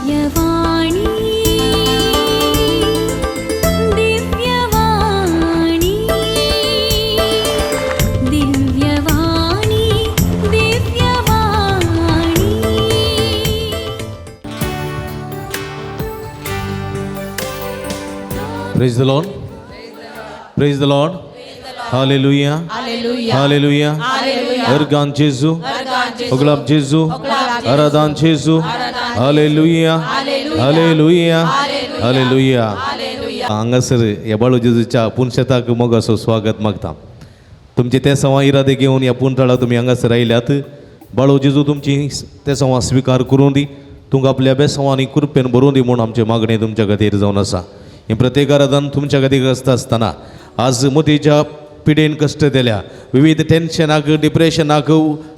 Divyavani Divyavani Divyavani Divyavani. Praise the Lord. Praise the Lord. Hallelujah. Hallelujah. Organ जेजू, ओगलाब जेजू, आराधान जेजू. हालेलुया, हालेलुया, हालेलुया. हांगासर ह्या बाळू जेजूच्या पुनशेताक मोगाचो स्वागत मागता. तुमचे ते सवा इरादे घेवन ह्या पुनतळाक तुमी हांगासर आयल्यात. बाळू जेजू तुमची ते सवा स्विकार करूं दी, तुमकां आपल्या बेसवांनी कृपेन भरूं दी म्हूण आमचें मागणें तुमच्या खातीर जावन आसा. हें प्रत्येक आराधन तुमच्या खातीर आसता आसतना आज मोतीच्या पिडेन कश्ट दिल्या, विविध टेन्शनाक, डिप्रेशनाक,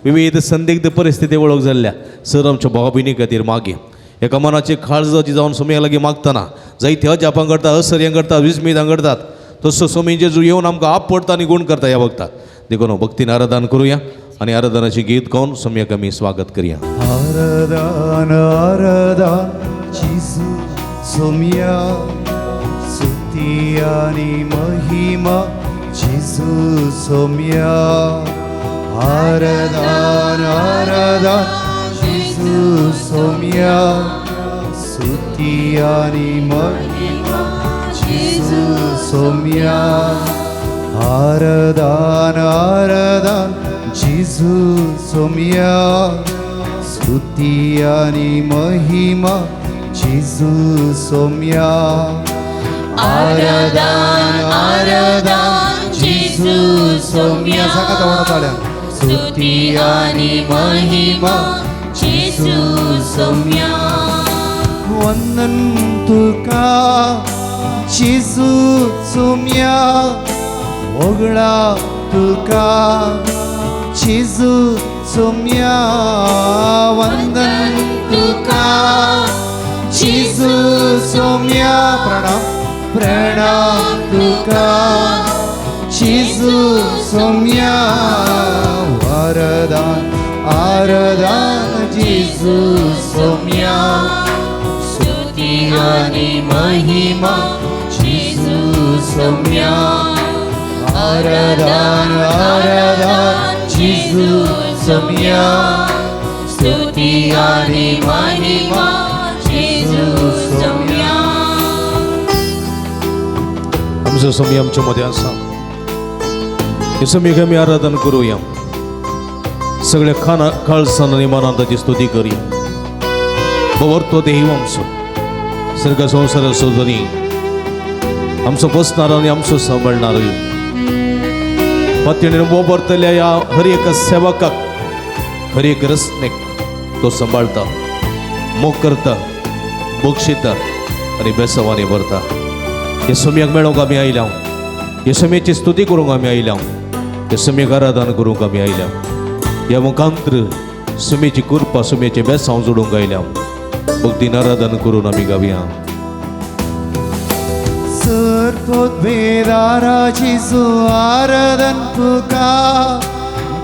विविध संदिग्ध परिस्थिती वळख जाल्ल्या सर आमच्या भाव भयणी खातीर मागीं एका मनाची काळजाची जावन सोमया लागीं मागतना जायते अजापां करता, असर्यां करता, विस्मीतां करतात. तसो सोमी जेजू येवन आमकां आपडता आनी गुण करता ह्या वखतात. देखून भक्तीन आराधन करुया आनी आराधनाची गीत गावन सोमयाक आमी स्वागत करया. आराधन आराधन जेजू सोम्या, स्तुती आणि महिमा जेजू सोम्या. आराधन आराधन जेजू सोम्या, स्तुती आणि महिमा जेजू सोम्या. आराधन आराधन जेजू सोम्या, स्तुती आणि महिमा जेजू सोम्या. आराधन आराधन जेजू सोम्या. सांगा व्हडा ताळ्यान. स्तुती आणि महिमा जेजू सोम्या. वंदन तुका जेजू सोम्या, ओगळा तुका जेजू सोम्या. वंदन तुका जेजू सोम्या, प्रणाम प्रणाम तुका जेजू सोम्या. वरदान आराधन जेजू सोम्या, स्तुती आणि महिमा जेजू सोम्या. आराधन आराधन जेजू सोम्या, स्तुती आणि महिमा जेजू सोम्या. आमचो सोमी आमच्या मध्ये आसा. हे सोमीक आमी आराधन करुया. सगळ्या खाना काळसान आनी मनान ताची स्तुती करुया. बवरतो देव आमचो, सर्ग संवसाराचो धनी, आमचो पोसणार आनी आमचो सांबाळणार. पत्तीने उबरतल्या ह्या हर एक सेवकाक, हर एक रचनेक तो सांबाळता, मोग करता, बक्षिता आनी बेसवानी भरता. हे सोमयाक मेळोंक आमी आयल्या, हे सोमयेची स्तुती करूंक आमी आयल्या, हे सोमयेक आराधन करूंक आमी आयल्या. ह्या मुखांत्र सुमेची कृपा, सुमेचे बेसांव जोडूंक आयल्या. भक्तीन आराधन करून आमी गावया. सर्पोद्भेदारा जेजू आराधन तुका,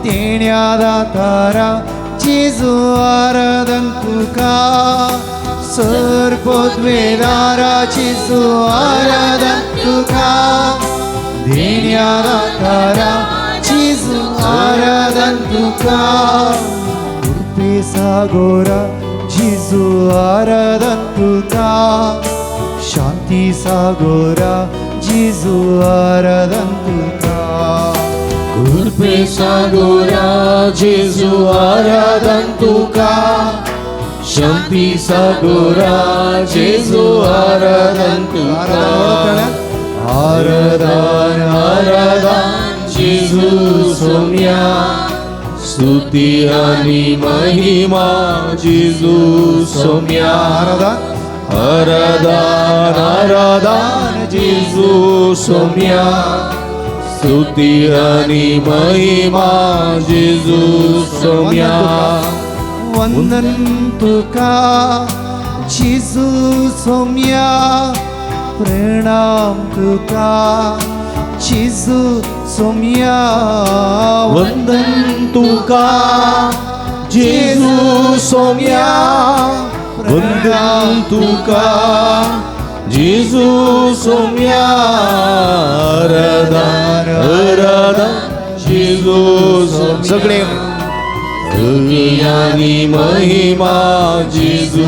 देण्या दातारा जेजू आराधन तुका. सर्पोद्भेदारा जेजू आराधन तुका, देण्या दातारा जेजू आराधन तुका. कृपे सागोरा जेजू आराधन तुका, शांती सागोरा जेजू आराधन तुका. कृपे सागोरा जेजू आराधन तुका, शांती सागोरा जेजू आराधन तुका. आराधन आराधन जेजू सोम्या, स्तुती आणि महिमा जेजू सोम्या. आराधन आराधन आराधन जेजू सोम्या, स्तुती आणि महिमा जेजू सोम्या. वंदन तुका जेजू सोम्या, प्रणाम तुका जेजू सोम्या. वंदन तुका जेजू सोम्या, वंदन तुका जेजू सोम्या आराधन आराधन जेजू सोम्या सगळे आणि महिमा जेजू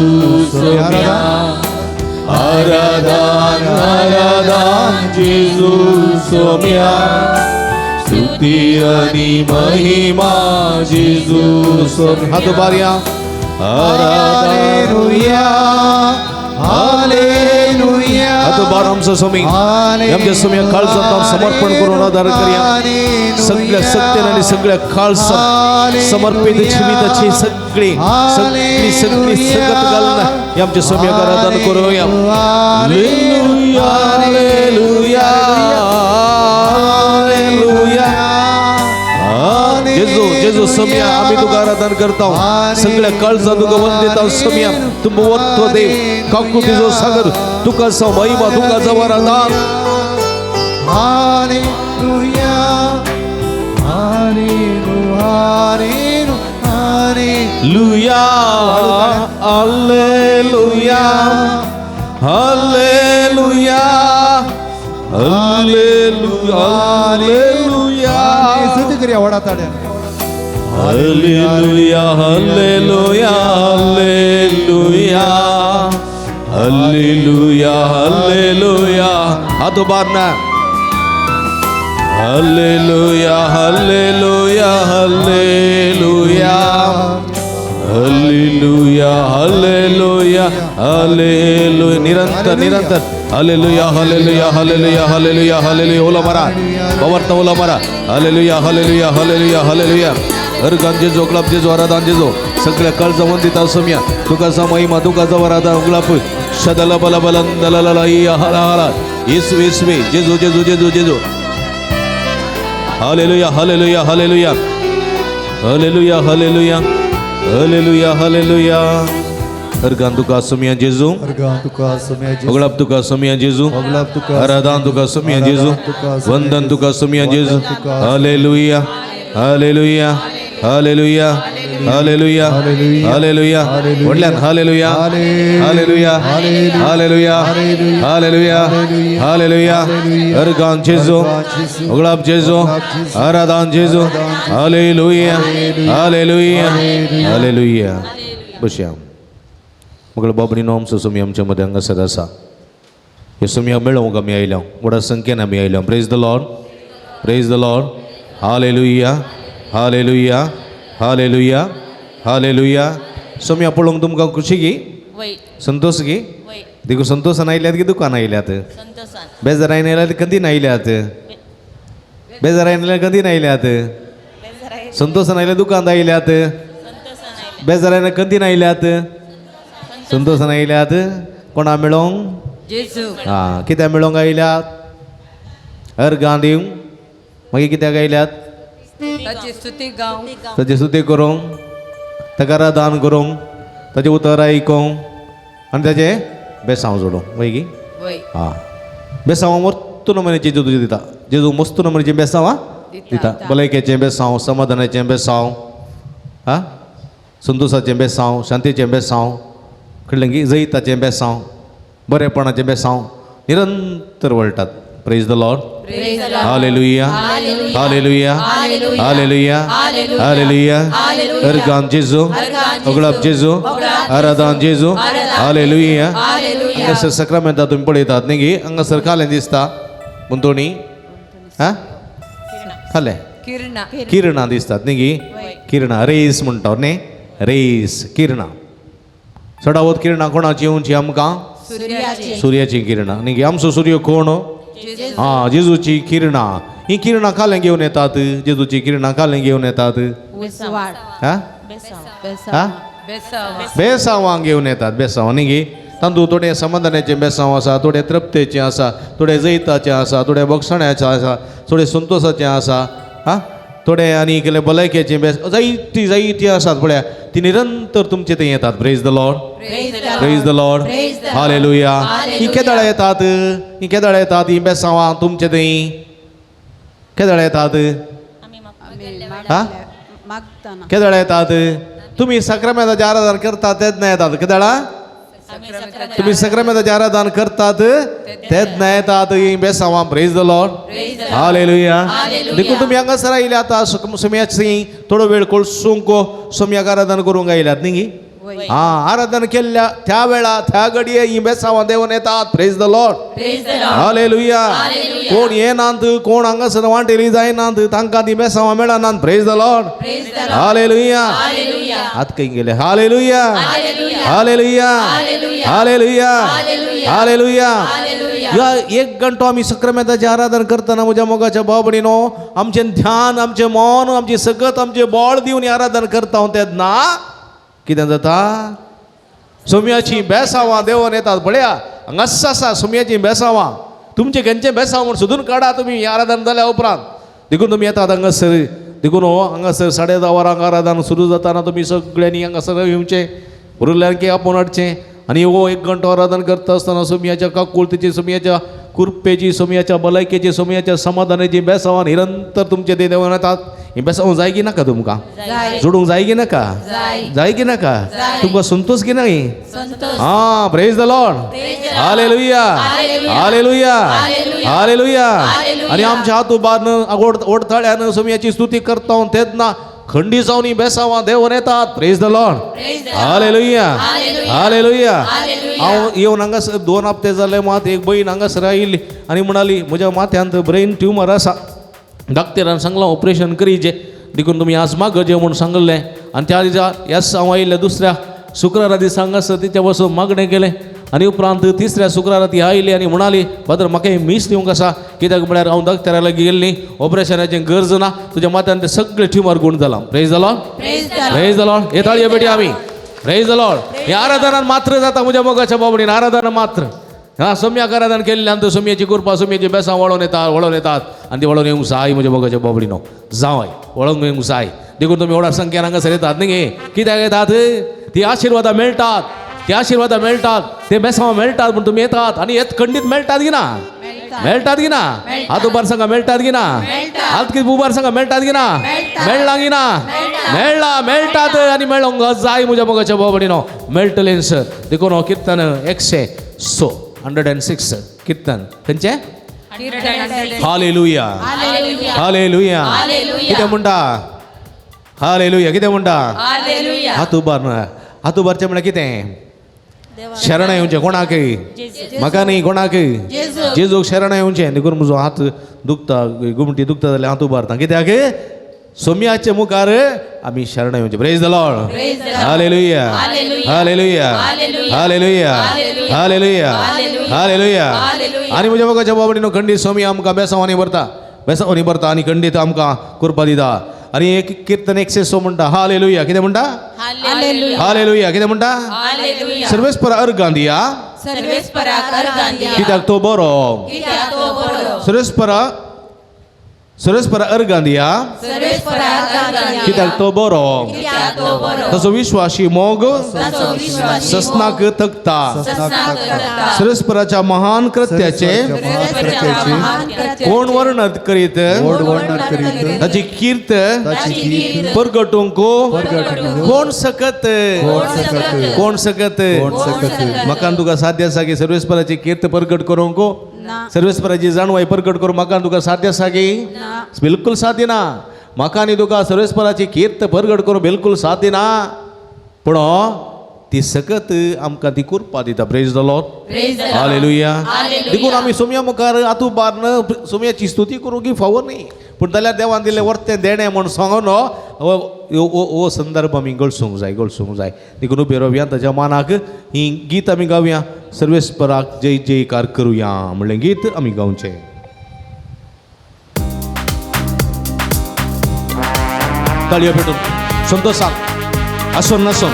सोम्या आराधन आराधन जेजू सोम्या स्तुती आणि महिमा जेजू सोम्या. हात उभारया. आराधन. हालेलुया, हालेलुया. हात उभार आमचो स्वामी आमच्या स्वामी काळजात समर्पण करून आधार करया. सगळ्या सत्तेन आणि सगळ्या काळजात समर्पित जीविताची सगळी सगळी सगळी सगत घालून हे आमच्या स्वामी आराधन करूया. हालेलुया, हालेलुया, हालेलुया. जेजू जेजू सोम्या आम्ही तुका आराधन करता. सगळ्या काळजात तुका वंदिता सोम्या. तूं मोठो देव, काकुतीचो सागर, तुका जावं महिमा, तुका जावं आराधन. हालेलुया, हालेलुया, हालेलुया. Hallelujah, hallelujah, hallelujah, hallelujah. स्तुती करूया व्हडा ताड्यान. Hallelujah, hallelujah, hallelujah, hallelujah, hallelujah. हात उबार ना. Hallelujah, hallelujah, hallelujah, hallelujah, hallelujah, hallelujah. निरंतर निरंतर hallelujah, hallelujah, hallelujah, hallelujah, hallelujah. उलो मारा पवर्त, उलो मारा. हालेलुया, हालेलुया, हालेलुया, हालेलुया. अर्गान जेजो, गुलाब जेजो, आराधन जेजो. सगळ्या काळजा वंदित असोम्या. तुका जा महिमा, तुका जा आराधन. गुलाब शदल बल बलंदल हला हला. येसू येसुवे जेजू जेजू जेजू जेजू. Hallelujah, hallelujah, hallelujah, hallelujah, hallelujah, hallelujah, hallelujah. Organ तुका सोमिया जेजू. अर्गां तुका सोम्या जेजू. उगडाप तुका सोमिया जेजू. उगडाप तुका आराधन तुका सोमिया जेजू. वंदन तुका सोमिया जेजू. Hallelujah, hallelujah, hallelujah, hallelujah, hallelujah. व्हडल्यान hallelujah, hallelujah, hallelujah, hallelujah, hallelujah. Organ जेजू, उगडाप जेजू, आराधन जेजू. हालेलुया, हालेलुया, हालेलुया. बसया. मग बाबणीनो, आमचो सोमी आमच्या मध्ये हांगासर आसा. हे सोमया मेळोवंक आमी आयल्या, व्हडा संख्येन आमी आयल्या. Praise the Lord, praise the Lord. Hallelujah, hallelujah, hallelujah, hallelujah. Somaiya पळोवंक तुमकां खुशी गी? वय. संतोष गी? वय. देखून संतोषान आयल्यात की दुकान आयल्यात? संतोषान. बेजारायन आयल्यात कदीन आयल्यात? बेजारायन आयल्यात कदीन आयल्यात? संतोषान आयल्या दुकान आयल्यात? संतोषान आयल्या. बेजारायन कदीन आयल्यात? संतोषान आयल्यात. कोणा मेळोंक? जेजू. आं, कित्याक मेळोंक आयल्यात? अर्गां दिवंक. मागीर कित्याक आयल्यात? ताची स्तुती गावंक. ताची स्तुती करूंक, ताका आराधन करूंक, ताचें उतर आयकोंक आनी ताचें बेसांव जोडूंक. वय गी? वय. आं, बेसांव मस्त नमुन्याचें जेजू तुजें दिता. जेजू मस्त नमुन्याचें बेसांव आं दिता. भलायकेचें बेसांव, समाधानाचें बेसांव, आं संतोषाचें बेसांव, शांतीचें बेसांव, कळ्ळें की, जैताचें बेसांव, बरेपणाचें बेसांव निरंतर वळटात. Praise the Lord. Hallelujah, hallelujah, hallelujah, hallelujah. Organ जेजू, उगडाप जेजू, आराधन जेजू. हालेलुया. हांगासर सक्रामेंता तुमी पळयतात न्ही गी, हांगासर खालें दिसता गुंतवणी हा खालें. किरणा. किरणां दिसतात न्ही गी, किरणां, रेस म्हणटा न्ही, रेस, किरणां. चडावत किरणां कोणाची येवची आमकां? सुर्याची. सुर्याची किरणां न्ही गी. आमचो सूर्य कोण? हा, जेजूची किरणां. ही किरणां खालें घेवन येतात? जेजूची किरणां खालें घेवन येतात? हा हा बेसांवांक घेवन येतात. बेसांव न्ही गी, तातूंत थोडें समाधानाचें बेसांव आसा, थोडें तृप्तेचें आसा, थोडें जैताचें आसा, थोडें बक्षण्याचें आसा, थोडें संतोषाचें आसा, हा थोडें आनी केलें भलायकेचें बेस, जायतीं जायतीं आसात पळया, ती निरंतर तुमचे थंय येतात. Praise the Lord, praise the Lord. Hallelujah. ही केदळा येतात? ही केदळा येतात ही बेसांवां तुमचे थंय केदळा येतात? हा केदळा येतात? तुमी साक्रामेंताचें आराधन करतात तेन्ना येतात. केदळा? तुम्ही सक्रमेंताचें आराधन करतात तेन्ना येतात ही बेसांवां. Praise the Lord. Hallelujah. देखून तुमी हांगासर आयले आतां सोम्याची थोडो वेळ कोळसूंक सोम्याक आराधन करूंक आयल्यात न्ही? हा, आराधन केल्ल्या त्या वेळा त्या घडये ही बेसांवां देवन येतात. Praise the Lord. Hallelujah. कोण येनात, कोण हांगासर वांटेली जायनात, तांकां ती बेसांवां मेळनात. Praise the Lord. Hallelujah. हात खंय गेले? हालेलुया. हालेलुया. हालेलुया. हालेलुया. ह्या एक घंटो आमी सक्रमेंताचें आराधन करतना म्हज्या मोगाच्या भाव भयणीनो, आमचें ध्यान, आमचें मन, आमची सकत, आमचें बळ दिवन हें आराधन करता हांव तेन्ना कितें जाता? सोम्याची बेसांवां देंवन येतात. पळया हांगाच आसा सोम्याची बेसांवां. तुमचें खंयचें बेसांव म्हूण सोदून काडा तुमी हें आराधन जाल्या उपरांत. देखून तुमी येतात हांगासर. देखून हो हांगासर 10:30 वरांक आराधन सुरू जाताना तुमी सगळ्यांनी हांगासर येवचें, उरिल्ल्यांक आपोवन हाडचें आनी हो एक घंटो आराधन करता आसतना सोम्याच्या काकुळतीची, सोम्याच्या कृपेची, सोम्याच्या भलायकेची, सोम्याच्या समाधानाची बेसांवां निरंतर तुमचे ते देंवन येतात. ही बेसांव जाय की नाका तुमकां? जोडूंक जाय की नाका? जाय की नाका? तुमकां संतोष की नाही? हा, praise the Lord. Hallelujah. Hallelujah. Hallelujah. आनी आमच्या हात उबारन ओडताळ्यान सोम्याची स्तुती करता तेन्ना खंडी जावन बेसांवां देंवन येतात. Praise the Lord. Hallelujah. Hallelujah. हांव येवन हांगासर 2 हप्ते जाले मात एक बहीण हांगासर आयिल्ली आनी म्हणाली म्हज्या माथ्यांत ब्रेन ट्युमर आसा, डॉक्टरान सांगलां ऑपरेशन करीचें, देखून तुमी आज मागचे म्हूण सांगलें. आनी त्या दिसा येस हांव आयिल्लें दुसऱ्या शुक्रारा दिसा हांगासर तिच्या पासून मागणें केलें आनी उपरांत तिसऱ्या शुक्रारा ती आयली आनी म्हणाली फादर म्हाका हें मीस दिवंक आसा, कित्याक म्हळ्यार हांव डॉक्टरा लागीं गेल्ली, ऑपरेशनाचें गरज ना, तुज्या माथ्यान ते सगळे ट्युमर गूण जाला. Praise the Lord. Praise the Lord. हे ताळयो बेटी आमी. Praise the Lord. हे आराधनान मात्र जाता म्हज्या मोगाच्या बाबडीन, आराधना मात्र. हा, सोम्याक आराधन केल्ल्यान तर सोम्याची कृपा, सोम्याची बेसां वळोवन येतात, वळोवन येतात आनी ती वळोवन येवंक जाय म्हज्या मोगाच्या बाबडीनो, जावय वळोवन येवंक जाय. देखून तुमी व्हडा संख्येन हांगासर येतात न्ही? कित्याक येतात? ती आशिर्वादां मेळटात, ती आशिर्वादां मेळटात, ते बेसांव मेळटात म्हूण तुमी येतात. आनी येत खंडीत मेळटात की ना? मेळटात की ना? हात उबार सांगा, मेळटात की ना? हात कितें उबार सांगा, मेळटात की ना? मेळ्ळा की ना? मेळ्ळा, मेळटात आनी मेळोंक जाय म्हज्या मोगाच्या बाबडीनो, मेळटलेंच. देखून हो किर्तन 106, 106 किर्तन खंयचें? हालेलुया. हालेलुया. कितें म्हणटा? हालेलुया. कितें म्हणटा? हात उबार, हात उबारचें म्हळ्यार कितें? शरण येवचें कोणाक? म्हाका न्ही, कोणाक? जेजूक शरण येवचें. देखून म्हजो हात दुखता, गुमटी दुखता जाल्यार हात उबारता, कित्याक? सोम्याचे मुखार आमी शरण येवचें. Praise the Lord. Hallelujah. Hallelujah. Hallelujah. Hallelujah. Hallelujah. आनी म्हज्या मोगाच्या बाबडीनो, खंडीत सोमी आमकां बेसांवांनी भरता, बेसांवांनी भरता आनी खंडीत आमकां कृपा दिता. आनी एक किर्तन 106 म्हणटा. हालेलुया. कितें म्हणटा? हालेलुया. कितें म्हणटा? सर्वेस्पर अर्गां दिया, कित्याक तो बरो. सर्वेस्परा, सर्वेस्परा अर्गां दिया, कित्याक तो बरो. ताचो विश्वासी मोग ससनाक तकता. सर्वेस्पराच्या महान कृत्याचे कोण वर्णन करीत, ताची कीर्त परगटूंक कोण सकत? कोण सकत? म्हाका तुका साध्य आसा की सर्वेस्पराची कीर्त परगट करूंक? सर्वेस्पराची जाणवाय परगट करूंक म्हाका तुका साध्य आसा की? बिलकुल साध्य ना. म्हाका आनी तुका सर्वेस्पराची कीर्त परगट करूंक बिलकुल साध्य ना, पूण ती सकत आमकां ती कृपा दिता. Praise the Lord. Hallelujah. देखून आमी सोम्या मुखार हात उबारन सोम्याची स्तुती करूंक की फावो न्ही, पूण जाल्यार देवान दिल्लें वर्तें देणें म्हूण सांगून हो संदर्भ आमी गळसूंक जाय, गळसूंक जाय. देखून उबे रावया, ताच्या मानाक ही गीत आमी गावया. सर्वेस्पराक जय जयकार करुया म्हणलें गीत आमी गावचें. ताळयो पेटून संतोशान आसून नासून.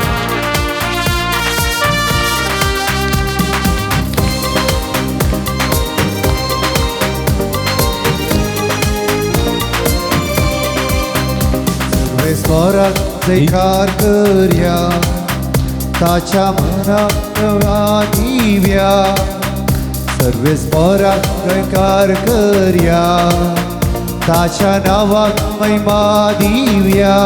सर्वेस्पराक जयकार करया, ताच्या मनाक दिव्या. सर्वेस्पराक जयकार करया, ताच्या नावाक महिमा दिव्या.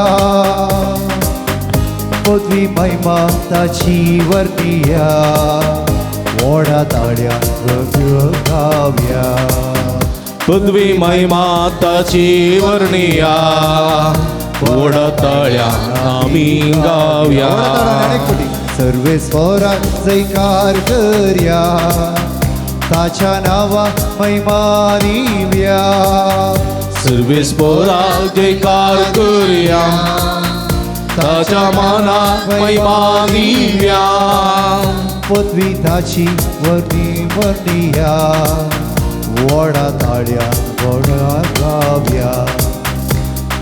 पदवी महिमा ताची वर्णिया व्हडा ताळ्या गावया. पदवी महिमा ताची वर्णिया व्हडा ताळ्या आमी गावया. सर्वेस्वरा जयकार करया ताच्या नावा महिमा दिव्या. सर्वेस्वरा जयकार करया ताच्या माना महिमा दिव्या. पदवी ताची वर्णी वर्णिया व्हडा ताळ्या व्हडा गावया.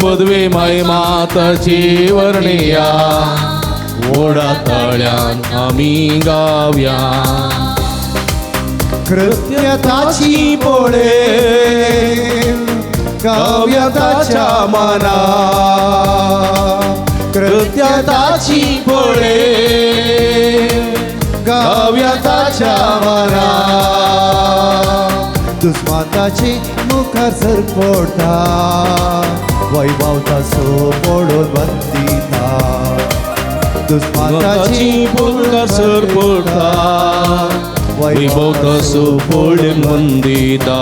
पदवी महिमा ताची वर्णिया व्हडा ताळ्यान आमी गावया. कृत्यताची पोळे गावया ताच्या मना कृत्यताची पोळे गावया ताच्या मना. दुस्माताचे मुखार सर पडता वैभव ताचो पडून वंदिता. दुस्माताची मुखार सर पडता वैभव ताचो पडून Vandita.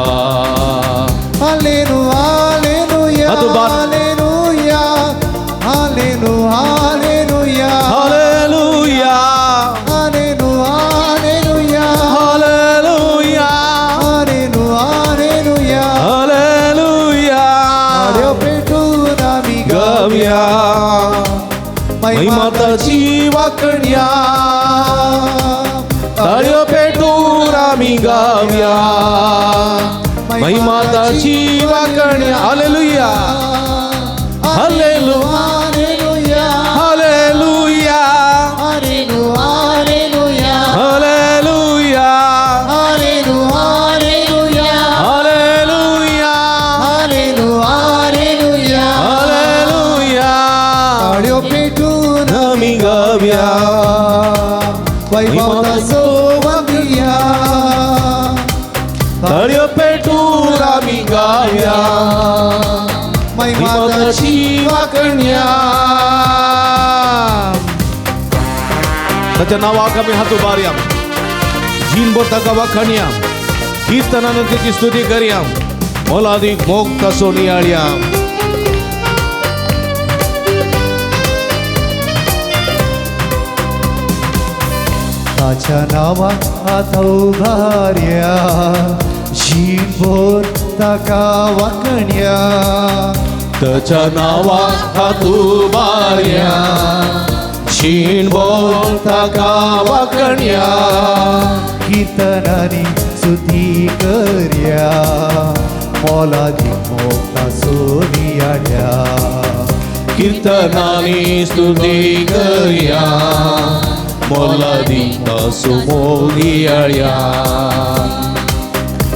Hallelujah hallelujah hallelujah hallelujah hallelujah hallelujah hallelujah hallelujah hallelujah hallelujah hallelujah. ताळयो पेटून आमी गावया महिमा ताची वाकण्या ताळयो पेटून आमी गावया महिमा ताची वाकण्या. Hallelujah hallelujah hallelujah hallelujah hallelujah hallelujah hallelujah hallelujah hallelujah. ताळयो पेटून आमी गावया वैभव ताचो वंदिया. ताळयो पेटून आमी गावया महिमा ताची वाकण्या. ताच्या नांवाक आमी हात उबारया जीणभर ताका वाखाणया कीर्तनान तेची स्तुती करया मोलादीक मोग ताचो नियाळया. ताच्या नांवाक हात उबारया जीणभर ताका वाकण्या. ताच्या नांवाक हात उबारया जीणभर ताका वाकण्या. कीर्तनांनी स्तुती करया मोलादीक मोग ताचो नियाळया. कीर्तनांनी स्तुती करया मोलादीक ताचो मोग नियाळया.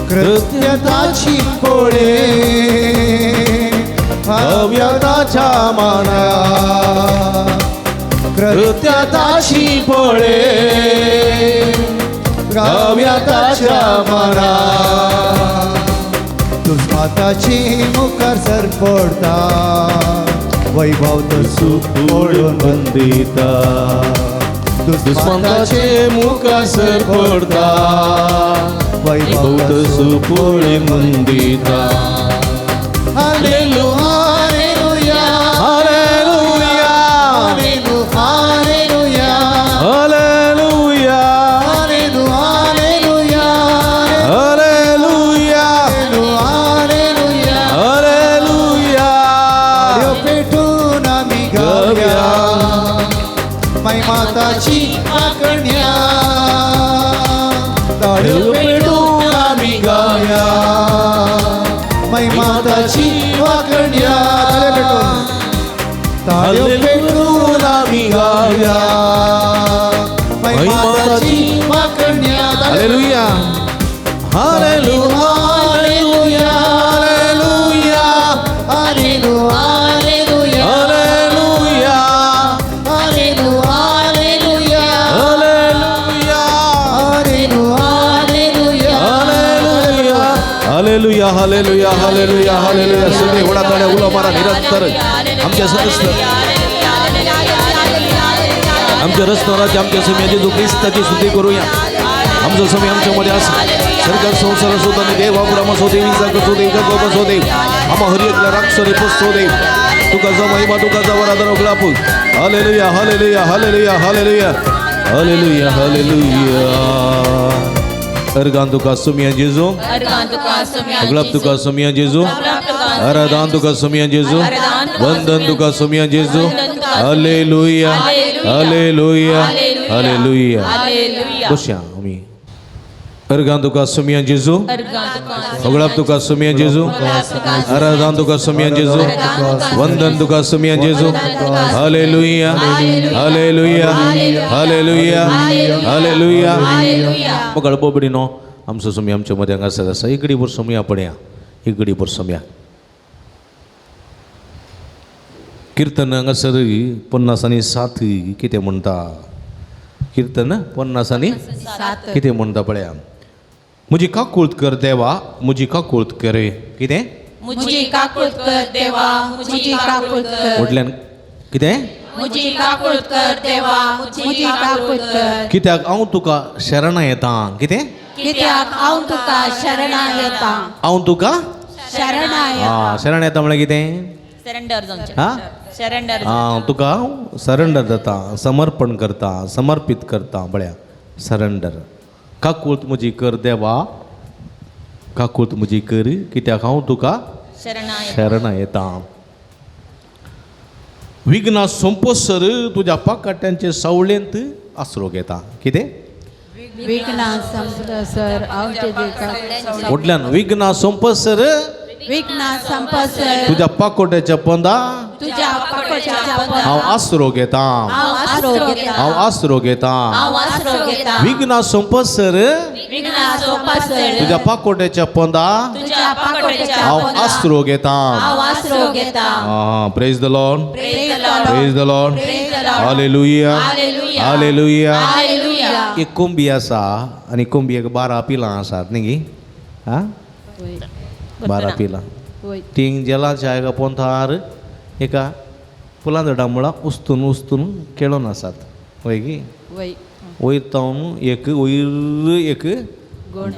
कृत्यताची पोळे गावया ताच्या माना कृत्यताची पोळे गावया ताच्या मना. दुस्माताचे मुखार सर पडता वैभव ताचो पडून वंदिता. दुस्माताचे मुखार सर पडता वैभव ताचो पडून Vandita. Hallelujah hallelujah hallelujah hallelujah hallelujah hallelujah hallelujah. Hallelujah. ताळयो पेटून आमी गावया महिमा ताची वाकण्या. ताळयो पेटून आमी गावया महिमा ताची वाकण्या. ताळयो पेटून आमी गावया महिमा ताची वाकण्या. Hallelujah hallelujah hallelujah hallelujah hallelujah hallelujah hallelujah hallelujah hallelujah hallelujah hallelujah hallelujah hallelujah hallelujah. सगळे व्हडा ताळ्या उलो मारा निरंतर आमच्या सदस्य. आमच्या रस्त्यावराच्या आमच्या स्वामी जेजू क्रिस्ताची स्तुती करूया. आमचा स्वामी आमच्यामध्ये असा सरकार संसार असो आणि देव अब्राम असो देव इसाक असो देव जाकोब असो देव आम्हा हर एकला राक्षसने पुसतो देव. तुका जा महिमा, तुका जा वराधन उगलाप. Hallelujah, hallelujah, hallelujah, hallelujah, hallelujah, hallelujah. Organ तुका सुमिया जेजू, उगलाप तुका सुमिया जेजू, आराधन तुका सुमिया जेजू, वंदन तुका सुमिया जेजू. हालेलुया, हालेलुया, हालेलुया. बसया आमी. अर्गान तुका सुमिया जेजू, उगलाप तुका सुमिया जेजू, आराधन तुका सुमिया जेजू, वंदन तुका सुमिया जेजू. Hallelujah, hallelujah, hallelujah, hallelujah. मग गडबडीनो आमचो सुमी आमच्या मध्ये हांगासर आसा. इकडी भर सुमया पळया, इकडी भर सुमया. कीर्तन हांगासर 57 कितें म्हणटा? कीर्तन 57 कितें म्हणटा पळया. म्हजी काकूळत कर देवा, म्हजी काकूळत कर. कितें? मुजी काकूळ कर देवा, मुजी काकूळ कर. म्हटल्यान कितें? मुजी काकूळ कर देवा, मुजी काकूळ कर. कित्याक हांव तुका शरणा येता. कितें? कित्याक हांव तुका शरणा येता. हांव तुका शरणा येता. आं, शरण येता म्हळ्यार कितें? सरेंडर जावचें. आं, सरेंडर. आं, तुका हांव सरेंडर जाता, समर्पण करता, समर्पीत करता. पळया सरेंडर. काकूळत म्हजी कर देवा, काकूळत म्हजी कर, कित्याक हांव तुका शरणा शरणा येता. विघ्ना सोंपोसर तुज्या पाकाट्यांचे सावळेंत आसरो घेता. कितें? विघ्ना संपसर हांव तुजे व्हडल्यान. विघ्ना सोंपसर, विघ्ना संपसर तुज्या पाकोट्याच्या पोंदा तुझ्या पाकोट्याच्या पोंदा हांव आसरो घेता, हांव आसरो घेता, हांव आसरो घेता. हांव आसरो घेता. विघ्ना सोंपसर विघ्ना सोंपसर तुज्या पाकोट्याच्या पोंदा तुझ्या पाकोट्याच्या हांव पोंदा आसरो घेता. हांव आसरो घेता. Praise the Lord, Praise the Lord. Praise the Lord. Praise the Lord. Hallelujah, hallelujah. Hallelujah. Hallelujah. एक कोंबी आसा आनी कोंबयेक 12 पिलां आसात न्ही गी? आं, 12 पिलां. तीं जेलाच्या एका पोंतार एका फुलां झाडां मुळां उस्तून उस्तून खेळून आसात. वय गी? वयर तावन एक वयर एक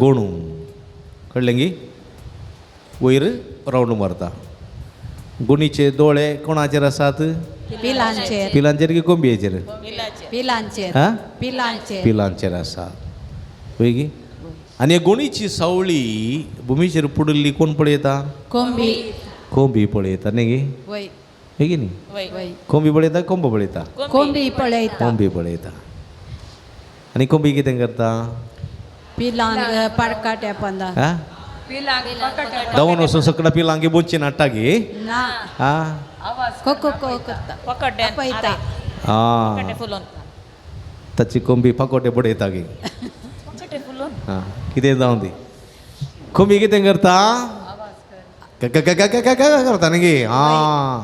गोणू कळ्ळें गी? वयर रावंड मारता. गुणीचे दोळे कोणाचेर आसात? पिलांचेर. पिलांचेर की कोंबयेचेर? पिलांचेर. आं, पिलांचेर. पिलांचेर आसात. वय गी? आनी गुणीची सावळी भुमीचेर पडिल्ली कोण पळयता? कोंबी. कोंबी पळयता न्ही गी? वय. हय की न्ही? वय. कोंबी पळयता, कोंबो पळयता? कोंबी पळयता. कोंबी पळयता. आनी कोंबी कितें करता? पिलांक पाडकाट्या पोंदा. आं, धांवून वचून सगळ्या पिलांक बोची नाडटा गी? ना. आं, कोको को करता, पकड्यान आपयता. आं, फुलोन ताची कोंबी पाकोटे बडयता गी. आं, कितें जावं दी, कोंबी कितें करता? करता न्ही गी? आं,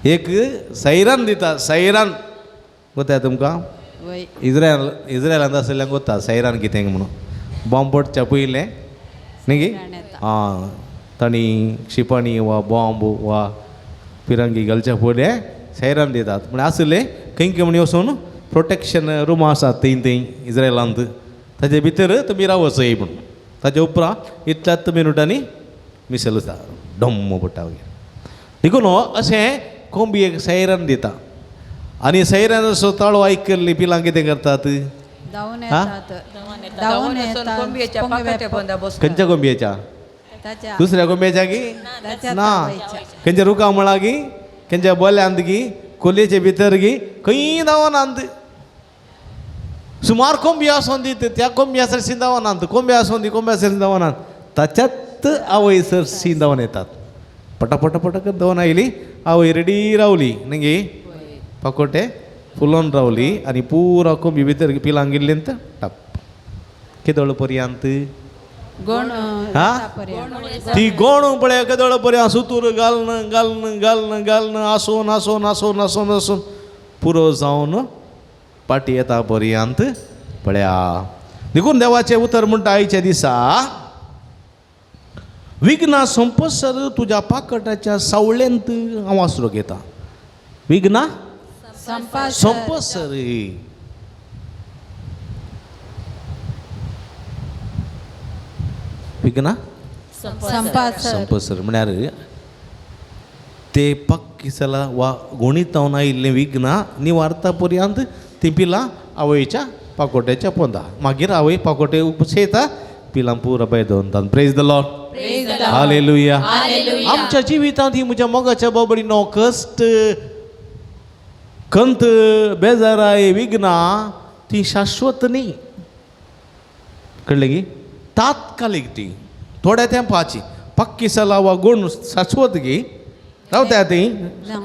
एक सैरान दिता. सैरान गोता तुमकां? वय. इज्रायल इज्रायलांत आशिल्ल्यांक गोता सैरान कितें म्हणून. बॉम्ब पडच्या पयलें न्ही गी? आं, तांणी क्षिपणी वा बॉम्ब वा फिरंगी घालच्या पयलें सैरान दितात. म्हळ्यार आशिल्लें खंय खंय म्हण वचून प्रोटेक्शन रुमां आसात थंय थंय इज्रायलांत, ताजे भितर तुमी रावचय म्हूण. ताजे उपरांत इतल्याच मिनुटांनी मिसल आसा डम्म पडटा मागीर. देखून अशें कोंबयेक सैरान दिता. आनी सैरान ताळो आयकल्ली पिलां कितें करतात? धांवून हा? येतात, धांवून येतात. कोंबयेच्या पाकोट्या पोंदा बसता. खंयच्या कोंबयेच्या? ताच्या दुसऱ्या कोंबयेच्या की ताच्या ना? तावयच्या. खंयच्या रुखा मुळा गी, खंयच्या बोल्यांत गी, कोलयेचे भितर गी, खंय धांवनात. सुमार कोंबी आसून दी, त्या कोंबया सरशीं धांवनात. कोंबे आसून दी, कोंब्या सरशीं धांवनात. ताच्यात आवय सरशीं धांवन येतात. पटापट पटापट धांवन आयली आवय, रेडी रावली न्ही गी? पाकोटे फुलोवन रावली आनी पुरा कोंबी भितर पिलांक गेल्ली टप केदळ पर्यंत गोण हा? पर्यंत. ती गोणू पळय केदळ पर्यंत सुतूर घालून घालून घालून घालून आसून आसून आसून आसून आसून पुरो जावन पाटी येता पर्यंत पळया. देखून देवाचें उतर म्हणटा आयच्या दिसा, विघ्ना सोंपसर तुज्या पाकटाच्या सावळेंत हांव आसरो घेता. विघ्ना संपसर. विघ्नां संपसर म्हळ्यार ते पक्की वा गुणितावन आयिल्लें विघ्नां निवारता पर्यंत ती पिलां आवयच्या पाकोट्याच्या पोंदा, मागीर आवय पाकोटे उपसयता, पिलां पुरा बाय दवरतात. Praise the Lord. Hallelujah. आमच्या जिवितांत ही म्हज्या मोगाच्या बाबडीनो कश्ट, खंत, बेजाराय, विघ्नां ती शाश्वत न्ही. कळ्ळें की? तात्कालीक ती, थोड्या तेंपाची. पक्की सला वा गुण शाश्वत गी रावता ती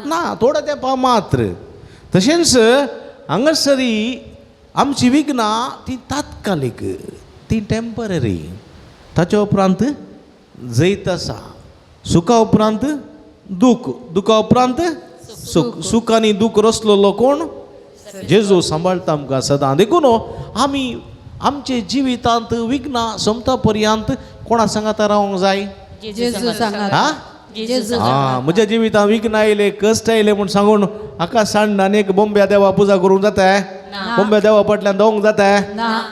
ना, थोड्या तेंपा मात्र. तशेंच हांगासरी आमची विघ्नां ती तात्कालीक, ती टेंपररी. ताच्या उपरांत जैत आसा. सुखा उपरांत दूख, दुखा उपरांत सुख. सुख आनी दूख रसलेलो कोण? जेजू सांबाळटा आमकां सदां. देखून आमी आमचे जिवितांत विघ्नां सोंपता पर्यंत कोणा सांगाता रावंक जाय? हा, म्हज्या जिवितांत विघ्न आयले, कश्ट आयले म्हूण सांगून हाका सांड आनी एक बोंब्या देवा पुजा करूंक जाता? बोंब्या देवा फाटल्यान धांवंक जाता?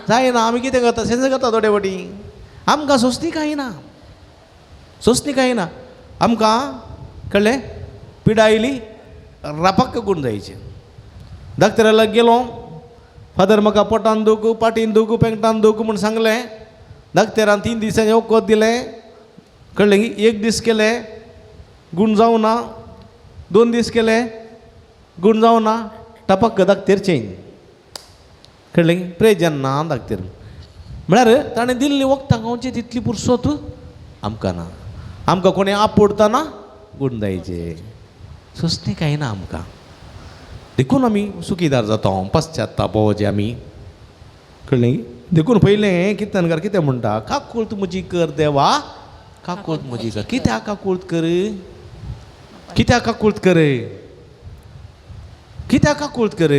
जायना. आमी कितें करता? सेंस करता थोडे फावटी. आमकां सोंसणी कांय ना, सोंसणी कांय ना. आमकां कळ्ळें, पिडा आयली रापाक गुण जायचें. डॉक्टराक गेलो, फादर म्हाका पोटान दूख, पाटीन दूख, पेंगटान दूख म्हूण सांगलें. डॉक्टरान 3 दिसांनी वखद दिलें. कळ्ळें की? 1 दीस केलें, गुण जावना. 2 दीस केले, गुण जावना. टपक डॉक्टर चेंज. कळ्ळें की? प्रेजन ना डॉक्टर. म्हळ्यार ताणें दिल्ली वखदां खावची तितली पुरसोत आमकां ना. आमकां कोणी आपोडतना गुण जायचे, सोंसणी कांय ना आमकां. देखून आमी सुखीदार जाता, पश्चाताप जे आमी. कळ्ळें? देखून पयलें किर्तनकार कितें म्हणटा? काकूळत म्हजी कर देवा, काकूळत म्हजी कर. कित्याक काकूळत कर? कित्याक काकूळत कर? कित्याक काकूळत कर?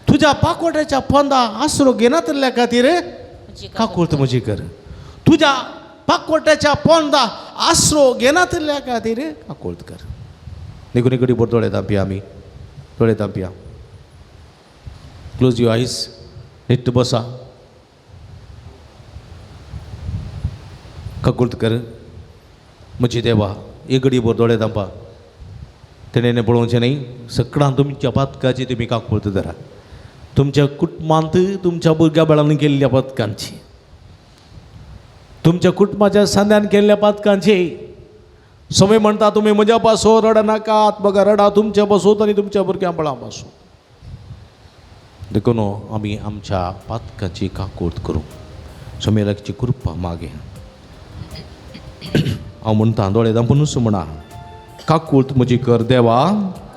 तुज्या पाकोट्याच्या पोंदा आसरो घेनातल्या खातीर काकूळत म्हजी कर. तुज्या पाकोट्याच्या पोंदा आसरो घेनातल्या खातीर काकूळत कर. देखून एक घडी दोळे धांपया आमी, दोळे धांपया. क्लोज your eyes, नीट बसा. काकूळत कर म्हजी देवा. एक घडी भर दोळे धांपा. तेणें पळोवचें न्ही. सगळ्यां तुमच्या पातकाची तुमी काकूळत धरा. तुमच्या कुटुंबांत तुमच्या भुरग्या बाळांनी केल्ल्या पातकांची, तुमच्या कुटुंबाच्या सांद्यान केल्ल्या पातकांची. समय म्हणटा तुमी म्हज्या पासो रडनाकात, बघा रडा तुमच्या पासून आनी तुमच्या भुरग्यां बाळां पासून. देखून आमी आमच्या पातकाची काकूळत करूं. समेलाची कृपा मागे. हांव म्हणटा दोळे धांपुनूच म्हणा, काकूळत म्हजी कर देवा,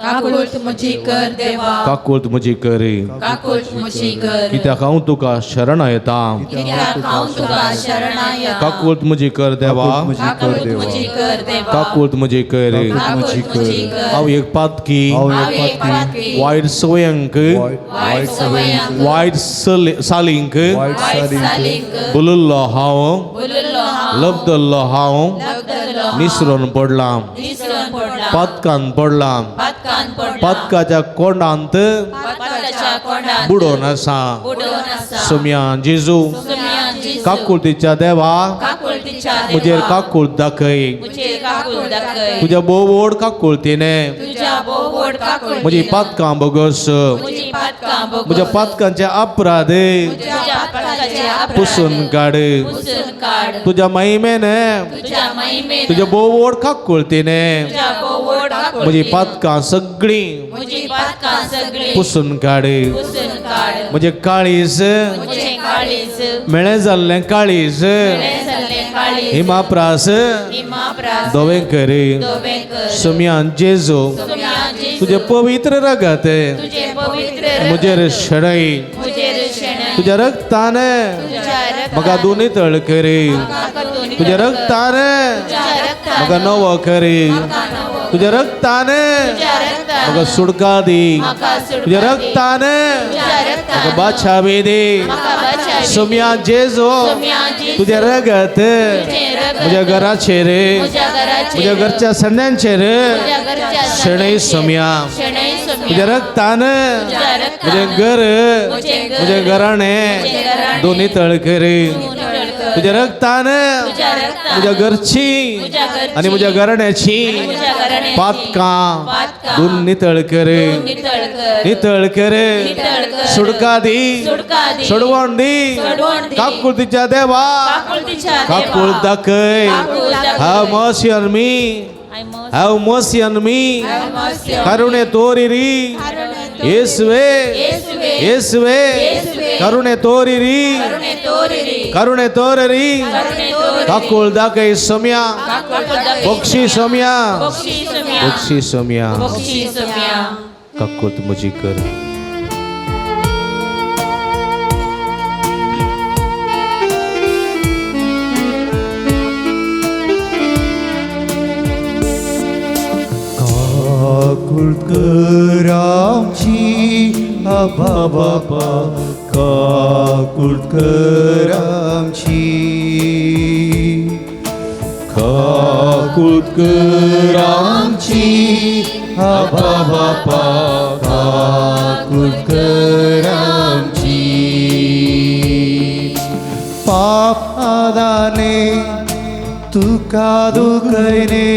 काकूळत म्हजी कर देवा, काकूळत म्हजी कर, काकूळत म्हजी कर. कित्याक हांव तुका शरण येता, कित्याक हांव तुका शरणा येता. काकूळत म्हजी कर देवा, काकूळत म्हजी कर देवा, काकूळत म्हजी कर. काकूळत म्हजी कर. हांव एक पातकी, हांव एक पातकी, वायट सवयांक, वायट सवयांक, वायट सालींक वायट सालींक बुलुल्लो हांव, बुलुल्लो हांव, लब्दल्लो हांव, लब्दल्लो, निसरून पडलां, निसरून पडला, पातकान पडलां, पातकान पडला, पातकाच्या कोंडांत पातकाच्या कोंडांत बुडोवन आसा. बुडोवन आसा. सोम्या जेजू, सोम्या जेजू, काकुळतीच्या देवा, काकुळतीच्या देवा, म्हजेर काकूळत दाखय, म्हजेर काकूळ दाखय. तुज्या भोव व्हड काकुळतीने तुज्या भोव व्हड काकुळतीने म्हजी पातकां बगस, म्हजी पातकां बगस, म्हज्या पातकांचे अपराध म्हज्या पातकांचे अपराध पुसून काड, पुसून काड. तुज्या महिमेने, तुज्या महिमेन, तुज्या भोव व्हड काकुळतीने तुज्या भोव व्हड काकुळतीने म्हजी पातकां सगळीं म्हजी पातकां सगळीं पुसून काड. पुसून काड. म्हजें काळीज म्हजें काळीज मेळें जाल्लें काळीज मेळें जाल्लें काळीज हिमाप्रास हिमाप्रास धवें कर. धवें कर. सोम्यान जेजू, सोम्या जेजू, तुजें पवित्र रगत तुजें पवित्र रगत म्हजेर शणय, म्हजेर शणय, तुज्या रगतान तुज्या रगतान म्हाका दोनी तळ कर, म्हाका दोनी तुज्या तळ कर. रगतान तुज्या रगतान म्हाका नवो कर, म्हाका नवो तुज्या रगतान तुज्या रगतान म्हाका सुटका दी, म्हाका सुटका तुज्या दी. रगतान तुज्या रगतान म्हाका बादशाबी दी. म्हाका बादशाही दी. सोम्या जेजू, सोम्या जेजू, तुजें रगत तुजें रगत म्हज्या घराचेर, म्हज्या घराचेर म्हज्या घरच्या संद्यांचेर म्हज्या घरच्या शणै संद्यांचेर सोम्या. शणै सोम्या. तुज्या रक्तान म्हजें घर, म्हजें घराणें दोन नितळ कर. तुज्या रक्तान म्हज्या घरची आनी म्हज्या घराण्याची पातकां दोन नितळ कर, नितळ कर. सुडका दी, सोडवण दी. काकुळतीच्या देवा काकूळ दाखय. Have mercy on me, have mercy on me. ಕರುಣೆ ತೋರಿರಿ ಯೇಸುವೆ, ಯೇಸುವೆ ಕರುಣೆ ತೋರಿರಿ, ಕರುಣೆ ತೋರಿರಿ. ಕಾಕುळ दाखय सोम्या, बक्षी सोम्या, बक्षी सोम्या, काकूळ म्हजी कर. काकूळ कर आमची आबा बापा, काकूळ कर आमची, काकूळ कर आमची आबा बापा, काकूळ कर आमची. पाप आदाने तुका दुखयने,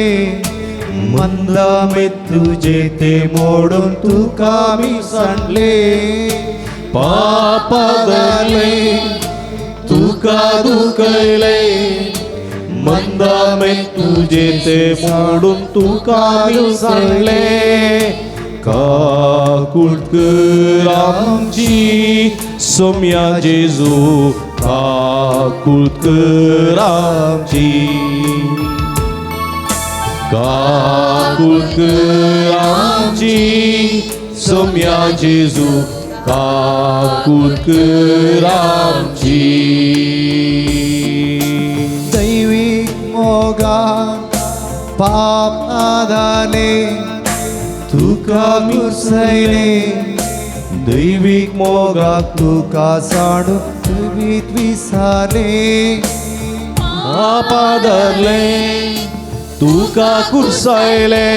मंदामे तुझे ते मोडून तुका मी सांडले. पापादले तुका दुखयले, मंदामे तुझे ते मोडून तुका मी सांडले. काकूळ कर आमची सोम्या जेजू, काकूळ कर आमची, काकूळ कर आमची सोम्या जेजू, काकूळ कर आमची. दैवीक मोगा पाप आदाले तुका कुसयले, दैवीक मोगाक तुका सांडून तुवीत विसारले. पापादले तुका कुरसायले,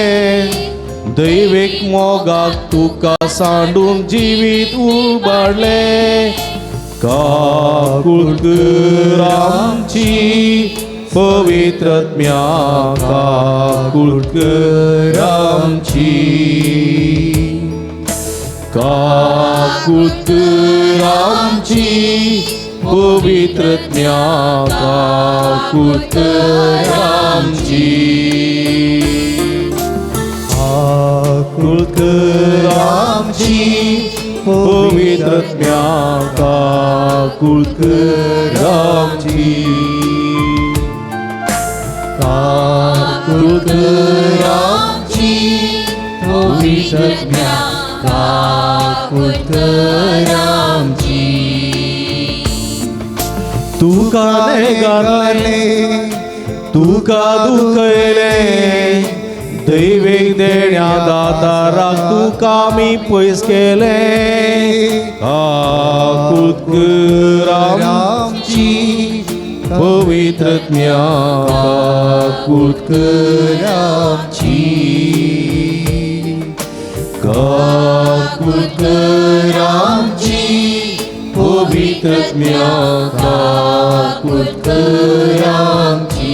दैवीक मोगाक तुका सांडून जिवीत उबाडले. काकूळ कर आमची पवित्रत्म्या, काकूळ कर आमची, काकूळ कर आमची पवित्रत्म्या, काकूळ कर आमची, काकूळ कर आमची पवित्रत्म्या, काकूळ कर आमची, काकूळ कर आमची पवित्रत्म्या, काकूळ कर आमची. तुका नेगारले, तुका दुखयले, दैवीक देण्या दाताराक तुका मी पयस केले. काकूळ कर आमची पवित्रत्म्या, काकूळ कर आमची, काकूळ कर आमची पवित्रत्म्या, काकूळ कर आमची.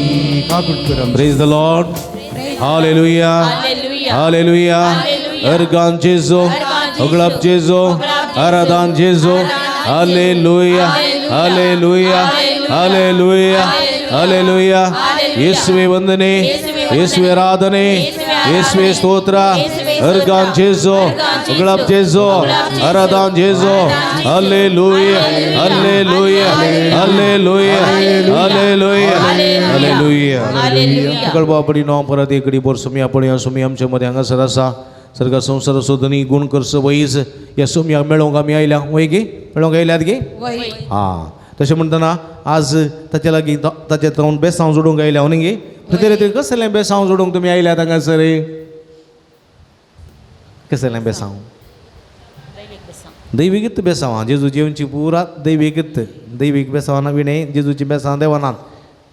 काकूळ कर आमची. Praise the Lord. Hallelujah. Hallelujah. अर्गान जेजो, अगलाब जेजो, आराधान जेजो. Hallelujah, hallelujah, hallelujah, hallelujah. येसुवे वंदने, येसुवे आराधने, येसुवे स्तोत्र. अर्गान जेजो, अगलाब जेजो, आराधान जेजो. Hallelujah, hallelujah, hallelujah, hallelujah, hallelujah. कळबा पडी नांव परत एकडी बोर सुमी आपण ह्या सुमी आमच्या मध्ये हांगासर आसा. सर्ग संसार सोदनी गुण करसो वयज ह्या सुमयाक मेळोवंक आमी आयल्या वय गे, मेळोवंक आयल्यात गे. हां, तशें म्हणटना आज ताच्या लागीं ताचे जावन बेसांव जोडूंक आयल्या न्ही गे. तरी ते कसलें बेसांव जोडूंक तुमी आयल्यात हांगासर? कसलें बेसांव? दैवीगत बेसांव. आं, जेजू जेवची पुरा दैवीगत, दैवीक बेसांवां विणे जेजूची बेसांव देवनात.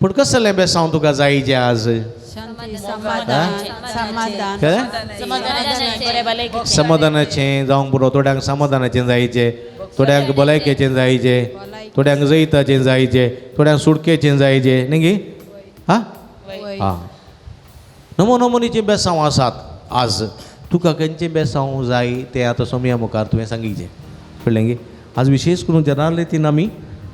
पूण कसलें बेसांव तुका जाय जें आज? शांती, समाधान, समाधान. कळ्ळें? समाधानाचें, बरें भलायकेचें. समाधानाचें जावंक पुरो. थोड्यांक समाधानाचें जायचें, थोड्यांक भलायकेचें जायचें, थोड्यांक जैताचें जायचें, थोड्यांक सुटकेचें जायचें, न्ही गे? आं, आं, नमो नमोनीचीं बेसांव आसात आज. तुका खंयचें बेसांव जाय तें आतां सोमया मुखार तुवें सांगिचें, कळ्ळें गे? आज विशेश करून जनरल रितीन आमी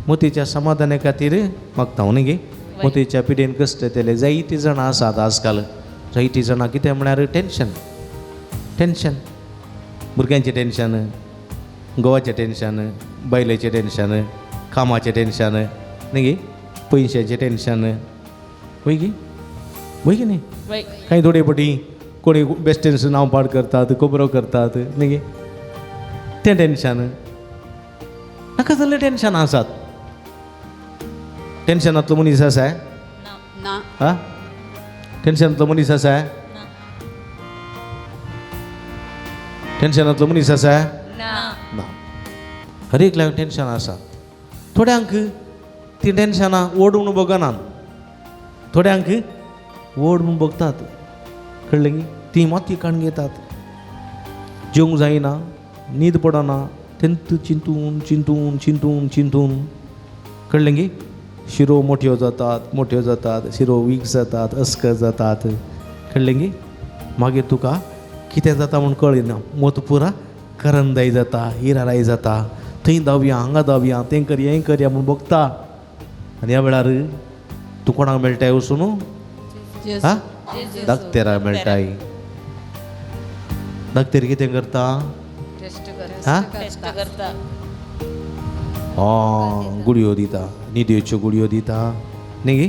मोतीच्या समाधाना खातीर मागता, न्ही गे? मोतीच्या पिडेन कश्ट येतले जायतीं जाणां आसात आजकाल. जायतीं जाणां कितें म्हळ्यार टेंशन, टेंशन, भुरग्यांचें टेंशन, घोवाचें टेंशन, बायलेचें टेंशन, कामाचें टेंशन, न्ही गे? पयशांचें टेंशन, वय गे? वय की न्ही? वय. कांय थोडे फावटी कोणी बेश्टेंस नांव पाड करतात, खबरो करतात, न्ही गे? तें टेंशन, नाका जाल्लें टेंशन आसात. टेंशनांतलो मनीस आसा? ना. आं, टेंशनांतलो मनीस आसा? टेंशनांतलो मनीस आसा? ना. ना. हर एकल्याक टेंशन आसा. थोड्यांक तीं टेंशनां व्हड म्हूण भोगनात, थोड्यांक व्हड म्हूण भोगतात, कळ्ळें गी? तीं माती काडून घेतात, जेवंक जायना, न्हीद पडना, तेंत चिंतून चिंतून चिंतून चिंतून, कळ्ळें गी? शिरो मोठ्यो जातात, मोठ्यो जातात, शिरो वीक जातात, अस्कर जातात, कळ्ळें गी? मागीर तुका कितें जाता म्हूण कळना, मोत पुरा करंदाय जाता, हिराराय जाता, थंय धांवया, हांगा धांवया, तें करया, हें करया म्हूण भोगता. आनी ह्या वेळार तूं कोणाक मेळटाय वचून? हा, दाक्तेराक मेळटाय. दाक्तेर कितें करता? हा, टेस्ट करता. आं, गुळयो दिता, न्हिदेच्यो गुळयो दिता, न्ही गी?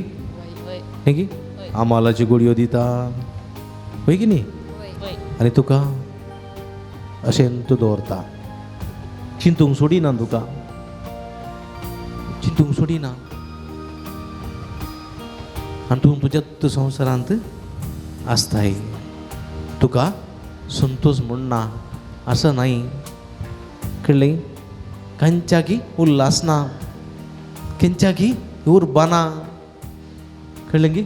वय. न्ही गी? आमालाच्यो गुळयो दिता, वय की न्ही? वय. आनी तुका अशें तूं दवरता, चिंतूंक सोडिना, तुका चिंतूंक सोडिना, आनी तूं तुज्या संवसारांत आसताय. तुका संतोश म्हूण ना, असो न्हय, कळ्ळें? खंयच्याकी उल्हास ना, खंयच्याकी उर्बा ना, कळ्ळें की?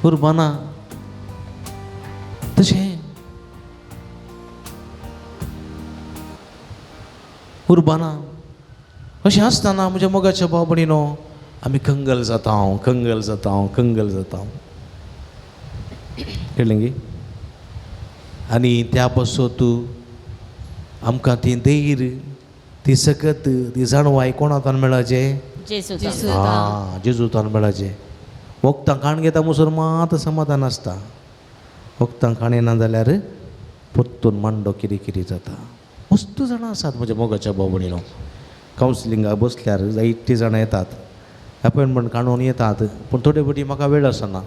उर्बा ना. तशें उर्बा ना. अशें आसतना म्हज्या मोगाच्या भाव भयणीनो, आमी कंगल जाता, कंगल जाता, कंगल जाता, कळ्ळें गी? आनी त्या पासत आमकां ती धैर्य, ती सकत, ती जाणवाय कोणातान मेळाचें? जेजू. आं, जेजूतान मेळाचें. वखदां काण घेता मुसर मात समाधान आसता, वखदां काण येना जाल्यार परतून मांडो कितें कितें जाता. मस्त जाणां आसात म्हज्या मोगाच्या भाव भयणीनो, कावन्सिलिंगाक बसल्यार जायतीं जाणां येतात, एपॉयंटमेंट काडून येतात, पूण थोडे फावटी म्हाका वेळ आसना,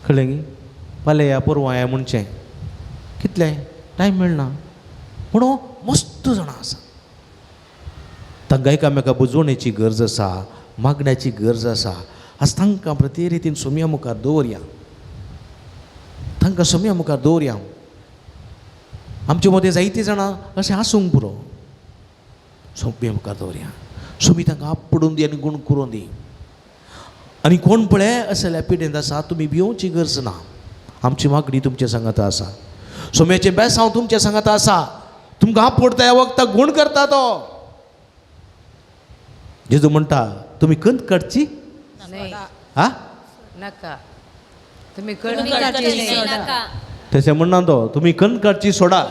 कळ्ळें गी? फाल्यां या, परवां या म्हणचें, कितलें टायम मेळना. पूण मस्त जाणां आसा, तांकां एकामेका बुजवणेची गरज आसा, मागण्याची गरज आसा. आज तांकां प्रती रितीन सोमया मुखार दवरया, तांकां सोमया मुखार दवरया. आमचे मदें जायतीं जाणां अशें आसूंक पुरो, सोम्या मुखार दवरया. सोमी तांकां आपडून दी आनी गूण करून दी. आनी कोण पळय असल्या पिडेंत आसा, तुमी भियोवची गरज ना. आमची मागणी तुमच्या सांगाता आसा, सोम्याचें बेसांव तुमच्या सांगाता आसा. तुमकां आपडता ह्या वखदाक गूण करता तो. जेजू म्हणटा, तुमी कंत काडची हा नाका, तुम्ही तुम्ही कण काडची नाका. तशें म्हणना तो, तुमी कंत काडची सोडा,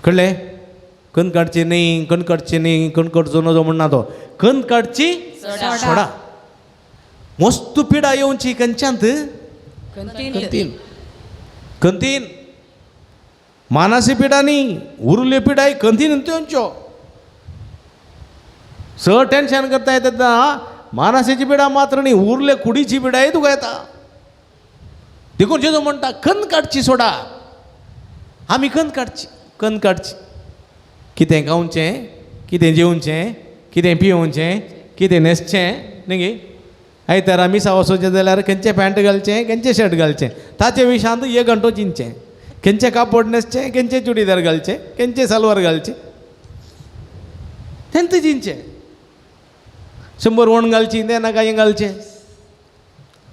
कळ्ळें? कंत काडची न्ही, कण काडची न्ही, कण काडचो नजो म्हणना तो, कंत काडची सोडा. मस्त पिडा येवची खंयच्यांत? कंतीन, कंतीन मानसी पिडा न्ही, उरल्यो पिडाय कंतीन तेंच्यो. चड टेंशन करता येता मानसीची पिडा मात्र न्ही, उरले कुडीची पिडाय तुका येता. देखून जेजू म्हणटा, कंत काडची सोडा. आमी कंत काडची, कंत काडची. कितें खावचें, कितें जेवचें, कितें पिवचें, कितें न्हेसचें, न्ही गे? आयतारा मिसा वचोचें जाल्यार खंयचें पॅण्ट घालचें, खंयचें शर्ट घालचें, ताचे विशांत एक घंटो चिंतचें. खंयचें कापड न्हेसचें, खंयचें चुडीदार घालचें, खंयचें सलवार घालचें, तेंच चिंतचें. 100 वण घालची, तें नाका हें घालचें.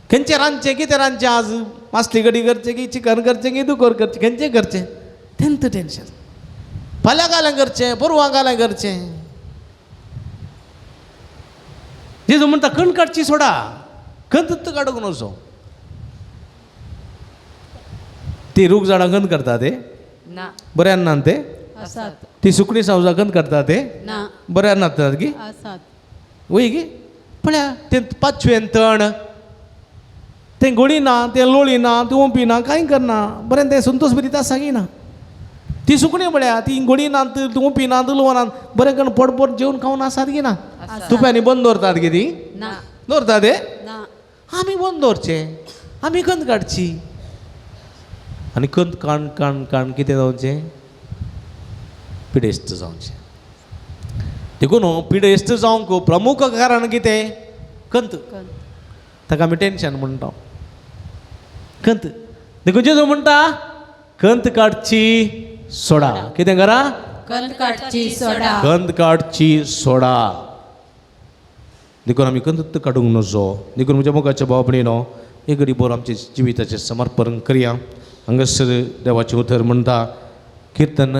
खंयचें रांदचें, कितें रांदचें आज, मासली कडी करचें की चिकन करचें की दुकोर करचें, खंयचें करचें तेंत टेंशन. फाल्यां काल्यां करचें, परवां काल्यां करचें. जेजू म्हणटा खण काडची सोडा, खंत काडूंक नजो. ती रूख झाडां खंत करता ते ना. बऱ्यान ना ते आसात. ती सुकणी सावजां खंत करता ते ना. बऱ्यान नातात की आसात. वय गी पळया तें पाचवें तण तें गोडी ना, तें लोळी ना, तें ओंपी ना, कांय करना, बरें तें संतोश बरी आसा की ना. ती सुकणी पळया ती गोडी ना, ओंपी ना, दुलवना, बरें करून पोट पोट जेवन खावन आसात की ना. तुप्यांनी बंद दवरतात की ती ना. दवरता ते. ना. आमी बंद दवरचें, आमी खंत काडची. आनी खंत काण काण काण कितें जावचें, पिडेस्त जावचें. देखून पिडेस्त जावंक प्रमुख कारण कितें, खंत. ताका आमी टेंशन म्हणटा, खंत. देखून जेजू म्हणटा खंत काडची सोडा. कितें करा, खंत काडची सोडा. खंत काडची सोडा. देखून आमी खंत काडूंक नजो. देखून म्हज्या मोगाच्या भाव भयणीनो, एक घडी बरो आमच्या जिविताचें समर्पण करया. हांगासर देवाचें उतर म्हणटा किर्तन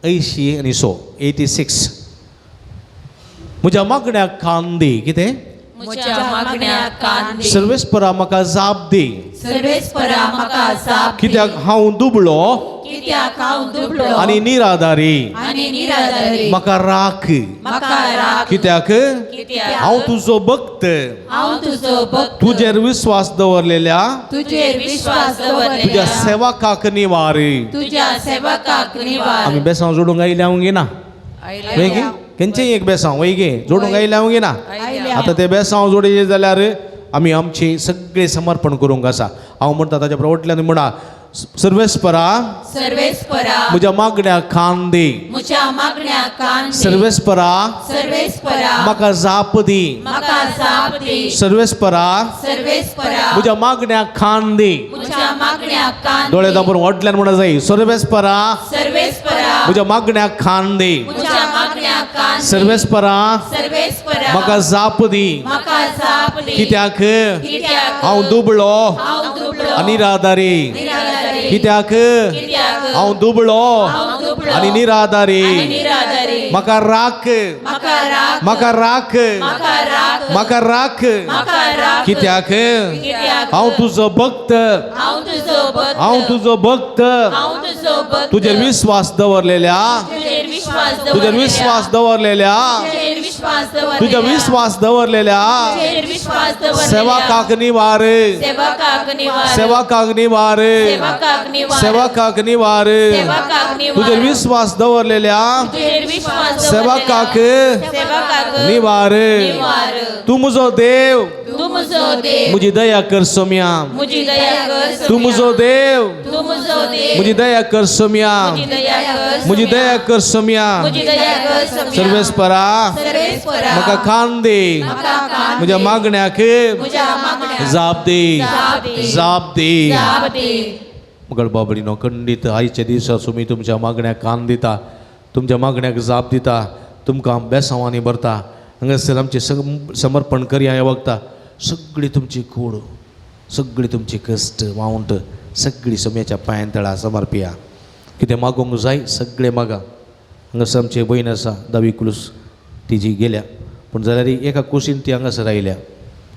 80 आनी 100, 86. म्हज्या मागण्याक कान दी. कितें, म्हज्या मागण्याक कान दी. सर्वेस्परा म्हाका जाप दी. सर्वेस्परा म्हाका जाप दी. कित्याक हांव दुबळो कित्याक हांव दुबळो आनी निराधारी, आनी निराधारी. म्हाका राख. म्हाका राख. कित्याक कित्याक हांव तुजो भक्त, हांव तुजो भक्त, तुजेर विस्वास दवरलेल्या, तुजेर विश्वास तुज्या दवरलेल्या, सेवकाक निवार. तुज्या सेवकाक निवार. आमी बेसांव जोडूंक आयल्या हांव ना, वय गे, खंयचेय एक बेसांव वय गे जोडूंक आयल्या हांव ना. आतां ते बेसांव जोडयले जाल्यार आमी आमचें सगळें समर्पण करूंक आसा. हांव म्हणटा ताच्या प्रवटल्यान म्हणा, सर्वेस्परा सर्वेस्परा म्हज्या मागण्याक कान दी. म्हज्या मागण्याक कान दी. सर्वेस्परा सर्वेस्परा म्हाका जाप दी. म्हाका जाप दी. सर्वेस्परा सर्वेस्परा म्हज्या मागण्याक कान दी. म्हज्या मागण्याक कान दी. दोळे दाबून व्हडल्यान म्हणा जाय, सर्वेस्परा सर्वेस्परा म्हज्या मागण्याक कान दी. म्हज्या मागण्याक कान दी. सर्वेस्परा सर्वेस्परा म्हाका जाप दी. म्हाका जाप दी. कित्याक कित्याक हांव दुबळो हांव दुबळो आनी निराधारी. निराधारी. कित्याक कित्याक हांव दुबळो हांव दुबळो आनी निराधारी. आनी निराधारी. म्हाका राख. म्हाका राख. म्हाका राख. म्हाका राख. म्हाका राख. म्हाका राख. कित्याक कित्याक हांव तुजो भक्त, हांव तुजो भक्त, हांव तुजो भक्त, हांव तुजो भक्त, तुजेर विस्वास दवरलेल्या, तुजेर विश्वास तुजेर विस्वास दवरलेल्या, तुजेर विश्वास दवरलेल्या, तुजेर विस्वास दवरलेल्या, तुजेर विश्वास दवरलेल्या, सेवकाक निवार. सेवकाक निवार. सेवकाक निवार. सेवकाक निवार. सेवकाक निवार. सेवकाक निवार. तुजेर विस्वास दवरलेल्या, तुजेर विश्वास सेवकाक सेवकाक निवार. निवार. तूं म्हजो देव, तूं म्हजो देव, म्हजी दया कर सोम्या. म्हजी दया कर. तूं म्हजो देव, तूं म्हजो देव, म्हजी दया कर सोम्या. म्हजी दया कर. म्हजी दया कर सोम्या. म्हजी दया कर सोम्या. सर्वेस्परा सर्वेस्परा म्हाका कान दी. म्हाका कान म्हज्या दी. मागण्याक म्हज्या मागण्याक जाप दी. जाप दी. जाप दी. जाप दी. मगळ बाबडीनो, खंडीत आयच्या दिसा सुमी तुमच्या मागण्याक कान दिता, तुमच्या मागण्याक जाप दिता, तुमकां बेसांवांनी भरता. हांगासर आमचें समर्पण करया ह्या वखता. सगळी तुमची कूड, सगळी तुमची कश्ट वावंट सगळी सम्याच्या पांयां तळा समर्पिया. कितें मागूंक जाय सगळें मागा. हांगासर आमची भयण आसा दावी कुलूस, तिजी गेल्या पूण जाल्यार एका कुशीन ती हांगासर आयल्या.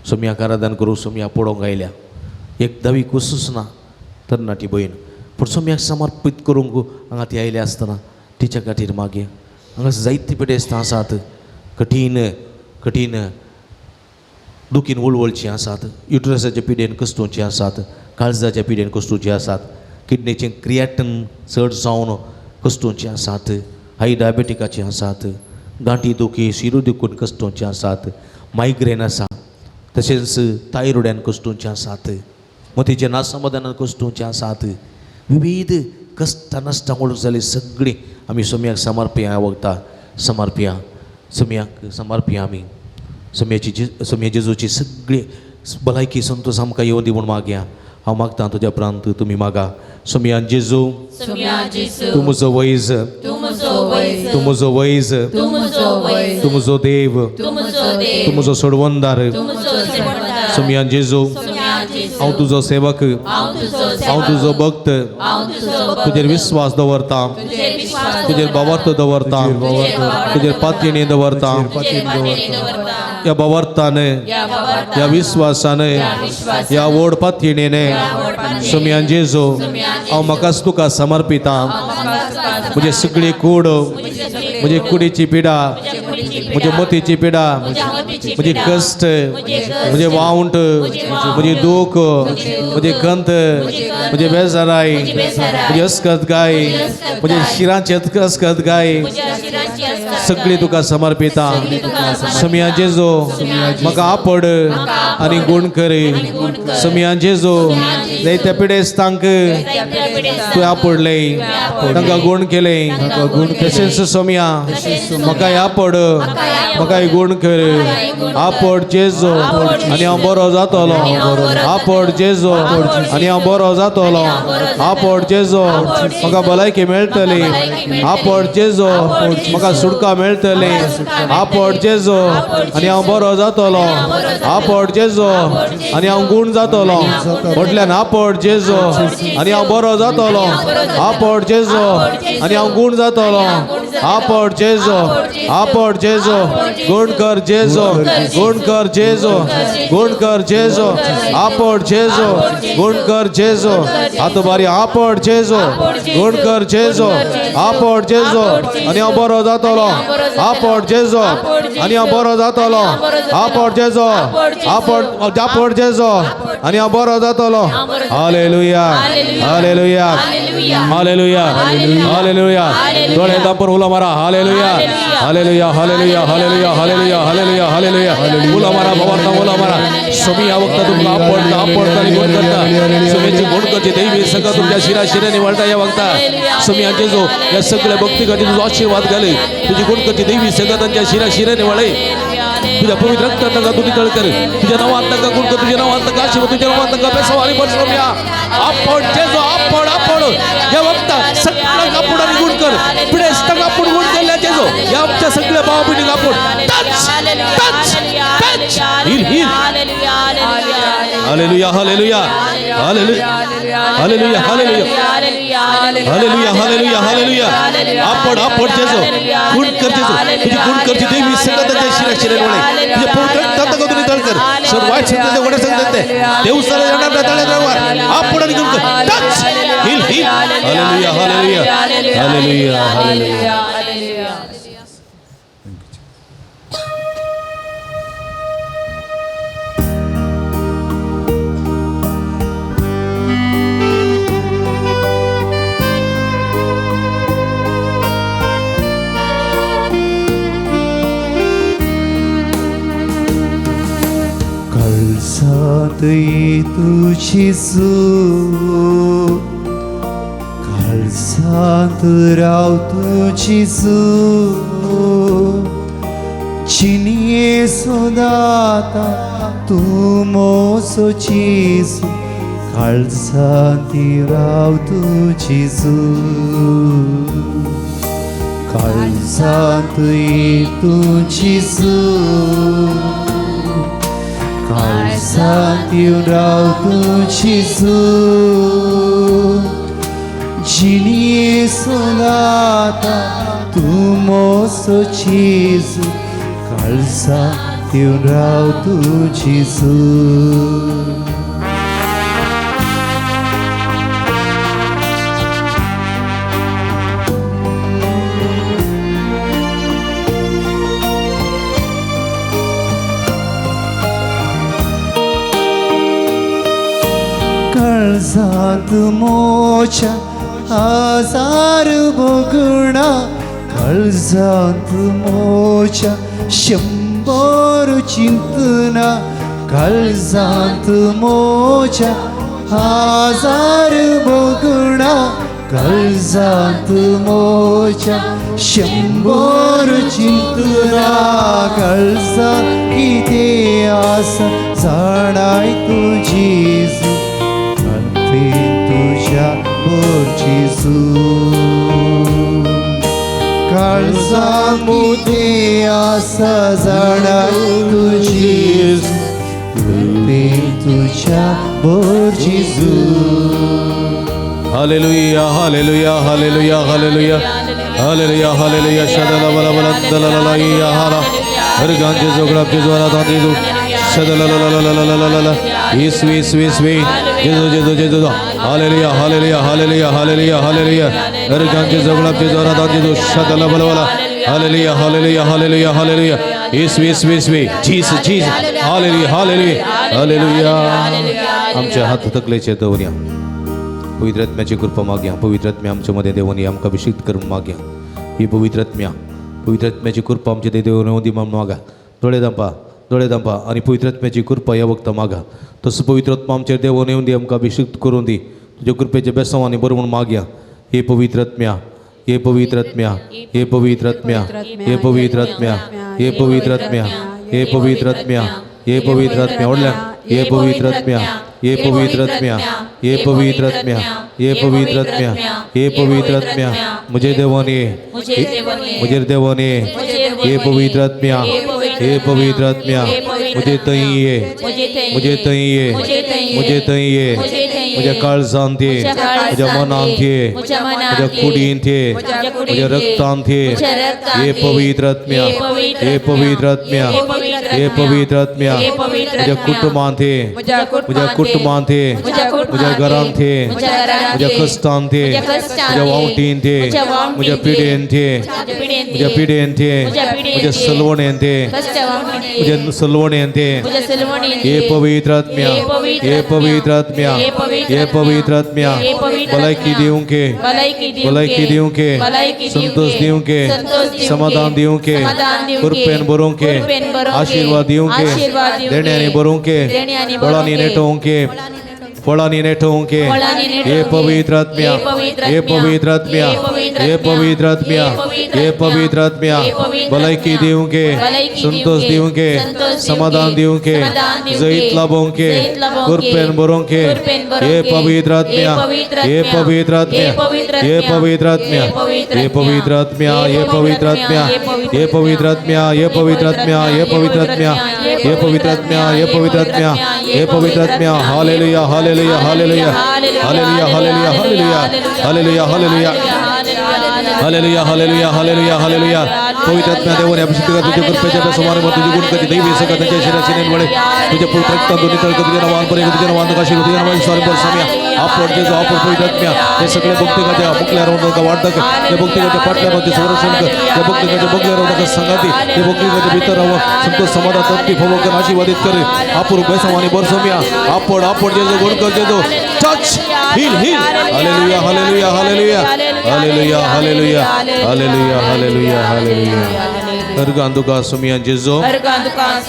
सोम्याक आराधन करूं सोम्या पळोवंक आयल्या. एक दावी कुसूच ना तरणाटी भयण, पूण सोम्याक समर्पीत करूंक हांगा ती आयल्या आसतना तिच्या खातीर मागीर हांगा जायती पिडेस्तां आसात, कठीण कठीण दुखीन वळवळचीं आसात, युट्रसाच्या पिडेन कस्तुवचीं आसात, काळजाच्या पिडेन कस्तुवचीं आसात, किडनीचें क्रिएटन चड जावन कस्तुवचीं आसात, हाय डायबेटिकाचीं आसात, गांठी दुखी शिरू दुखून कस्तुवचीं आसात, मायग्रेन आसा, तशेंच थायरोयडान कस्तुवचीं आसात, मतीचें नासमाधानान कस्तुवचीं आसात. विविध कश्टां नश्टां वळख जाली सगळीं आमी सोम्याक समर्पया वखता समर्पया, सोम्याक समर्पया. आमी सोम्याची सोम्या जेजूची सगळी भलायकी संतोष आमकां येवं दी म्हूण मागया. हांव मागतां तुज्या प्रांत तुमी मागा. सोम्या जेजू, तूं म्हजो वैज, तूं म्हजो वैज, तूं म्हजो वैज, तूं म्हजो वैज, तूं म्हजो देव, तूं म्हजो तूं म्हजो सोडवणदार. सोमया जेजू, हांव तुजो सेवक, हांव तुजो भक्त, तुजेर विस्वास दवरता, तुजेर भावार्थ दवरता, तुजेर पातयेणी दवरता. ह्या भावार्थान, ह्या विस्वासान, ह्या व्हड पातयेणीन सोमया जेजू, हांव म्हाकाच तुका समर्पिता. म्हजे सगळी कूड, म्हजे कुडीची पिडा, म्हजे मतीची पिडा, म्हजे कश्ट, म्हजे वावंट, म्हजे दूख, म्हजे कंत, म्हजे बेजाराय, म्हजी अस्कत गाय, म्हजे शिरांची अस्कत गाय, सगळी तुका समर्पिता. सोमया जेजू, म्हाका आपड आनी गुण कर. सोमया जेजू, जायत्या पिडेस्तांक तुवें आपडलें, तांकां गुण केलें. तशेंच सोमया, म्हाकाय आपड, म्हाकाय गुण कर. आपड जेजू आनी हांव बरो जातलो. आपड जेजू आनी हांव बरो जातलो. आपड जेजू, म्हाका भलायकी मेळटली. आपड जेजू, म्हाका सुटका मेळटली. आपड जेजू आनी हांव बरो जातलो. आपड जेजू आनी हांव गुण जातलो. म्हटल्यान आपड जेजू आनी हांव बरो जातलो. आपड जेजू आनी हांव गुण जातलो. आपड जेजू, आपड जेजू, गुण कर जेजू, गुण कर जेजू, गुण कर जेजू, आपड जेजू, गुण कर जेजू. आतां बारी आपड जेजू, गुण कर जेजू, आपड जेजू आनी हांव बरो जातलो. आपड जेजू आनी हांव बरो जातलो. आपड जेजू, आपड, आपड जेजू आनी हांव बरो जातलो. हालेलुया, हालेलुया, हालेलुया, हालेलुया. डोळे दापून उलो मारा, hallelujah, hallelujah, hallelujah, hallelujah, hallelujah, hallelujah, hallelujah. उलो मारा, भवार्थ उलो मारा. सोमी ह्या वक्ता तुमकां आपडता, आपडता आनी गुण करता. सोम्याची गुण करची दैवी सगळं तुमच्या शिरा शिऱ्याने वळटा ह्या वक्ता. सोमया जेजू, ह्या सगळ्या भक्ती खातीर तुजो आशीर्वाद घाले. तुजी गुण करची दैवी सगळं तांच्या शिरा शिऱ्याने वळय. तुझ्या पवित्र रक्तात तांकां तूं नितळ कर. तुझ्या नांवात तांकां गुण कर, तुझ्या नांवात तांकां आशीर्वाद, तुझ्या नांवात तांकां बेसाव आनी बरसोम. आपड जेजू, आपड, आपड ह्या वक्ता सगळ्यांक आपूण आनी गुण कर. पिडेस्तांक आपूण गुण केल्ल्या जेजू, ह्या आमच्या सगळ्या भाव भयणींक आपूण touch, touch, touch, heal, heal. Hallelujah, hallelujah, hallelujah, hallelujah, hallelujah, hallelujah, hallelujah, hallelujah. आपड, आपड जेजू, गुण कर जेजू. तुझी गुण करची देवी सगळं त्यांच्या शिरा शिऱ्याने वळय. तुझ्या पवित्र रक्तात तांकां तूं नितळ कर. सर वायट संगते, वडे संगते, देव सर येणार नाही. आपड आणि गुण कर. Touch, heal, heal. Hallelujah, hallelujah, hallelujah, hallelujah. काळजांत तुजी सू, काळजांत राव तुजी सू, चिनये सोदाता तूं मोसो जेजू, काळजांत राव तुजी सू, काळजांत तुजी सू, काळजांत राव तुजी सू, जिनये सोदाता तूं मोसो जेजू, काळजांत राव तुजी सू. काळजांत मोच्या हजार भोगणा, काळजांत मोच्या शंबर चिंतना, काळजांत मोच्या हजार भोगणा, काळजांत मोच्या शंबर चिंतना, काळजांत कितें आसा जाणाय तूं जेजू, तुझ्या बोर जेजू, काळजांत कितें आसा जाणा तुजी कृपेन तुज्या भर जेजू. Hallelujah, hallelujah, hallelujah, hallelujah, hallelujah, hallelujah. शदला बला बला दला ला या हाला. हरगान जेजू, गुलाब जेजू, आराधन जेजू. शदला ला ला ला ला ला ला ला. येसू, येसू, येसू, जेजू, जेजू, जेजू. Hallelujah, hallelujah, hallelujah, hallelujah, hallelujah. हरगान जेजू, गुलाब जेजू, आराधन जेजू. शदला बला बला. Hallelujah, hallelujah, hallelujah, hallelujah. येसू, येसू, येसू, जीसस, जीसस. हालेलुया, हालेलुया, हालेलुया. आमच्या हात तकलेचे दवरया. पवित्र आत्म्याची कृपा मागया. पवित्र आत्म्या आमच्या मध्ये देवनी आमकां अभिषेक करून मागया. ही पवित्र आत्म्या, पवित्र आत्म्याची कृपा आमच्या ते देवन येवंदी म्हणून मागा. दोळे दांपा, दोळे दांपा आनी पवित्र आत्म्याची कृपा ह्या वखता मागा. तसो पवित्र आत्मा आमचेर देवोन येवन दी, आमकां अभिषेक करून दी. तुज्या कृपेच्या बेसांवांनी बरें म्हणून मागया. हे पवित्र आत्म्या, हे पवित्र आत्म्या, हे पवित्र आत्म्या, हे पवित्र आत्म्या, हे पवित्र आत्म्या, हे पवित्र आत्म्या, हे पवित्र आत्म्या. व्हडल्यान हे पवित्र आत्म्या, हे पवित्र आत्म्या, हे पवित्र आत्म्या, हे पवित्र आत्म्या, हे पवित्र आत्म्या. म्हजे देवान ये, म्हजेर देवान ये. हे पवित्र आत्म्या, हे पवित्र आत्म्या, म्हजे थंय ये, म्हजे थंय ये, म्हजे थंय ये. म्हज्या काळजांत ये, म्हज्या मनांत ये, म्हज्या कुडींत ये, म्हज्या रक्तांत ये. हे पवित्र आत्म्या, हे पवित्र आत्म्या, हे पवित्र आत्म्या, म्हज्या कुटुंबांत ये, म्हज्या कुटुंबांत ये, म्हज्या घरांत ये, म्हज्या कश्टांत ये, म्हज्या वावटींत ये, म्हज्या पिडेंत ये, म्हज्या पिडेंत ये, म्हज्या सलवणेंत ये, म्हज्या सलवणेंत ये. हे पवित्र आत्म्या, हे पवित्र आत्म्या, हे पवित्र आत्म्या, भलायकी दिवंक, भलायकी दिवंक, संतोष दिवंक, समाधान दिवंक, कृपेन भरूंक, आशीर्वाद दिवंक, देण्यांनी भरूंक, फळांनी नेटोवंक, फळांनी नेटोवंक. हे पवित्र आत्म्या, हे पवित्र आत्म्या, हे पवित्र आत्म्या, हे पवित्र आत्म्या, भलायकी दिवंक, संतोष दिवंक, समाधान दिवंक, जैत लाभोवंक, कृपेन भरूंक. हे पवित्र आत्म्या, हे पवित्र आत्म्या, हे पवित्र आत्म्या, हे पवित्र आत्म्या, हे पवित्र आत्म्या, हे पवित्र आत्म्या, हे पवित्र आत्म्या, हे पवित्र आत्म्या, हे पवित्र आत्म्या, हे पवित्र आत्म्या, हे पवित्र आत्म्या. Hallelujah, hallelujah, hallelujah, hallelujah, hallelujah, hallelujah, hallelujah, hallelujah, hallelujah, hallelujah, hallelujah, hallelujah. पवित्र आत्म्या देवाने अभिषेक कर. तुझ्या कृपेच्या बेसमाने तुझी गुण कधी दैवी सगळं त्यांच्या शरीराची नेमळे तुझ्या पवित्र रक्तात नितळ कर. तुझ्या नावान परे, तुझ्या नावान काशी, तुझ्या नावान सारे पर साम्या. आपण जेजू, आपण पवित्र आत्म्या, हे सगळे भक्तिकाच्या मुकल्यावर नका वाढतं, हे भक्तिकाच्या पाटल्यावर संरक्षण कर, हे भक्तिकाच्या बगल्यावर नका संगाती, हे भक्तिकाच्या भितर राहावं संतोष समाधान तृप्ती फवो कर, आशीर्वादित कर. आपण बेसमाने बरसम्या. आपण आपण जेजू गुण कर. जेजू touch, heal, heal. Hallelujah, hallelujah, hallelujah, hallelujah, hallelujah, hallelujah, hallelujah, hallelujah. Organ तुका सुमियान जेजू,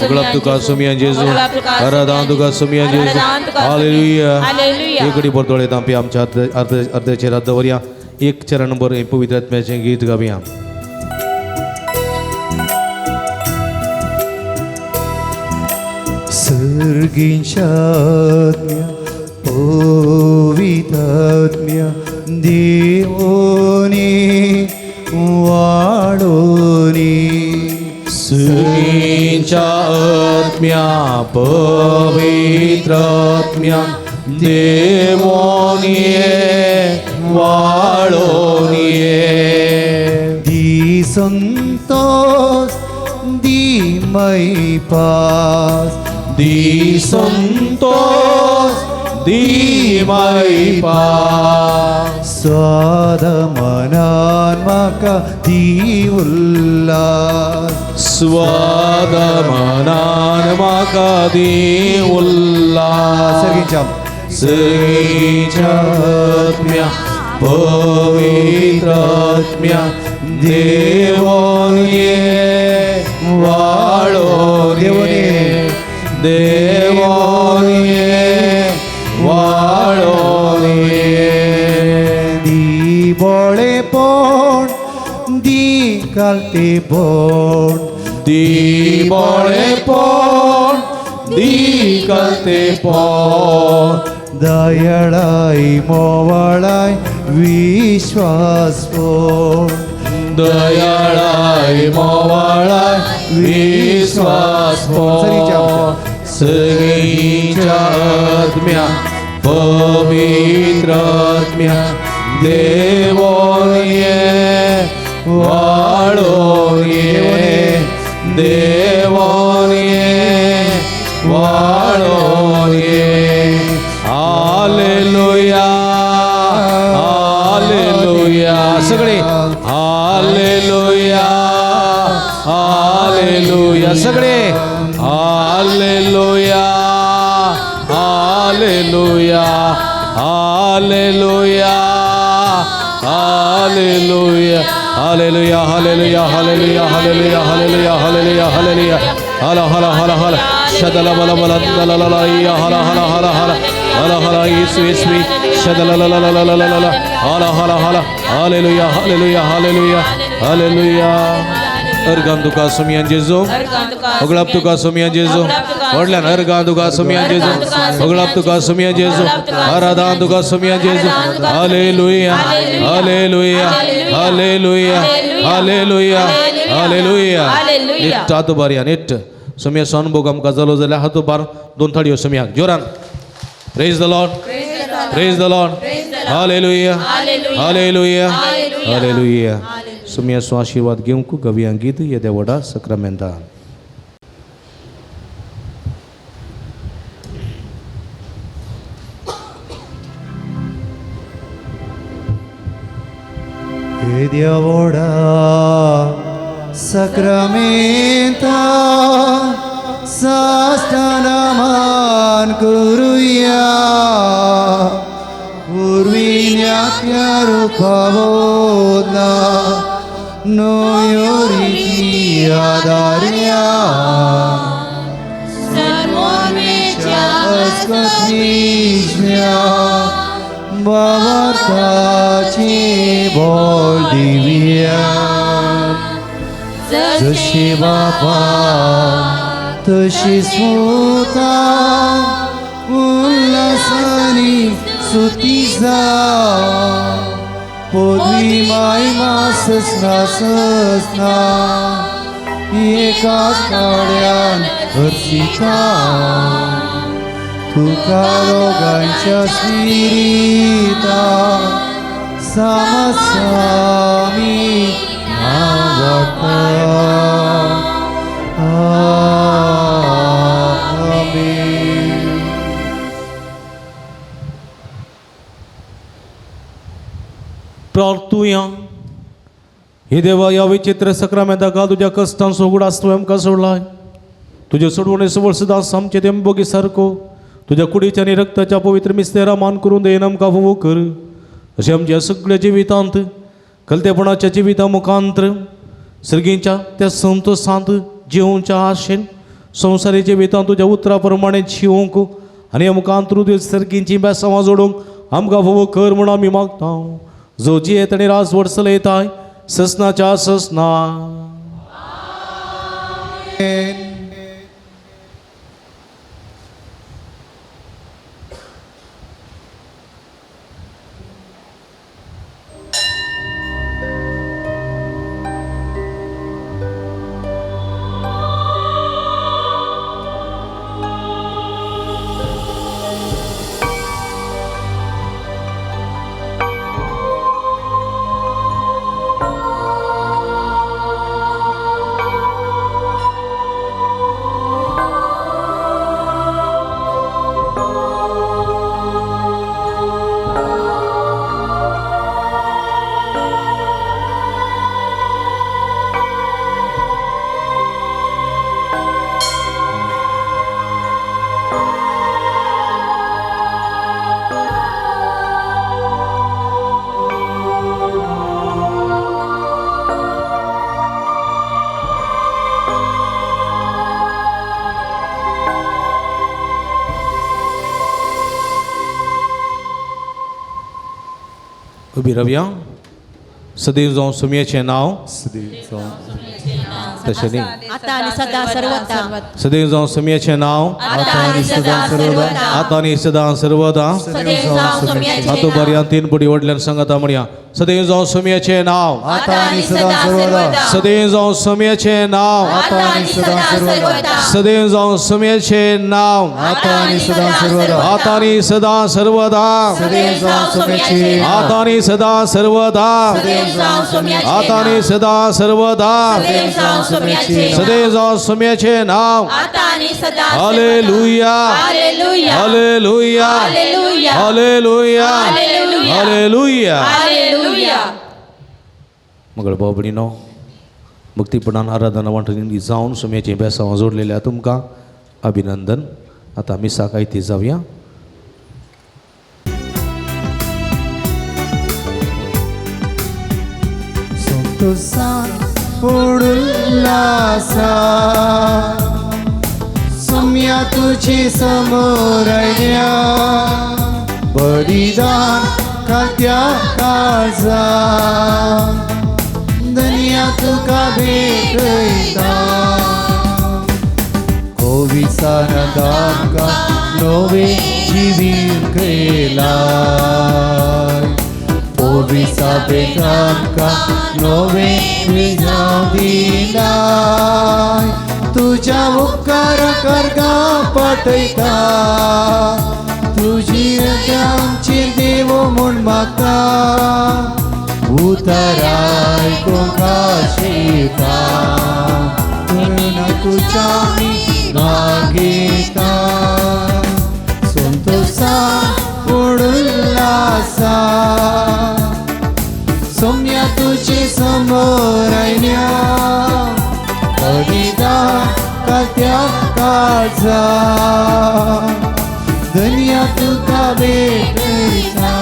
गुलाब तुका सुमियान जेजू, आराधान तुका सुमियान जेजू. हालेलुया. एकडी बरदोळे तांपी आमच्या अर्ध्याचेर हात दवरया. एक चरण भर पवित्र आत्म्याचें गीत गावया. सर्गींच्या आत्म्या, पवित्र आत्म्या, देवोनी वाडोनी. सर्गींच्या आत्म्या, पवित्र आत्म्या, देवोनी वाडोनी. दी संतोष, दी मैपास, दी संतोष, दी मैपास. स्वाद मनान म्हाका दी उल्लास, स्वाद मनान म्हाका दी उल्लास. सर्गींच्या सर्गींच्या आत्म्या, पवित्र आत्म्या, देवोनी वाळोनी, देवोनी वाळोनी. दी बोळेपण, दी कालतेपण, दी बोळेपण, दी कालतेपण. दयाळाय मोवाळाय विश्वासपण, दयाळाय मोवाळाय विश्वास सगळीच्या आत्म्या पवित्र आत्म्या देवोये वाळोये देवोये वाळोये. हालेलुया हालेलुया सगळे हालेलुया हालेलुया सगळे hallelujah hallelujah hallelujah hallelujah hallelujah hallelujah hallelujah hallelujah hallelujah hallelujah hallelujah हाला हाला हाला हाला शदला बला बला ला ला ला या हाला हाला हाला हाला हाला हाला येसू येसवी शदला ला ला ला ला ला ला हाला हाला हाला हालेलुया हालेलुया हालेलुया हालेलुया. अर्गान तुका सोमियान जेजू होगळाप तुका सोमियान जेजू व्हडल्यान अर्गान तुका सोमियान जेजू होगळाप तुका सोमियान जेजू आराधान तुका सोमियान जेजू. Hallelujah hallelujah hallelujah hallelujah hallelujah. नीट हात उबारया नीट सोमिया अनुभव आमकां जालो जाल्यार हात उबार दोन थाळयो सोमियाक जोरान. Praise the Lord praise the Lord. Hallelujah hallelujah hallelujah. सोमियाचो आशिर्वाद घेवंक गवया गीत येद्या व्हडा सक्रामेंतान. येद्या व्हडा सक्रामेंता साष्टांग करुया पूर्विन्या रुपावोदला नव्यो रिती आदारया अस्कतीज्ञा बाबाची बोल दिव्या जशी बापा तशी स्मृता उल्हासानी सुती जा पोदवी मायमा ससना ससना एका काड्यान हर्षिता तुका रोगांच्या स्पिरिता सामसामी नावाटा. आमेन. प्रार्थुया. हे देवा ह्या विचित्र सक्रामेंता काल तुज्या कश्टांचो उगडास तुवें आमकां सोडलाय. तुजे सोडवणे सवळ सदां आमचे ते बोगी सारको तुज्या कुडीच्या आनी रक्ताच्या पवित्र मिस्तेरा मान करून देन आमकां फावो कर. अशें आमच्या सगळ्या जिवितांत कलतेपणाच्या जिविता मुखांत्र सर्गींच्या त्या संतोशांत जिवच्या आशेन संवसारी जिवितांत तुज्या उतरा प्रमाणे जिवंक आनी आमकां तुज्या सर्गींची बेसांवां जोडूंक आमकां फावो कर म्हूण आमी मागता. जो जियेत आनी राजवट चलयताय ससनाच्या ससना. उबी रावया. सदैव जावं सुमयेचें नांव सदैव जावं. तशें न्ही. आता आणि सदा सर्वता. सदैव जावं सोमयाचें नांव. आता आणि सदा सर्वदा. आता आनी सदां सर्वदा. सदैव जावं सोम्याचें हातो बरया तीन पुडी व्हडल्यान सांगता म्हणया. सदैव जावं सोमयाचें नांव. आता आणि सदा सर्वदा. सदैव जावं सोमयाचें नांव. आता आणि सदा सर्वदा. सदैव जावं सोमयाचें नांव. आता आणि सदा सर्वदा. आता आनी सदां सर्वदा. सदैव जावं सोम्याचें नांव. आता आनी सदां सर्वदा. सदैव जावं सोम्याचें आता आनी सदां सर्वदा. सदैव जावं सोम्याचें सदैव जावं सोमयाचें नांव. आता आणि सदा. Hallelujah. Hallelujah. Hallelujah. Hallelujah. Hallelujah. Hallelujah. Hallelujah. Hallelujah. मगळ भाव भयणीनो, मुक्तीपणान आराधना वांटणी जावन सोम्याचें बेसांव जोडलेल्या तुमकां अभिनंदन. आतां मिसाक आयती जावया. संतोषान उडुल्लासा सोम्या तुझे समोर आयल्या बलिदान खात्या काळजा धनया तुका भेटयता. कोविसान दामका नवे जिवीत केलाय ओविसा बेटांका नवे विजाव दिलाय. तुझ्या उपकार करगा पाठयता तुझी आमची देव म्हूण मागता. उतराय कोंकाशिता तुझ्या मी मागेता. संतोषा उडुल्लासा सोम्या तुझे समोर आयल्या बलिदान खात्या काळजा धनया तुका भेटयता.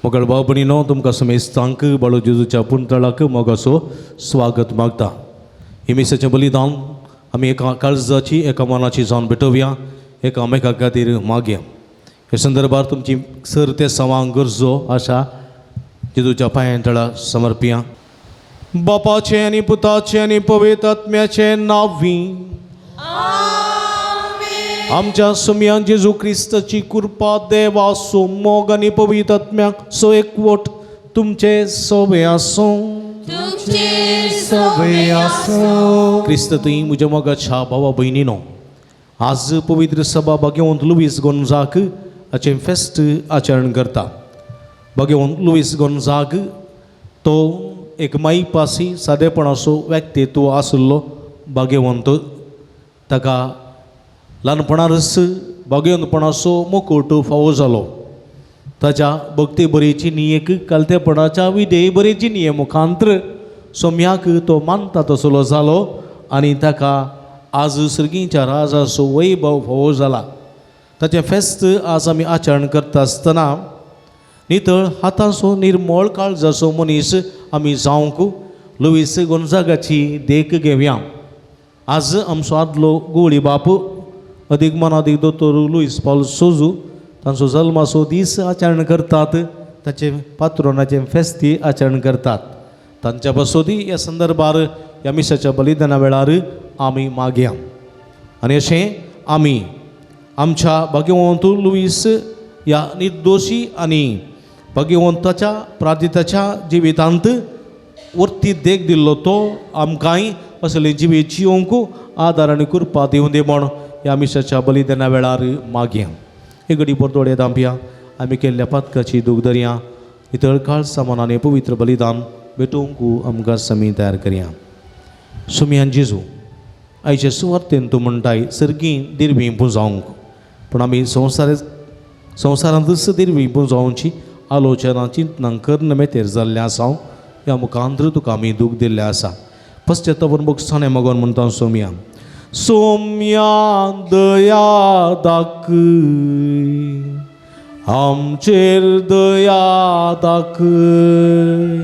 मोगळ भाव भयणीनो, तुमकां समेस्तांक बाळू जेजूच्या पुंतळाक मोगाचो स्वागत मागता. ही मिसाचें बलिदान आमी एका काळजाची एका मनाची जावन भेटोवया, एकामेका खातीर मागया. ह्या संदर्भार तुमची सर ते सवांग गरजो आशा जेजूच्या पांयां तळा समर्पिया. बापाचें आनी पुताचें आनी पवित्र आत्म्याचें नांवी आमच्या सुमयान जेजू क्रिस्ताची कृपा देवाचो मोग आनी पवित्र आत्म्याक सो एकवट तुमचे सोबे आसूं. सगळे आसूं. क्रिस्त तुंय म्हज्या मोगाच्या भावा भयणीनो, आज पवित्र सभा भाग्यवंत लुवीस गोंजाग हाचें फेस्त आचरण करता. भाग्यवंत लुवीस गोंजाग तो एक माईपासी सादेपणाचो व्यक्तित्व आशिल्लो भाग्यवंत. ताका ल्हानपणारच भाग्यवंतपणाचो मुकुट फावो जालो. ताच्या भक्ती बरेची नियेक कालतेपणाच्या विधेय बरेची निये मुखांत्र सोम्याक तो मानता तसलो जालो आनी ताका आज सर्गीच्या राजाचो वैभव फावो जाला. ताचें फेस्त आज आमी आचरण करता आसतना नितळ हाताचो निर्मळ काळजाचो मनीस आमी जावंक लुवीस गोंजागाची देख घेवया. आज आमचो आदलो गोळी बाप अदीक मनादीक दोतोर लुईस पावल सोजू तांचो जल्माचो दीस आचरण करतात. ताचें पात्रोनाचें फेस्ती आचरण करतात. तांच्या बसोदी ह्या संदर्भार ह्या मिसाच्या बलिदाना वेळार आमी मागया. आनी अशें आमी आमच्या भाग्यवंत लुईस ह्या निर्दोशी आनी भाग्यवंताच्या प्रादिताच्या जिवितांत वर्ती देख दिल्लो तो आमकांय असले जिवीत जिवंक आदार आनी कृपा दिवं दी म्हण ह्या मिसाच्या बलिदाना वेळार मागया. हे घडी परतोडे दांपया आमी केल्ल्या पातकाची दूख धरया. नितळ काळ सामानाने पवित्र बलिदान भेटोवंक आमकां समी तयार करया. सुमयान जेजू आयचे सुवार्तेन तूं म्हणटाय सर्गी दिरवी पुंजावंक, पूण आमी संवसारांतच दिरवी पुंजावची आलोचना चिंतनां कर्ण मेतेर जाल्लें आसा. ह्या मुखांत्र तुका आमी दूख दिल्लें आसा. पश्चातापून बोगसाणे मगोन म्हणटा सोम्या. सोम्या दया दाखय आमचेर दया दाखय.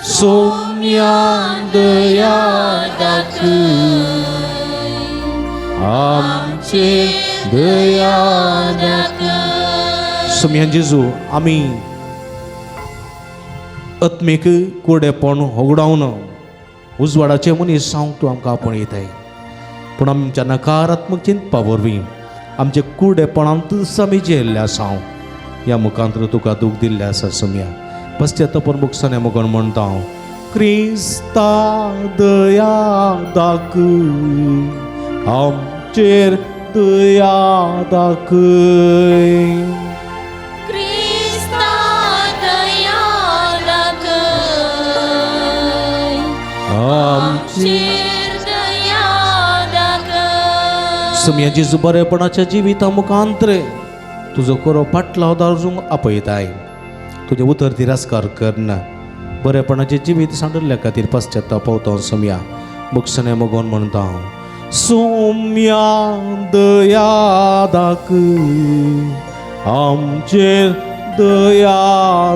सोम्या दया दाखय आमचेर दया दाखय. सोमयान जेजू आमी आत्मीक कुरडेपण होगडावन उजवाडाचे मनीस जावंक तूं आमकां आपोवन येताय, पूण आमच्या नकारात्मक चिंतपा वरवीं आमचे कुरडेपणांतूच आमी जियेल्ले आसा. ह्या मुखांतर तुका दूख दिल्लें आसा सोमया. पश्चातापन मुखान मुखान म्हणटा हांव, क्रिस्ता दया दाखय, आमचेर दया दाखय. क्रिस्ता दया दाखय, आमचेर आमचेर दया दाखय. सोमया जेजू बरेपणाच्या जिविता मुखांतरे तुजो कोरो पाटलाव दारजूंक आपयताय. तुजें उतर तिरस्कार करना बरेपणाचें जिवीत सांडल्ल्या खातीर पश्चाताप पावता सोमया. मुखसने मगोन म्हणटा हांव, सोम्या दया दाखय, आमचेर दया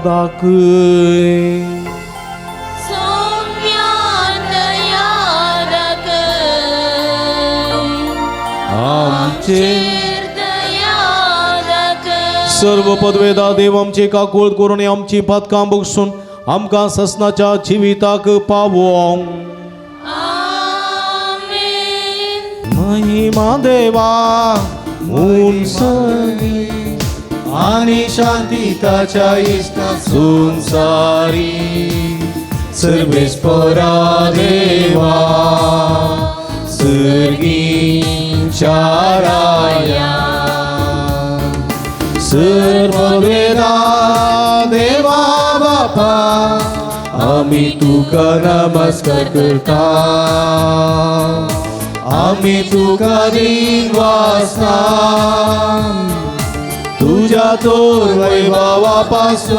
दाखय. सोम्या दया दाखय, आमचेर दया दाखय. सर्व पदवेदा देव आमची काकूळ करून आमची पातकां बगसून आमकां ससनाच्या जिविताक पावोवंक. आमेन. महिमा देवा उंचारी आणि शांती ताच्या इश्टा संसारी सर्वेस्परा देवा सर्गीच्या राया. सर्ववेदा देवा बापा आमी तुका नमस्कार करता, आमी तुका दिनवासता तुझ्या तोर वैभवापासून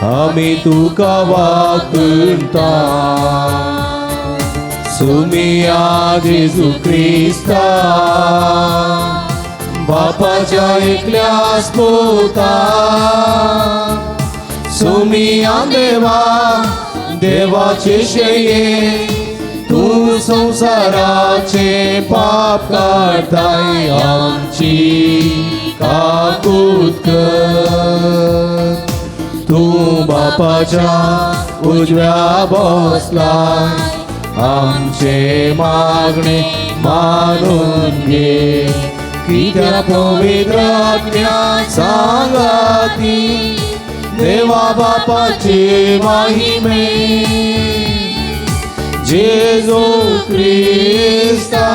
आमी तुका वाकुणता. सुमिया जेजू क्रिस्ता बापाच्या एकल्यास पुता, सुमिया देवा देवाचे शये तूं संवसाराचे पाप काडताय आमची काकूत कर. तूं बापाच्या उजव्या बसलाय आमचे मागणे मानून घे, कित्याक पवित्र आत्म्या सांगाती देवा बापाचे महिमे जेजू क्रिस्ता.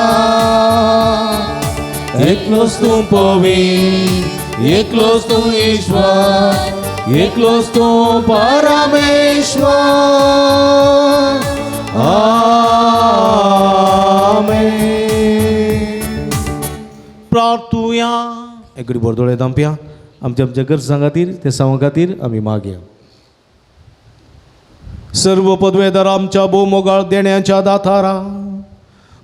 एकलोच तूं पवित्र, एकलोच तूं ईश्वर, एकलोच तूं परमेश्वर. आमेन. प्रार्थुया. एकडी बोरदोळे दामप्या आमच्या आमच्या गरजां खातीर ते सांवा खातीर आमी मागया. सर्व पदवेदार आमच्या भोवमोगाळ देण्याच्या दातारा,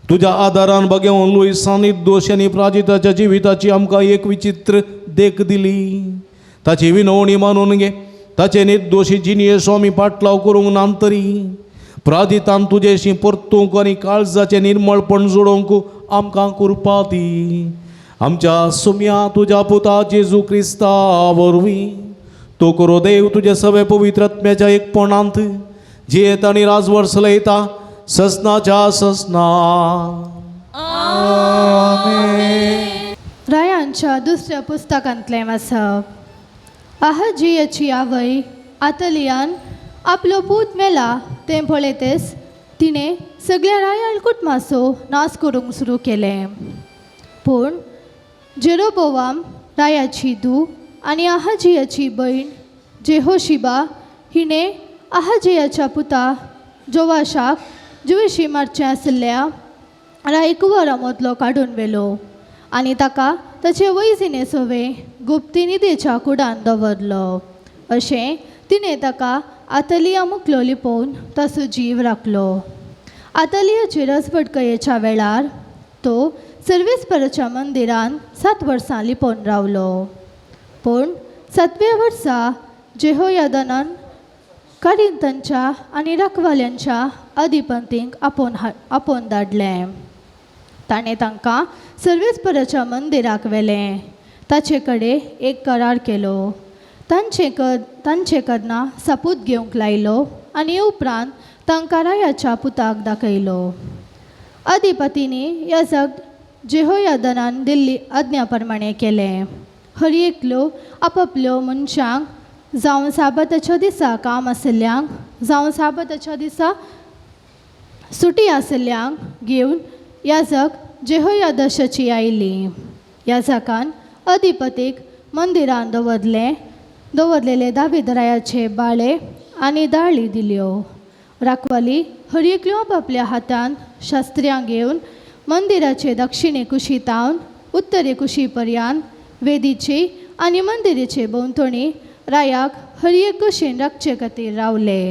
तुज्या आदारान बगेवन लुईसान निर्दोश आनी प्राजिताच्या जिविताची आमकां एक विचित्र देख दिली. ताची विनवणी मानून घे, ताचे निर्दोशी जिणेचो आमी पाटलाव करूंक नांतरी प्राजितान तुजेशी परतूंक आनी काळजाचें निर्मळपण जोडोवंक आमकां कृपा दी. आमच्या सुम्या तुज्या पुता जेजू क्रिस्ता वरवीं तो करो देव तुज्या सगळे पवित्र आत्म्याच्या एकपणांत जियेता आनी राजवट चलयता ससनाच्या ससना. रायांच्या दुसऱ्या पुस्तकांतलें वाचप. आहाजियाची आवय आतलियान आपलो पूत मेला तें पळयतेच तिणें सगळ्या रायाळ कुटुंबाचो नाश करूंक सुरू केलें. पूण जेरोबोवाम रायाची धूव आनी आहाजियाची भयण जेहोशिबा हिणें आहाजियाच्या पुता जोवाशाक जुवेशी मारचें आशिल्ल्या रायकुंवरा मदलो काडून व्हेलो आनी ताका ताचे वैजिणे सवे गुप्तिनिधेच्या कुडान दवरलो. अशें तिणें ताका आतलिया मुकलो लिपोवन ताचो जीव राखलो. आतलियाचे रजवटकयेच्या वेळार तो सर्वेस्पराच्या मंदिरान 7 वर्सां लिपोवन रावलो. पूण 7व्या वर्सा जेहोयादनान कारिंतांच्या आनी राखवाल्यांच्या अधिपतींक आपोवन धाडलें. ताणें तांकां सर्वेस्पराच्या मंदिराक व्हेलें. ताचे कडेन एक करार केलो, तांचे कडना सापूत घेवंक लायलो आनी उपरांत तांकां रायाच्या पुताक दाखयलो. अधिपतींनी याजक जेहोयादनान दिल्ली आज्ञा प्रमाणें केलें. हर एकलो आपापल्यो मनशांक जावं साबाताच्या दिसा काम आशिल्ल्यांक जावं साबाताच्या दिसा सुटी आशिल्ल्यांक घेवन याजक जेहोयादशाची आयली. याजकान अधिपतीक मंदिरान दवरलेले दावीद रायाचे बाळे आनी दाळी दिल्यो. राखवाली हर एकल्यो आपापल्या हातान शास्त्र्यां घेवन मंदिराचे दक्षिणे कुशी तावन उत्तरे कुशी पर्यंत वेदीची आनी मंदिराचे भोंवतणी रायाक हर एक कुशीन राखचे खातीर रावले.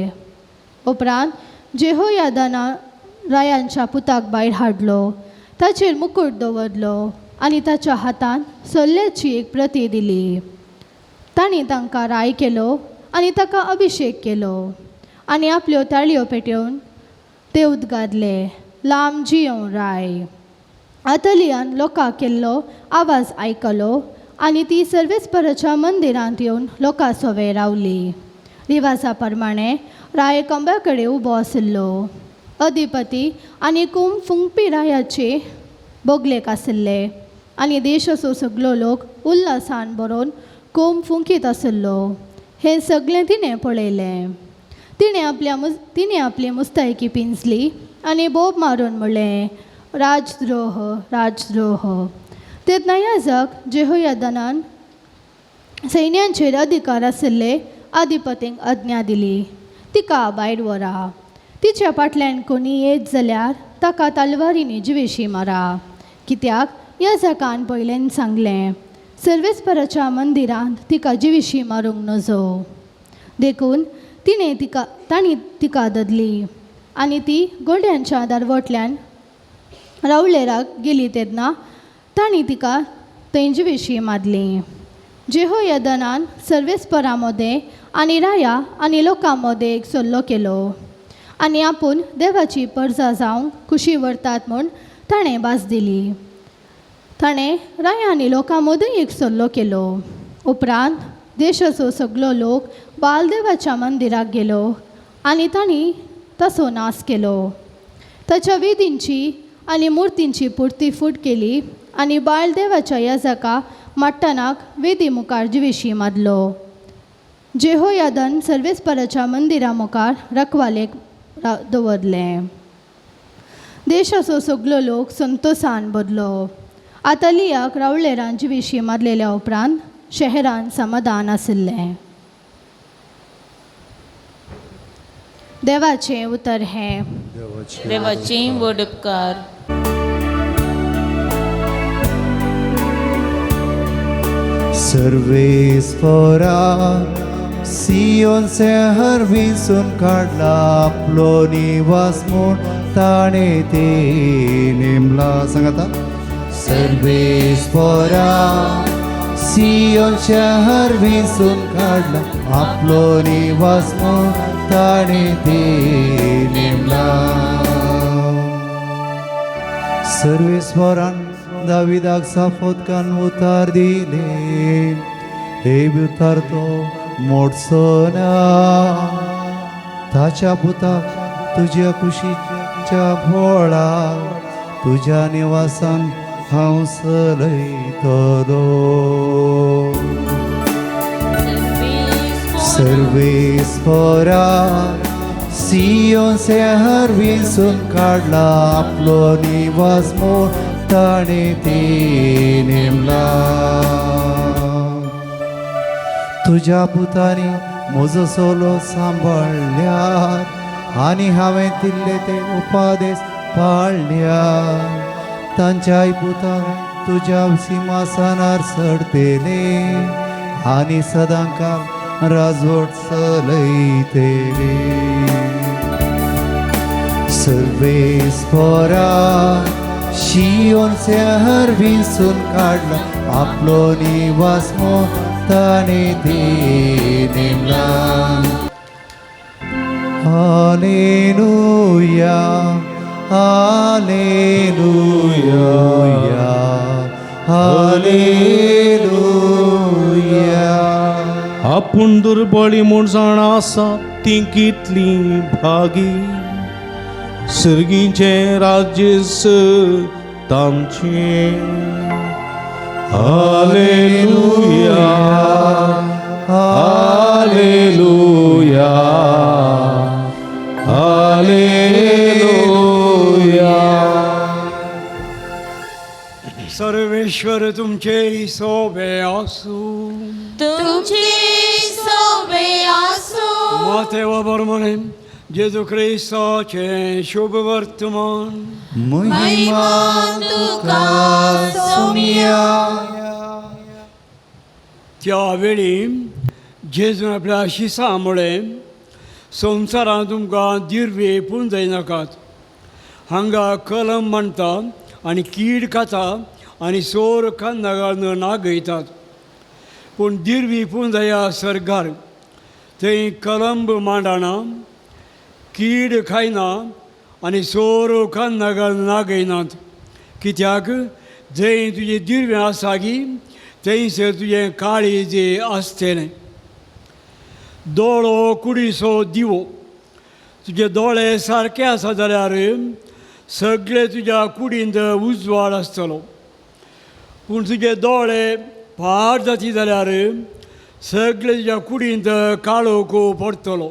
उपरांत जेहोयादाना रायांच्या पुताक भायर हाडलो, ताचेर मुकूट दवरलो आनी ताच्या हातांत सोल्ल्याची एक प्रती दिली. तांणी तांकां राय केलो आनी ताका अभिशेक केलो आनी आपल्यो ताळयो पेटोवन ते उद्गारले, लांब जियों राय. आतलियान लोकांक केल्लो आवाज आयकलो आनी ती सर्वेस्पराच्या मंदिरांत येवन लोकां सोवे रावली. रिवाजा प्रमाणे राय कंब्या कडेन उबो आशिल्लो. अधिपती आनी कुम फुंकपी रायाचे बोगलेक आशिल्ले आनी देशाचो सगलो लोक उल्हासान बरोवन कोंब फुंकीत आशिल्लो. हें सगळें तिणें पळयलें. तिणें आपली मुस्तायकी पिंजली आनी बोब मारून म्हणलें, राजद्रोह, राजद्रोह. तेन्ना याजक जेहोयादानान सैन्यांचेर अधिकार आशिल्ले अधिपतींक आज्ञा दिली, तिका भायर व्हरा. तिच्या फाटल्यान कोणी येत जाल्यार ताका तलवारीनी जिवेशी मारा. कित्याक याजकान पयल्यान सांगलें, सर्वेस्पराच्या मंदिरांत तिका जिवेशी मारूंक नजो. देखून तांणी तिका ददली आनी ती गोड्यांच्या दारवटल्यान रावळेराक गेली तेन्ना तांणी तिका थंय जिवेशी मारली. जेहोयादानान सर्वेस्परा मदें आनी राया आनी लोकां मदें एक सल्लो केलो आनी आपूण देवाची परजा जावंक खुशी व्हरतात म्हूण ताणें भास दिली. ताणें राया आनी लोकां मदीं एक सल्लो केलो. उपरांत देशाचो सगलो लोक बालदेवाच्या मंदिराक गेलो आनी तांणी तसो नाश केलो. ताच्या वेदींची आनी मुर्तींची पुर्ती फूट केली आनी बालदेवाच्या याजका माट्टनाक वेदी मुखार जिवेशी मारलो. जेहोयादन सर्वेस्पराच्या मंदिरा मुखार रखवालेक दवरलें. देशाचो सगलो लोक संतोसान बदलो. आतालियाक रावळेरान जिवेशी मारलेल्या उपरांत शहरान समाधान आशिल्लें. देवाचें उतर हें. देवाचें व्हड उपकार. सर्वेस्परा सियोन शहर विसून काडला आपलो निवास म्हूण ताणें ते नेमला. सांगाता, सर्वेस्परा सियोन शहर विसून काडला आपलो निवास म्हूण ताणें ते नेमला. सर्वेस्परान दाविदाक साफोदकान उतार दिले, हे उतार तो मोडचो ना. ताच्या पुताक तुज्या कुशीच्या भोळा तुज्या निवासान हांव चलयतलो. सर्वेस्परा सियोन शहर विसून काडला आपलो निवास म्हूण ताणें ते नेमला. तुज्या पुतांनी म्हजो सोलो सांबाळ्ळ्यार आनी हांवें दिल्ले ते उपादेश पाळ्ळ्यार. तांच्याय पुतांक तुज्या सिंहासनार चडतेले आनी सदांकाळ राजवट चलयतले. सर्वेस्परा शियोन शहर विसून काडला आपलो निवास म्हूण ताणें ते नेमला. हालेलुया, हालेलुया, हालेलुया. आपूण दुर्बळी म्हूण जाणा आसा ती कितली भागी सर्गीचें राज्य तांचें. हालेलुया हालेलुया हालेलुया. सर्वेश्वर तुमचे सोबे आसू. तुमची सोबे आसू. मातेवा बर्मणे जेजू क्रिस्ताचे शुभ वर्तमान. महिमा तुका सोम्या. त्यावेळी जेजून आपल्या शिसा म्हळें, संवसारांत तुमकां दिर्वे पुंजयनाकात. हांगा कलम मांडता आनी कीड खाता आनी सोर खांदा घालून नागयतात. पूण दिर्वी पुंजया सर्गार, थंय कलंब मांडना, कीड खायना आनी सोर खांदा घालून नागयनात. कित्याक जंय तुजें दिर्वें आसा गी थंयसर तुजें काळीज आसतलें. दोळो कुडीचो दिवो. तुजे दोळे सारके आसा जाल्यार सगळे तुज्या कुडींत उजवाड आसतलो. पूण तुजे दोळे फाट जाती जाल्यार सगळे तुज्या कुडींत काळोख पडटलो.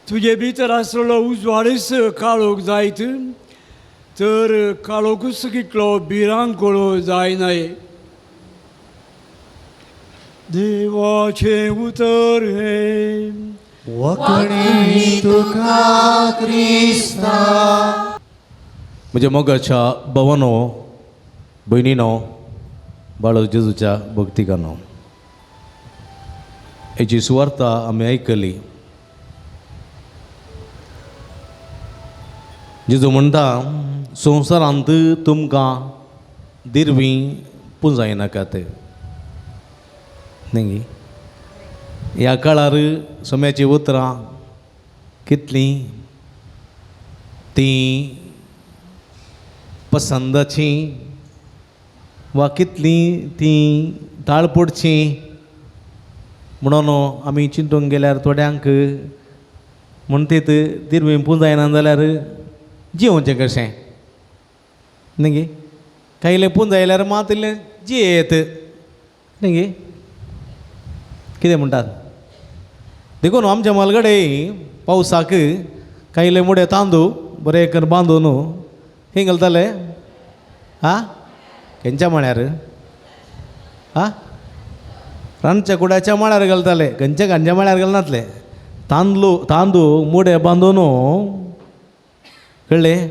तुजे भितर आसलेलो उजवाडच काळोख जायत तर काळोखूच कितलो भिरांकूळ जायना. देवाचें उतर हें. वखणी तुका क्रिस्ता. म्हज्या मोगाच्या भवनो भयणीनो बाळो जेजूच्या भक्तिकानो, हेची सुवार्ता आमी आयकली. जेजू म्हणटा संवसारांत तुमकां दिर्वी पुंजायनाकात. न्ही ह्या काळार सोम्याचीं उतरां कितलीं तीं पसंदाचीं वा कितलीं तीं ताळ पडचीं म्हणून आमी चिंतूंक गेल्यार थोड्यांक म्हणटीत दिर्वी पुंजायना जाल्यार जियोवचें कशें न्ही गे. कांय पुंजायल्यार मात इल्लें जियेत न्ही गे, कितें म्हणटात. देखून आमच्या म्हालगडे पावसाक कायले मुडे तांदूळ बरें करून बांदून खंय घालताले आं खंयच्या माळ्यार आं रांदच्या कुड्याच्या माळ्यार घालताले. खंयच्या गांज्या माळ्यार घालनातले. तांदूळ तांदूळ मुडे बांदून कळ्ळें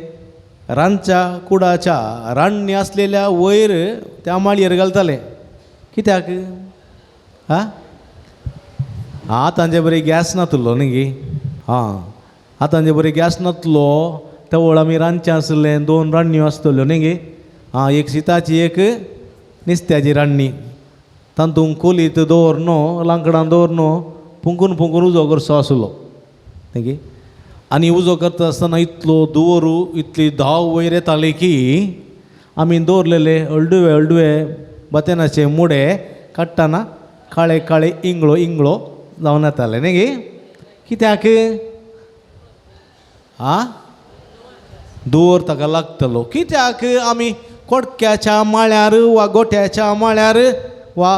रांदच्या कुडाच्या रान्नी आसलेल्या वयर त्या माळयेर घालताले. कित्याक आं आतांचे बरी गॅस नातलो न्ही गी. आं आतांचे बरी गॅस नातलो तवळ आमी रांदचें आसलें दोन रान्न्यो आसतल्यो न्ही गे. आं एक शिताची एक नुस्त्याची रान्नी. तातूंत कोलीत दवर न्हू लांकडां दवर न्हू फुंकून फुंकून उजो करचो आसलो न्ही गे. आनी उजो करता आसतना इतलो धुंवर इतली धांव वयर येताली की आमी दवरलेले हळडुवे हळडुवे बतेनाचे मुडे काडटना काळे काळे इंगळो इंगळो जावन येताले न्ही गे. कित्याक आं धुंवर ताका लागतलो. कित्याक आमी कोडक्याच्या माळ्यार वा गोट्याच्या माळ्यार वा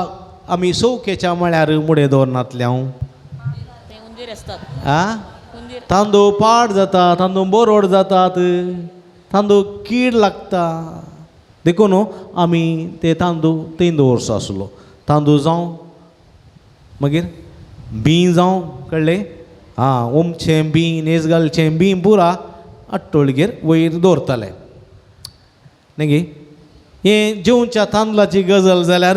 आमी सौकेच्या माळ्यार मुडे दवरनातले हांव आं तांदूळ पाड जाता, तांदूळ बोरोड जातात, तांदूळ कीड लागता. देखून आमी ते तांदूळ थंय दवरचो आसलो. तांदूळ जावं मागीर बीं जावं कळ्ळें आं ओमचें बीं नेज घालचें बीं पुरा आट्टोळगेर वयर दवरताले न्ही गे. हें जेवच्या तांदळाची गजाल जाल्यार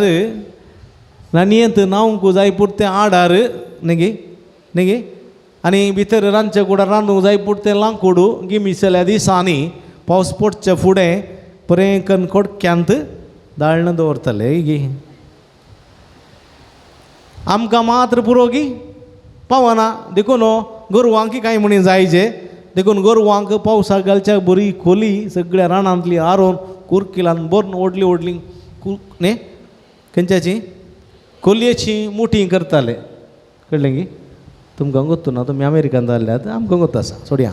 रानयेंत न्हावंक जाय पुरतें आडार न्ही गे न्ही गे. आनी भितर रांदच्या कुडार रांदूंक जाय पुरतें लांकूड गिमिसल्या दिसांनी पावस पडचे फुडें बरें करून कोडक्यांत दाळण दवरताले गी. आमकां मात्र पुरो गी पावना. देखून गोरवांक कांय म्हणी जायचे. देखून गोरवांक पावसाक घालच्या बरी खोली सगळ्या रानांतली आरोवन कुरकिलान भरून ओडली ओडली न्ही खंयच्याची कोलयेची मुठी करताले कळ्ळें गी तुमकां गोत्तू ना तुमी अमेरिकन जाल्ले आमकां गोत्त आसा सोडया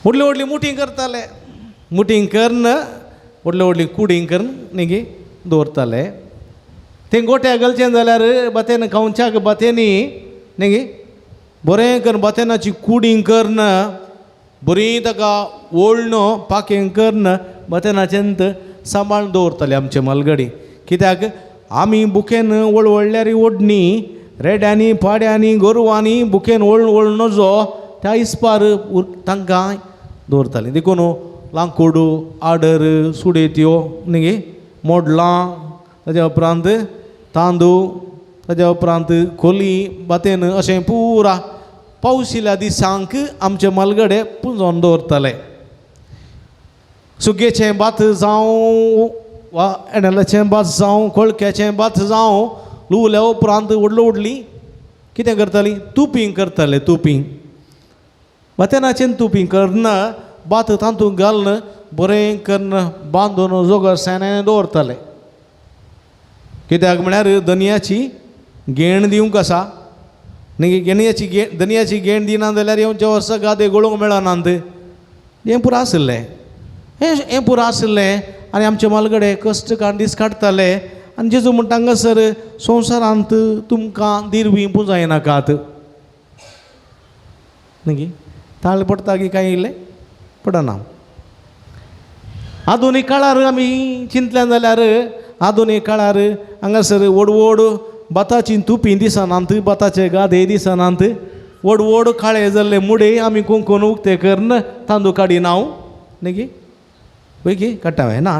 व्हडली व्हडली मुठी करताले मुठी करून व्हडली व्हडली कुडीं करून न्ही गी दवरताले तें गोट्या घालचें जाल्यार बातेन खावच्याक बातेनी न्ही गी बरें करून बातेनाची कुडीं करून बरी ताका ओळणो पाकें करून बातेनाचेंत सांबाळून दवरताले आमचे मालगडी कित्याक आमी बुकेन वळवळल्यार ओडणी रेड्यांनी पाड्यांनी गोरवांनी बुकेन वळ वळणो जो त्या इसपार तांकां दवरतालीं देखून लांकूड आडर सुडेत्यो न्ही गे मोडलां ताज्या उपरांत तांदूळ ताज्या उपरांत खोली बातेन अशें पुरा पावशिल्या दिसांक आमचे मालगडे पुंजोवन दवरताले सुगेचें भात जावं वा एणेलाचें भात जावं कोळक्याचें भात जावं लुवल्या उपरांत व्हडली व्हडली कितें करतालीं तुपीं करताले तुपीं भातेनाचें तुपीं करना भात तातूंत घालून बरें करून बांदून जोगर सेने दवरताले कित्याक म्हळ्यार दनयाची घेण दिवंक आसा न्ही गेणयाची गे दनयाची घेण दिना जाल्यार येवच्या वर्सा गादे गळोवंक मेळनात हें पुरो आशिल्लें हें हें पुरो आशिल्लें आनी आमचे मालगडे कश्ट काडून दीस काडटाले आनी जेजू म्हणटा हांगासर संवसारांत तुमकां दिरवीं पुंजायनाकात न्ही ताळ पडटा की कांय इल्लें पडना आधुनीक काळार आमी चिंतलें जाल्यार आधुनीक काळार हांगासर व्हड व्हड भाताची तुपी दिसनात भाताचे गादे दिसनात व्हड व्हड काळे जाल्ले मुडे आमी कोंकून उक्ते करून तांदूळ काडिना न्ही गी वय गी काडटा हांवें ना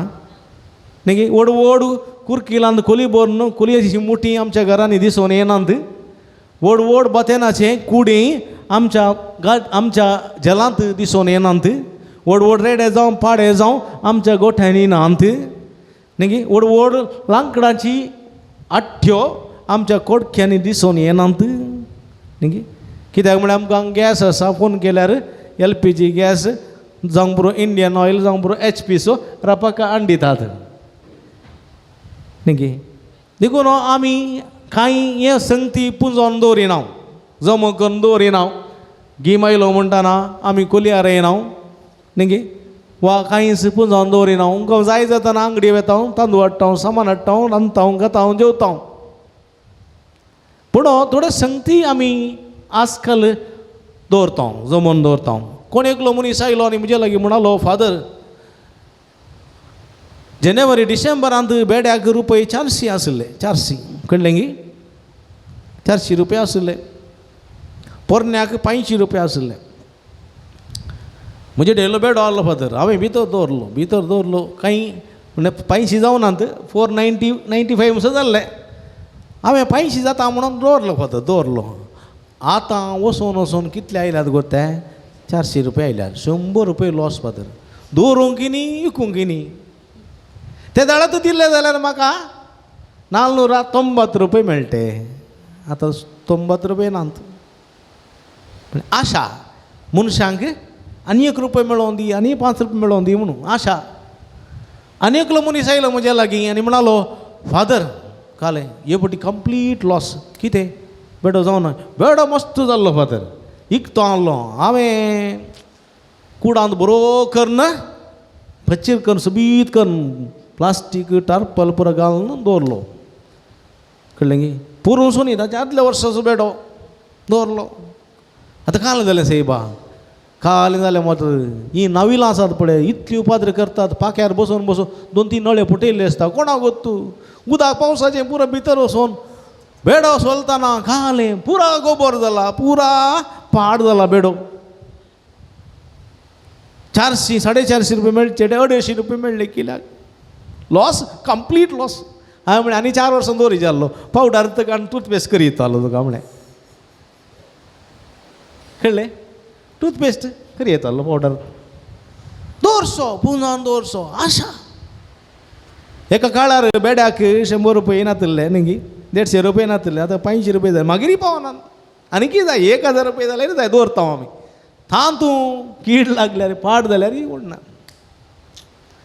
न्ही गी व्हड व्हड कुरकिलांत कोली भरून कोलयेची मुठी आमच्या घरांनी दिसून येनात व्हड व्हड बातेनाचे कुडी आमच्या आमच्या जलांत दिसून येनात व्हड व्हड रेडे जावं पाडे जावं आमच्या गोठ्यांनी नात न्ही गी व्हड व्हड लांकडाची आठ्यो आमच्या कोडक्यांनी दिसून येनात न्ही गी कित्याक म्हळ्यार आमकां गॅस आसा फोन केल्यार एल पी जी गॅस जावं पुरो इंडियन ऑयल जावं पुरो एच पी सो रापाक हाडून दितात न्ही गी देखून आमी कांय हे संगती पुंजोवन दवरिना जमो करून दवरिना गीम आयलो म्हणटाना आमी कोलयार येना न्ही गी वा कांयच पुंजोवन दवरिना उंकां जाय जाताना आंगडी वेता तांदूळ हाडटा सामान हाडटा रांदता खाता जेवता पूण थोड्यो संगती आमी आजकाल दवरता जमोवन दवरता कोण एकलो मनीस आयलो आनी म्हजे लागीं म्हणालो फादर जानेवारी डिसेंबरांत बेड्याक रुपये 400 आशिल्ले 400 कळ्ळें गी 400 रुपया आशिल्ले पोरण्याक 500 रुपया आशिल्ले म्हजे डेलो बेडो आहलो फादर हांवें भितर दवरलो भितर दवरलो कांय म्हणल्यार 500 जावनात 490 95 म्हणसर जाल्लें हांवें 500 जाता म्हणून दवरलो फादर दवरलो आतां वचोन वचोन कितले आयल्यात गो ते 400 रुपया आयल्यात 100 रुपया लॉस फादर दवरूंक न्ही विकूंक न्ही ते दाडात दिल्ले जाल्यार म्हाका 490 रुपये मेळटे आतां 90 रुपये नात आशा मनशांक आनी 1 रुपये मेळोवन दी आनी 5 रुपये मेळोवन दी म्हणून आशा आनी एकलो मनीस आयलो म्हज्या लागीं आनी म्हणालो फादर कालें हे पटी कंप्लीट लॉस कितें बेडो जावना बेडो मस्त जाल्लो फादर इकतो आहलो हांवें कुडांत बरो करून पच्चीर करून सोबीत करून प्लास्टीक टार्पल पुरो घालून दवरलो कळ्ळें गी पुरो वचून ताच्या आदल्या वर्साचो बेडो दवरलो आतां काल जालें सायबा काल जालें मात्र ही नाविलां आसात पळय इतली उपाद्र करतात पाक्यार बसून बसून 2-3 नळे फुटयल्ले आसता कोणाक गोत्तू उदक पावसाचें पुरो भितर वचून बेडो सोलतना खालें पुरा गोबर जाला पुरा पाड जाला बेडो 400 450 रुपये मेळचे 250 रुपये मेळ्ळे किल्याक लॉस कंप्लीट लॉस हांवें म्हणलें आनी 4 वर्सां दवरी जाल्लो पावडर तुका आनी टूथपेस्ट करी येतालो तुका म्हणलें कळ्ळें टूथपेस्ट करी येतालो पावडर दवरसो पुंजावन दवरसो आशा एका काळार बेड्याक 100 रुपये नातिल्ले न्ही 150 रुपये नातिल्ले आतां 500 रुपये जाय मागीर पावना आनी कितें जाय 1000 रुपये जाल्यार जाय दवरता आमी तातूं कीड लागल्यार पाड जाल्यार उडना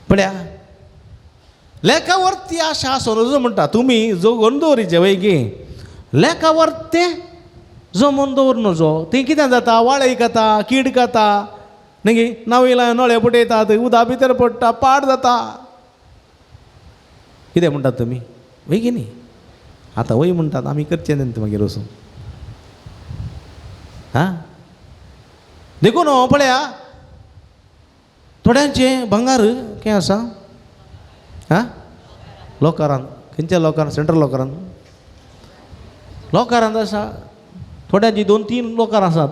पळया लेखावरती आशा आसो म्हणटा तुमी जगोवन दवरिचे वय गी लेखावरते जमोवन दवर नजो. ती कितें जाता, वाळय खाता, कीड खाता, न्ही नवेला नळे पुटयतात, उदा भितर पडटा, पाड जाता. कितें म्हणटात तुमी वय की न्ही? आतां वय म्हणटात आमी करचें न्ही मागीर वचून. आं, देखून पळया थोड्यांचें भांगर कितें आसा, आं, लोकारान, खंयच्या लोकारान, सेंट्रल लोकारान, लोकारान आसा. थोड्यांची 2-3 लोकारां आसात.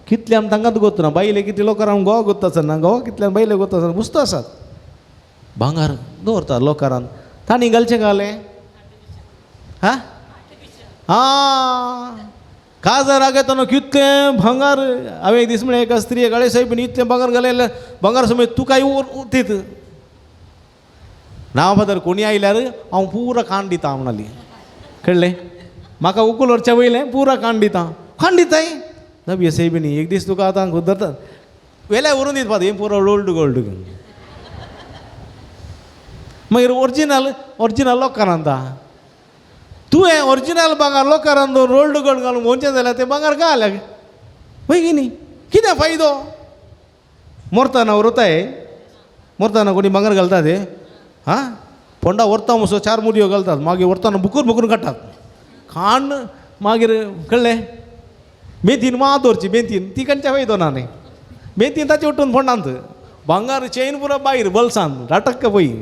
कितले आमी तांकां गोत्तना बायले कितले लोकारान गोवा गोत्ता आसना, गोवा कितल्यान बायले गोत्ता आसना, बुसतो आसात. भांगर दवरतात लोकारान. तांणी घालचें घालें हा आं काजाराक येतना कितलें भांगर. हांवें एक दीस म्हळें एका स्त्रियेक, गाळे साहेब इतलें भांगर घालें, भांगर समेत तुकाय उरतीत ना फादर, कोणी आयल्यार हांव पुरा कान दिता म्हणाली. कळ्ळें? म्हाका उकल व्हरच्या वयलें पुरा कान दिता, कान दिताय नबी साहेबिनी. एक दीस तुका आतां धरतात वेल्यार व्हरून दित फादर, हें पुरो रोल्ड गोल्ड. मागीर ओरिजिनल ओरिजिनल लोकारान तुवें ओरिजिनल भांगर लोकारान दवर रोल्ड गोल्ड घालून भोंवचें जाल्यार तें भांगर घाल वय की न्ही? कितें फायदो? मोरताना व्हरताय, मोरताना कोणी भांगर घालता ते, हां, फोंडा व्हरता मसो 4 मुरयो घालतात, मागीर व्हरताना बुकूर बुकूर काडटात खाण. मागीर कळ्ळें मेथीन मा दवरची, मेथीन ती खंयच्या फायदो ना न्ही, मेथीन ताचे उठून फोंडांत भांगर चेन पुरो भायर बल्सान राटक्क पळय.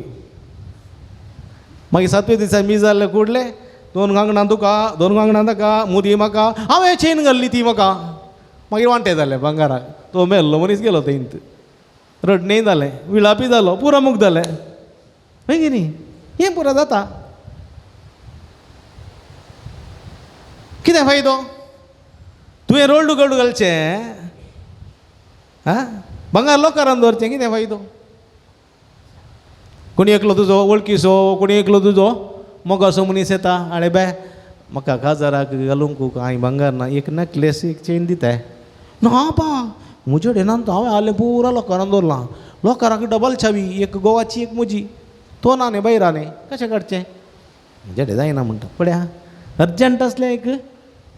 मागीर 7व्या दिसा मी जाल्ले कुडले 2 कांकणां तुका, 2 कांकणां ताका, मुदी म्हाका, हांवें चेन घाल्ली ती म्हाका. मागीर वांटे जाले भांगाराक. तो मेल्लो मनीस गेलो थंयत, रडणें जालें, विळापी जालो, पुरो मूग जालें. मागीर न्ही हें पुरो जाता. कितें फायदो? तुवें रोल्ड गोल्ड घालचें, आं, भांगर लोकारान दवरचें, कितें फायदो? कोणी एकलो तुजो वळखीचो, कोणी एकलो तुजो मोगासो मनीस येता, आळे बाय म्हाका काजाराक घालूंक कांय भांगर ना, एक नॅकलेस एक चेन दिताय. ना पा म्हजे कडेन ना, हांवें हाडलें पुरो लोकारान दवरलां, लोकाराक डबल चावी, एक गोवाची एक म्हजी, तो ना न्ही बैरा न्ही, कशें काडचें? म्हजे कडेन जायना म्हणटा. पळया अर्जंट आसलें एक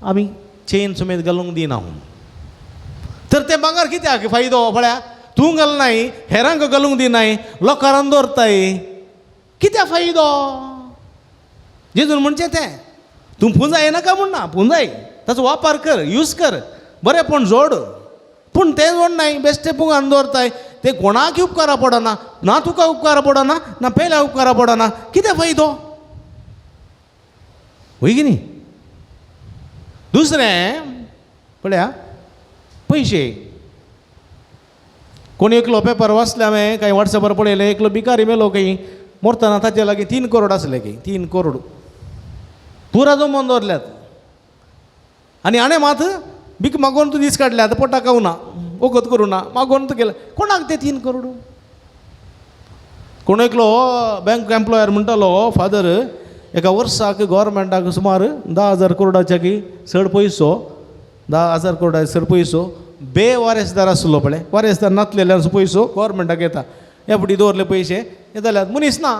आमी चेन समेत घालूंक दिना. तर तें भांगर कित्याक फायदो? पळया तूं घालनाय, हेरांक घालूंक दिनाय, लोकारान दवरताय, कित्याक फायदो? जेजून म्हणचें तें तूं पुंजाय नाका म्हण ना, पुंजाय, ताचो वापर कर, यूज कर, बरेंपण जोड, पूण तें जोडनाय, बेश्टें पुंगान दवरताय, तें कोणाक उपकारा पडना, ना तुका उपकारा पडना, ना पेल्या उपकारा पडना, कितें फायदो? वय की न्ही? दुसरें पळया पयशे. कोण एकलो पेपर वाचले हांवें, कांय वॉट्सॅपार पळयलें, एकलो भिकारी मेलो खंय, मोरतना ताचे लागीं 3 करोड आसले खंय, 3 करोड पुरा जमोवन दवरल्यात. आनी हाणें मात भीक मागोवन तूं दीस काडले, आतां पोटाक खावना, वखद करूं ना, मागोवन तूं गेलें. कोणाक ते 3 करोड? कोण एकलो बँक एम्प्लॉयर म्हणटालो, फादर एका वर्साक गोवोरमेंटाक सुमार 10,000 करोडाच्या की चड पयसो, 10,000 करोडाचे चड पयसो बेवारेसदार आसलो पळय, वारेसदार नासलेल्यान पयसो गोवोरमेंटाक येता. हे फुडें दवरले पयशे हे जाल्यार मनीस ना,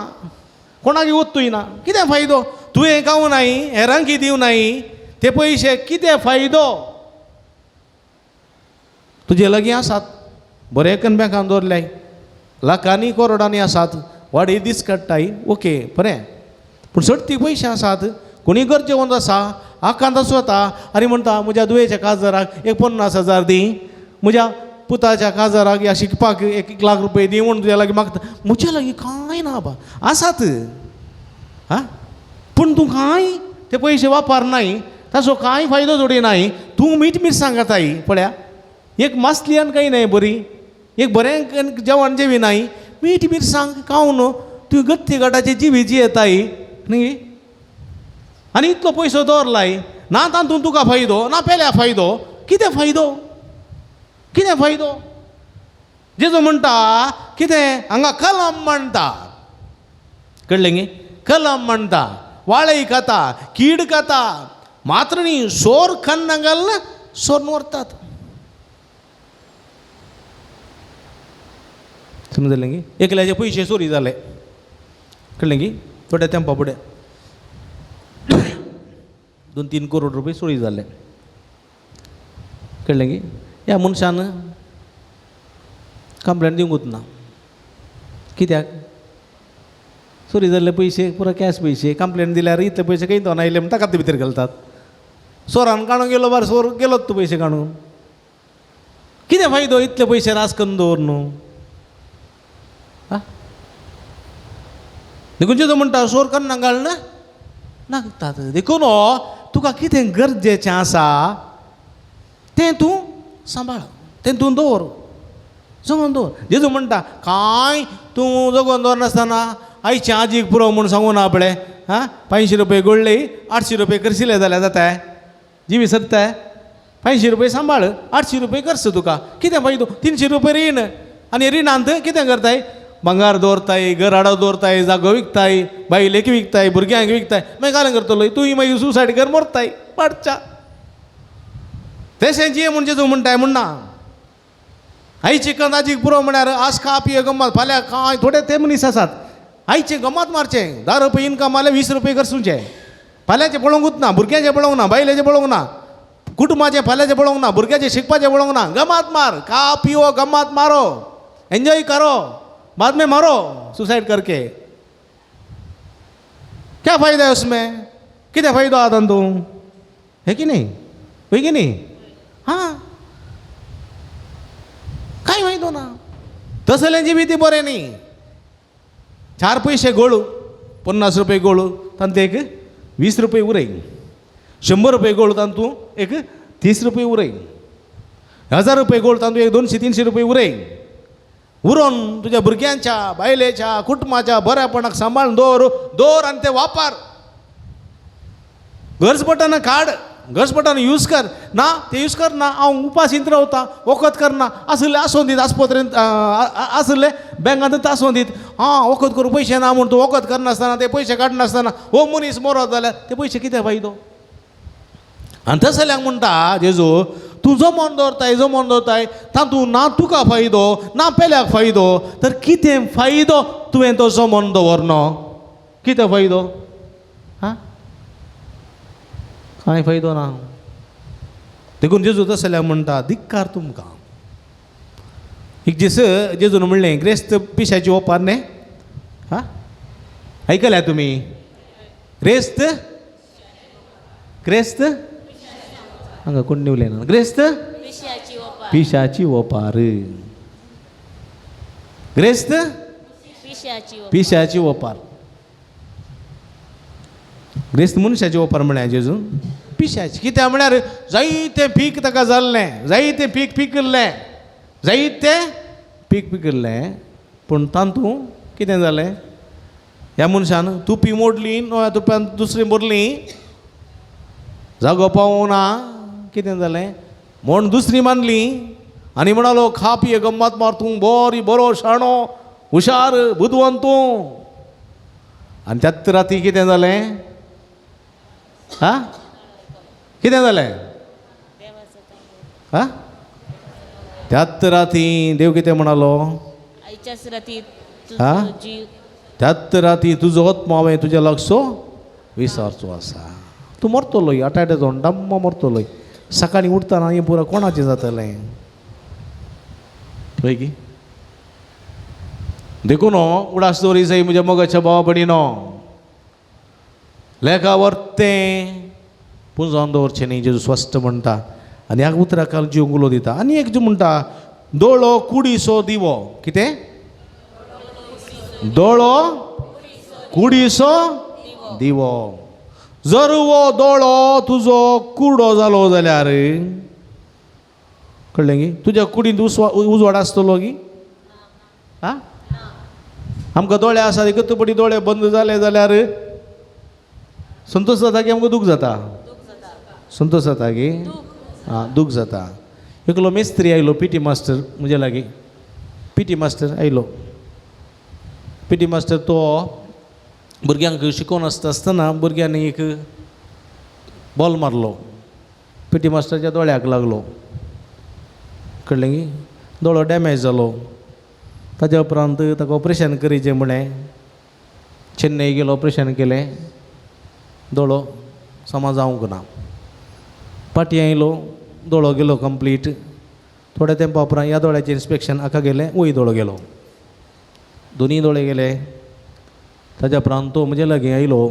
कोणाक वत्तूय ना, कितें फायदो? तुवें खावूं नाय, हेरांक दिवं नाय, ते पयशे कितें फायदो? तुजे लागीं आसात, बरें कन बँकान दवरल्याय, लाखांनी करोडांनी आसात, वाडय दीस काडटाय, ओके बरें, पूण सडती पयशे आसात, कोणी गरजेवंत आसा, आकांत वता आनी म्हणटा म्हज्या दुयेच्या काजाराक एक 50,000 दी, म्हज्या पुताच्या काजाराक ह्या शिकपाक 1 लाख रुपये दी म्हूण तुज्या लागीं मागता. म्हज्या लागीं कांय ना बा, आसात आं, पूण तूं कांय ते पयशे वापरनाय, ताचो कांय फायदो जोडिनाय, तूं मीठ मिरसांग घाताय. पळया एक मासली आनी कांय न्हय बरी, एक बरें जेवण जेविनाय, मीठ मिरसांग खावन तूं गत्ती गटाची जिवी जियेताय न्ही, आनी इतलो पयसो दवरलाय, ना तातूंत तुका फायदो, ना पेल्या फायदो, कितें फायदो? कितें फायदो? जेजू म्हणटा कितें हांगा कलम म्हणटा, कळ्ळें न्ही? कलम म्हणटा, वाळय खाता, कीड खाता, मात्र न्ही सोर कन्न घाल सोर व्हरतात. समजलें न्ही? एकल्याचे पयशे चोरी जाले, कळ्ळें की थोड्या तेंपा फुडें 2-3 करोड रुपये चोरी जाले. कळ्ळें की ह्या मनशान कंप्लेन दिवंकूच ना. कित्याक? चोरी जाल्ले पयशे पुरो कॅश पयशे, कंप्लेन दिल्यार इतले पयशे खंय दोन आयले म्हण ताका भितर घालतात. चोरान काडून गेलो बार, चोर गेलोत तूं पयशे काडून. कितें फायदो इतले पयशे रास करून दवर न्हू? आं, देखून जेजू म्हणटा चोर कन्ना घालना नागतात. देखून तुका कितें गरजेचें आसा तें तूं सांबाळ, तें तूं दवर, जगोवन दवर. जेजू म्हणटा कांय तूं जगोवन दवरनासतना आयचे आजीक पुरो म्हूण सांगू ना पळय. आं, 500 रुपये गोडले 800 रुपये करशिले जाल्यार जाताय, जिवी सरताय. 500 रुपये सांबाळ, 800 रुपये खर्च तुका. कितें फायदो? 300 रुपये रीण, आनी रिणांत कितें करताय? भांगार दवरताय, घर आडो दवरताय, जागो विकताय, बायलेक विकताय, भुरग्यांक विकताय. मागीर कालें करतलो तूं? मागीर सुसायड कर, मरताय पाडच्या. तशें जिये म्हूण जेजू म्हणटाय म्हण ना. आयची कंद आजीक पुरो म्हळ्यार आज खा पिये गम्मत, फाल्यां कांय थोडे ते मनीस आसात आयचे गम्मत मारचें. 10 रुपये इनकम आल्यार 20 रुपये खर्चुचे. फाल्यांचें पळोवंकूच ना, भुरग्यांचें पळोवंक ना, बायलेचें पळोवंक ना, कुटुंबाचें फाल्यांचें पळोवंक ना, भुरग्याचें शिकपाचें पळोवंक ना. गमात मार, खा पियो, गम्मत मारो, एन्जॉय करो, बाद में मारो सुसाइड करके. क्या फायदा है उसमें? कितें फायदो आतां तूं? है की नहीं? है की नहीं? हां, कांय फायदो ना. तसलें जिवीत बरें न्ही. 4 पयशे गोळू, 50 रुपये गोळू तांतूं एक 20 रुपये उरय, 100 रुपये गोळू तांतूं एक 30 रुपये उरय, 1000 रुपये गोळ तांतूं एक 200-300 रुपये उरय. उरोन तुज्या भुरग्यांच्या, बायलेच्या, कुटुंबाच्या बऱ्यापणाक सांबाळून दवर, दवर आनी ते वापर. गरज पडटना काड, गरज पडटना यूज कर. ना ते यूज कर ना, हांव उपाशींत रावता, वखद करना आसुल्लें आसूं दीत, आस्पत्रेंत आसुल्लें बँकांतूच आसूं दीत. आं, वखद करूं पयशे ना म्हूण तूं वखद करनासतना, ते पयशे काडनासतना हो मनीस मरत जाल्यार ते पयशे कितें फायदो? आनी तसल्यांक म्हणटा जेजू, तूं जमोन दवरताय, जमोन दवरताय, तातूंत ना तुका फायदो ना पेल्याक फायदो, तर कितें फायदो तुवें तो जमोन दवरनो? कितें फायदो? आं, कांय फायदो ना. देखून जेजू तसल्याक म्हणटा धिक्कार तुमकां. एक दीस जेजून म्हणलें ग्रेस्त पिशाची ओपार न्ही. हां, आयकल्या तुमी? ग्रेस्त, ग्रेस्त हांगा कोण उलयना. ग्रेस्त पिशाची ओपार, ग्रेस्त पिशाची ओपार, ग्रेस्त मनशाची ओपार म्हळ्यार जेजून पिशाची. कित्याक म्हळ्यार जायतें पीक ताका जाल्लें, जायतें पीक पिकिल्लें, जायतें पीक पिकिल्लें, पूण तातूंत कितें जालें? ह्या मनशान तुपी मोडली, नव्या तुप्यान दुसरी भरली, जागो पावना. कितें जालें? म्हूण दुसरी मानली आनी म्हणालो खा पिये गम्मत मार, तूं बरी बरो शाणो हुशार बुदवंत तूं. आनी त्याच राती कितें जालें? आं, कितें जालें? आं, त्याच राती देव कितें म्हणालो? त्याच राती तुजो आत्मो हांवें तुज्या लागसो विसरचो आसा. तूं मरतलोय, अटायट जावन डम्म मरतलोय. सकाळीं उठतना हें पुरो कोणाचें जातलें? पळय की देखून उडास दवरी जाय म्हज्या मोगाच्या भावा भयणीनो, लेखा वर्तें पुंजावन दवरचें न्ही. जेजू स्वस्थ म्हणटा आनी ह्या उतराक जीव उलो दिता. आनी एक म्हणटा दोळो कुडीसो दिवो. कितें? दोळो कुडीसो दिवो. जर वो दोळो तुजो कुडो जालो जाल्यार कळ्ळें की तुज्या कुडींत उजवाड आसतलो की? आं, आमकां दोळे आसा, एकच दोळे बंद जाले जाल्यार संतोश जाता की आमकां दूख जाता? संतोश जाता की? आं, दूख जाता. एकलो मेस्त्री आयलो, पी टी मास्टर म्हज्या लागीं, पी टी मास्टर आयलो. पी टी मास्टर तो भुरग्यांक शिकोवन आसता आसतना भुरग्यांनी एक बॉल मारलो, पी टी मास्टराच्या दोळ्याक लागलो. कळ्ळें की दोळो डॅमेज जालो. ताज्या उपरांत ताका ऑपरेशन करीचें म्हळें. चेन्नई गेलो, ऑपरेशन केलें, दोळो समा जावंक ना. पाटी आयलो, दोळो गेलो कंप्लीट. थोड्या तेंपा उपरांत ह्या दोळ्याचें इन्स्पेक्शन हाका गेलें, वय दोळो गेलो, दोनीय दोळे गेले. ताज्या उपरांत तो म्हजे लागीं आयलो.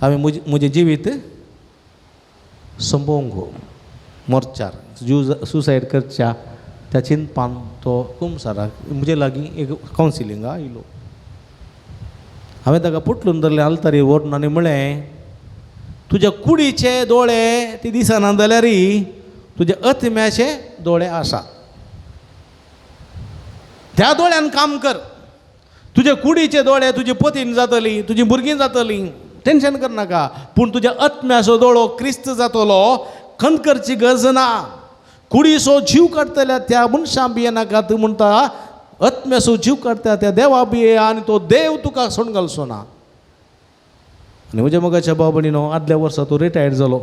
हांवें म्हजें जिवीत सोंपोवंक मोर्चार सुसायड करच्या त्या चिंतपान तो कुमसाराक म्हजे लागीं एक कावन्सिलिंगा आयलो. हांवें ताका पुटलून धरलें आल्तारी व्हरून आनी म्हळें, तुज्या कुडीचे दोळे ती दिसना जाल्यारय तुज्या आत्म्याचे दोळे आसात, त्या दोळ्यान काम कर. तुजे कुडीचे दोळे तुजे पतीन जातली, तुजी भुरगीं जातलीं, टेंशन करनाका, पूण तुज्या आत्म्याचो दोळो क्रिस्त जातलो, खंत करची गरज ना. कुडीचो जीव काडटल्या त्या मनशां भियेनाका, तूं म्हणटा आत्म्याचो जीव काडटा त्या देवा भिये आनी तो देव तुका सोडून घालचो ना. आनी म्हज्या मोगाच्या भाव भयणीनो, आदल्या वर्सा तो रिटायर्ड जालो.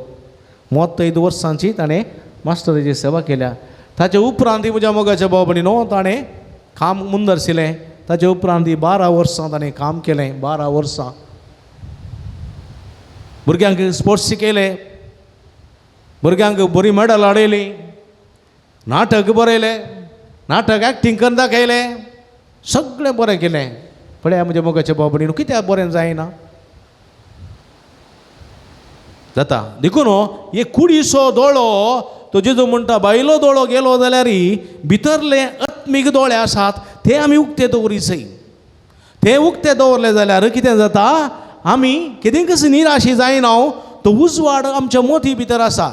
35 वर्सांची ताणें मास्टराची सेवा केल्या. ताचे उपरांत म्हज्या मोगाच्या भाव भयणीनो ताणें काम मुंदरशिलें. ताचे उपरांत 12 वर्सां ताणें काम केलें. 12 वर्सां भुरग्यांक स्पोर्ट्स शिकयले, भुरग्यांक बरी मेडल हाडयली, नाटक बरयलें, नाटक एक्टींग करून दाखयलें, सगळें बरें केलें. पळया म्हज्या मोगाच्या भाव भयणीनो, कित्याक बरें जायना जाता. देखून हे कुडीचो दोळो तो जेजू म्हणटा बायलो दोळो गेलो जाल्यार भितरले आत्मीक दोळे आसात ते आमी उक्ते दवरीचय. ते उक्ते दवरले जाल्यार कितें जाता, आमी कितें निराशी जायना, तो उजवाड आमच्या मोती भितर आसा.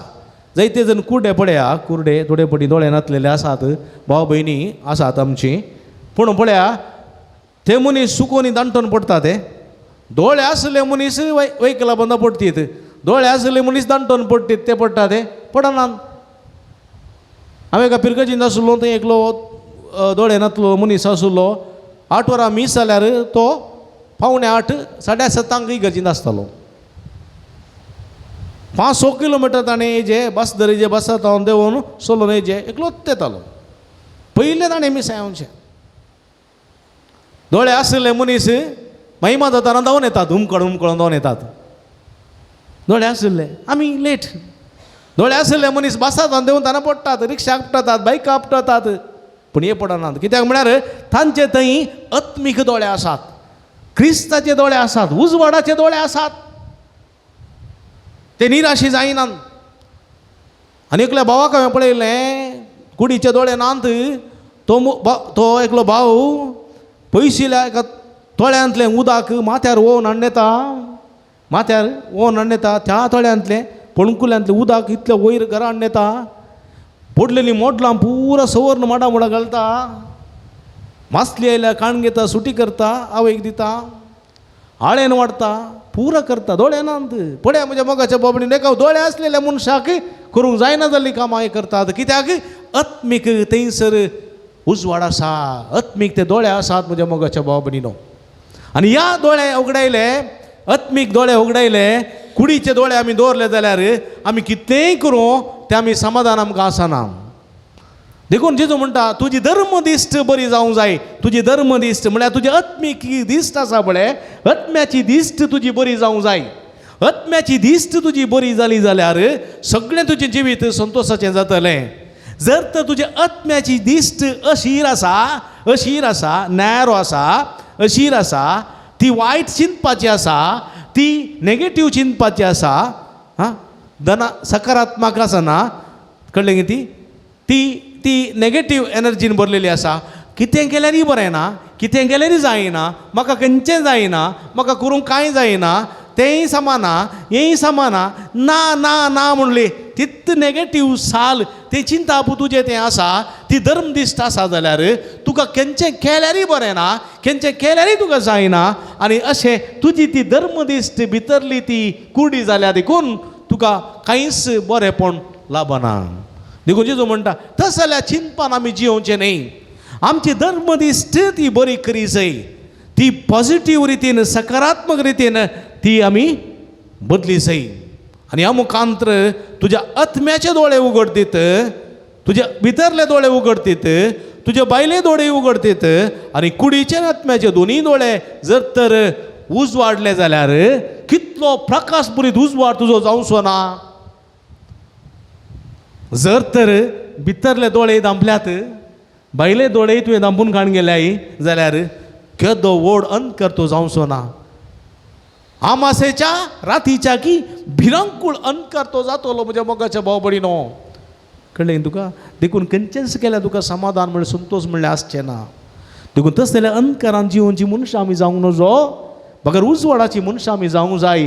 जायते जण कुर्डे पळया, कुर्डे थोडे पटी दोळे नासलेले आसात, भाव भयणी आसात आमची, पूण पळया ते मनीस सुकोनी दांटोन पडटा. ते दोळे आसले मनीस वैकला बंद पडटीत, दोळे आसले मनीस दांटोन पडटीत, ते पडटा ते पडनात. हांवें एका पिरगजींत आसलो, थंय एकलो दोळे नातलो मनीस आसलो. 8 वरां मीस जाल्यार तो 7:45 7:45 इगर्जींत आसतालो. 500 किलोमिटर ताणें येजे बस दरेजे बसात हांव देंवोन सोलोन येजे एकलोच येतालो. पयलें ताणें मिसाय येवचें. दोळे आसले मनीस महिमा जाताना धांवन येतात, हुमकळ हुमकळून धांवन येतात. दोळे आशिल्ले आमी लेट. दोळे आशिल्ले मनीस बसात देंवून ताणें पडटात, रिक्षा आपटतात, बायकां आपटतात, पूण हे पडनात. कित्याक म्हळ्यार तांचे थंय आत्मीक दोळे आसात, क्रिस्ताचे दोळे आसात, उजवाडाचे दोळे आसात, ते निराशी जायनात. आनी एकल्या भावाक हांवें पळयलें, कुडीचे दोळे नात, तो एकलो भाव पयशिल्या एका तळ्यांतलें उदक माथ्यार ओवन हाडून येता, माथ्यार ओवन हाडून येता, त्या तळ्यांतलें पणकुल्यांतलें उदक इतलें वयर घरा हाडून येता, पडलेलीं मोडलां पुरा सवर्ण माडा मोडा घालता, मासली आयल्यार काण घेता, सुटी करता, आवयक दिता, आळेन वाडटा, पुरा करता. दोळे नात. पळया म्हज्या मोगाच्या बाबडीन, एका दोळे आसलेल्या मनशाक करूंक जायना जाल्लीं कामां हे करतात. कित्याक आत्मीक थंयसर उजवाड आसा, आत्मीक ते दोळे आसात म्हज्या मोगाच्या भाव भयणीनो. आनी ह्या दोळे उगडायले, आत्मीक दोळे उगडायले, कुडीचे दोळे आमी दवरले जाल्यार आमी कितेंय करूं तें आमी समाधान आमकां आसना. देखून जेजू म्हणटा तुजी धर्मदिश्ट बरी जावंक जाय. तुजी धर्मदिश्ट म्हळ्यार तुजी आत्मीक दिश्ट आसा पळय, आत्म्याची दिश्ट तुजी बरी जावंक जाय. आत्म्याची दिश्ट तुजी बरी जाली जाल्यार सगळें तुजें जिवीत संतोशाचें जातलें. जर तर तुज्या आत्म्याची दिश्ट अशीर आसा, अशीर आसा, नॅरो आसा, अशीर आसा, ती वायट चिंतपाची आसा, ती नेगेटीव चिंतपाची आसा, आं दना सकारात्मक आसना, कळ्ळें न्ही? ती ती ती नेगेटीव एनर्जीन भरलेली आसा. कितें केल्यारय बरें ना, कितें केल्यारय जायना, म्हाका खंयचें जायना, म्हाका करूंक कांय जायना, तेंय समाना, हेंय समाना, ना ना ना म्हणली तित नेगेटीव साल तें चिंताप तुजें तें आसा, ती धर्मदिश्ट आसा जाल्यार तुका खंयचें केल्यारय बरें ना, खंयचें केल्यारय तुका जायना, आनी अशें तुजी ती धर्मदिश्ट भितरली ती कुडी जाल्या देखून तुका कांयच बरेंपण लाभना. देखून जेजू म्हणटा तस जाल्यार चिंतपान आमी जियोवचें न्ही, आमची धर्मदिश्ट ती बरी करी जाय, ती पॉजिटीव रितीन सकारात्मक रितीन ती आमी बदली जाय. आनी ह्या मुखांतर तुज्या आत्म्याचे दोळे उगडतीत, तुज्या भितरले दोळे उगडतीत, तुजे बायले दोळे उगडतेत आनी कुडीचे आत्म्याचे दोनूय दोळे जर तर उजवाडले जाल्यार कितलो प्रकाश पुरीत उजवाड तुजो जावचो ना. जर तर भितरले दोळे दांपल्यात, भायले दोळे तुवें दांपून काण गेल्याय जाल्यार केदो व्हड अंधकार तो जावचो ना. आमासेच्या रातीच्या की भिरांकूळ अंधकार तो जातलो म्हज्या मोगाच्या भाव भयणीनो. कळ्ळें तुका? देखून खंयचेंच केल्यार तुका समाधान म्हणल्यार संतोश म्हणल्यार आसचें ना. देखून तशें जाल्यार अंधकारान जिवनची मनशां आमी जावंक नजो, बगर उजवाडाची मनशां आमी जावंक जाय.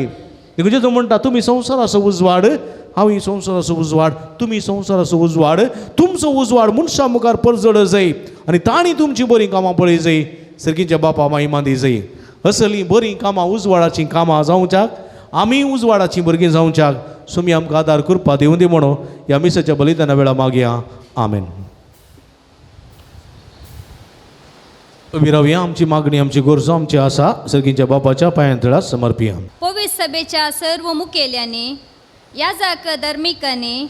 देखून जेजू म्हणटा तुमी संवसाराचो उजवाड, हांव संवसाराचो उजवाड, तुमी संवसाराचो उजवाड, तुमचो उजवाड मनशां मुखार परजळ जाय आनी तांणी तुमचीं बरीं कामां पळय जाय, सर्गीच्या बापा माई दी जाय. असलीं बरीं कामां उजवाडाचीं कामां जावच्याक आमी उजवाडाचीं भुरगीं जावच्याक सुमी आमकां आदार करपा दिवं दी म्हणून ह्या मिसाच्या बलिदाना वेळा मागया. आमेन. उबी रावया, आमची मागणी आमची गरजो आमची आसा सर्गीच्या बापाच्या पांयां तळा समर्पिया. पवित्र सभेच्या सर्व मुखेल्यांनी, याजक धर्मिकांनी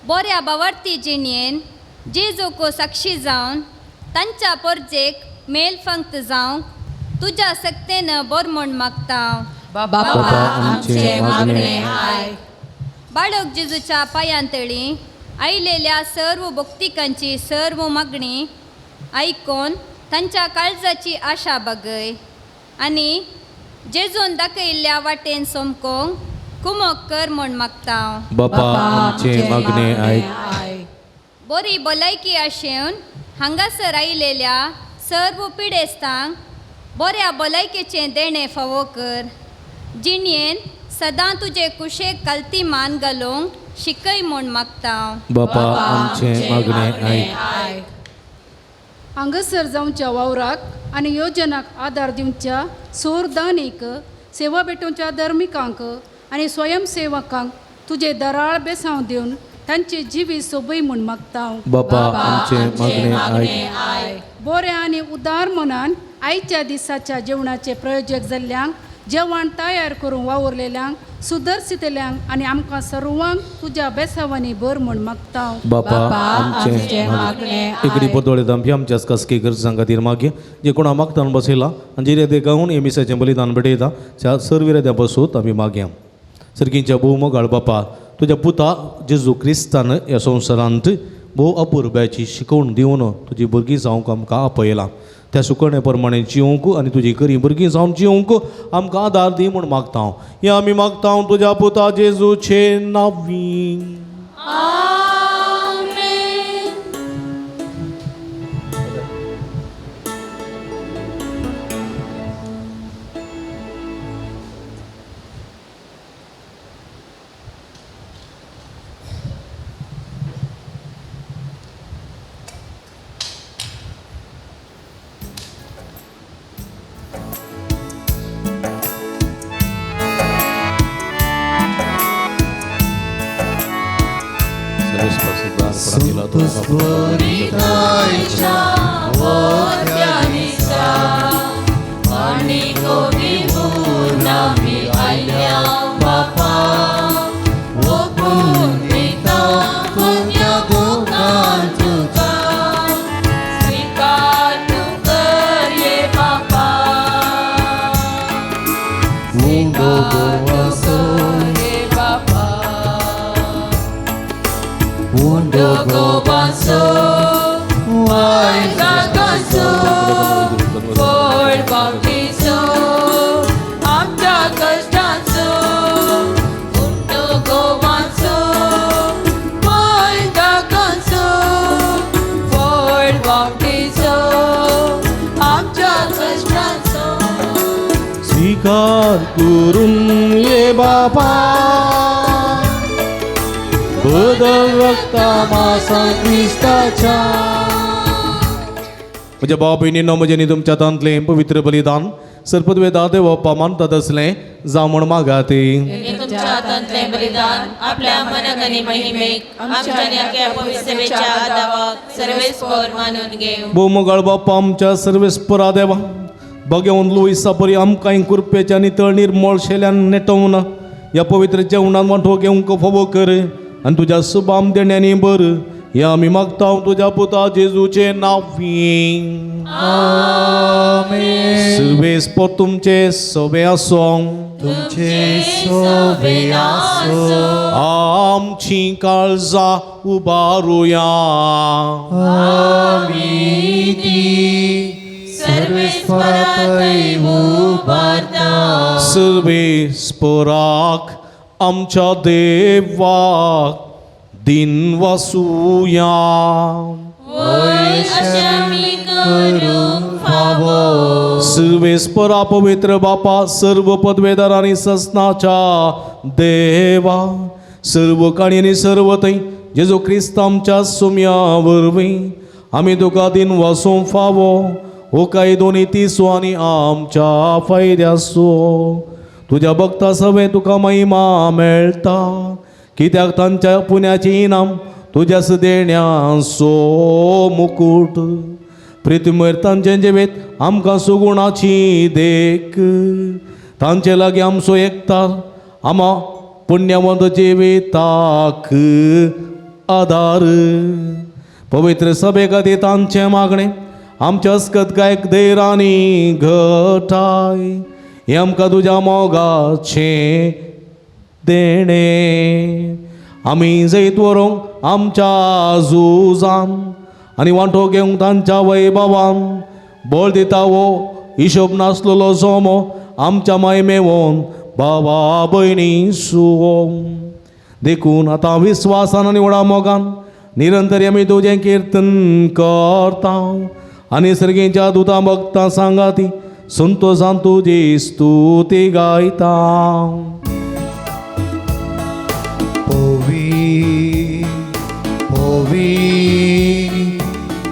बऱ्या बावर्ती जिणेन जेजूको साक्षी जावन तांच्या परजेक मेल फंक्त जावंक तुज्या सक्तेन बोर म्हूण मागता. बापा आमचें मागणें आयक. बाळक जेजूच्या पांयांतळी आयलेल्या सर्व भक्तिकांची सर्व मागणी आयकून तांच्या काळजाची आशा बगय आनी जेजून दाखयल्ल्या वाटेन सोमकोंक कुमक कर म्हूण मागता. बापा आमचें मागणें आयक. बरी भलायकी आशेवन हांगासर आयलेल्या सर्व पिडेस्तांक बऱ्या भलायकेचें देणें फावो कर. जिणेन सदां तुजे कुशेक कल्ती मान घालूंक शिकय म्हूण मागता. बापा आमचें मागणें आयक. हांगासर जावच्या वावराक आनी योजनाक आदार दिवच्या सोरदानीक, सेवा भेटोवच्या धर्मिकांक आनी स्वयंसेवकांक तुजे दराळ बेसांव दिवन तांचे जिवीत सोबय म्हूण मागता. बापा आमचें मागणें आयक. बऱ्या आनी उदार मनान आयच्या दिसाच्या जेवणाचे प्रयोजक जाल्ल्यांक, जेवण तयार करून वावुरलेल्यांक, सुदर्शितल्यांक आनी आमकां सर्वांक तुज्या बेसावांनी भर म्हूण मागता. बापा आमचें मागणें. इकडे पदोळे दामपी आमच्या खासगी गरजां खातीर मागीर जे कोणा मागतान बसयला आनी जे ते गावन हे मिसाचें बलिदान भेटयता त्या सर्व विरोध्या बसूत आमी मागया. सर्गीच्या भोव मोगाळ बापा, तुज्या पुता जेजू क्रिस्तान ह्या संवसारांत भोव अपुरब्याची शिकवण दिवन तुजी भुरगीं जावंक आमकां आपयलां. त्या सुकणे प्रमाणे जिवंक आनी तुजी खरी भुरगीं जावन जिवंक आमकां आदार दी म्हूण मागता. हें आमी मागता तुज्या पुता जेजूचे नांवी. स्वीकार करून ये बापा बदल रक्ता मासा क्रिस्ताच्या. म्हज्या भाव भयणीनो, म्हजें न्ही तुमच्या तांतलें पवित्र बलिदान सरपदवे दादे बाप्पा मानतात असलें जावं म्हूण मागाते. तुमच्या हातांतलें बलिदान आपल्या मनाक आनी महिमेक आमच्या आनी पवित्र सेवेच्या आदावाक सर्वेस्पर मानून घेवं. भोव मोगाळ बाप्पा आमच्या सर्वेस्परा देवा, बगेवन लुईसा परी आमकां कुरपेच्या नितळ निर्मळ शेल्यान नेटोवन ह्या पवित्र जेवणान वांटो घेवंक फावो कर आनी तुज्या सुबाम देण्यांनी बर. हे आमी मागता तुज्या पुता जेजूचे नांवी. आमेन. सर्वेस्पर तुमचे सवे आसों. तुमचे सोवे आसो. आमची काळजां उबारुया. आमी ती सर्वेस्पराथंय उबारता. सर्वेस्पराक आमच्या देवाक दिन वासुया. वय अशें आमी करूंक फावो. सर्वेस्परा पवित्र बापा, सर्व पदवेदार आनी ससनाच्या देवा, सर्व काणी आनी सर्व थंय जेजू क्रिस्त आमच्या सुम्या वरवीं आमी तुका दिन वासूंक फावो. हो कायदो नितीचो आनी आमच्या फायद्याचो. तुज्या भक्ता सवें तुका महिमा मेळटा, कित्याक तांच्या पुण्याची इनाम तुज्याच देण्याचो मुकूट. प्रितीमर तांचें जिवीत आमकां सुगुणाची देख, तांचे लागीं आमचो एकतार आमा पुण्यवंत जिविताक आदार. पवित्र सभे खातीर तांचें मागणें आमच्या अस्कत गायक धैर आनी घटाय, हें आमकां तुज्या मोगाचें देणें. आमी जैत व्हरूंक आमच्या झुजान आनी वांटो घेवंक तांच्या वैभवान बळ दिता हो हिशोब नासलेलो जोमो आमच्या मायमेवन बाबा भयणी सुवो. देखून आतां विस्वासान आनी व्हडा मोगान निरंतर आमी तुजें किर्तन करता आनी सर्गीच्या दुतां भक्तां सांगाती संतोसान तुजी स्तुती गायता. पोवी पोवी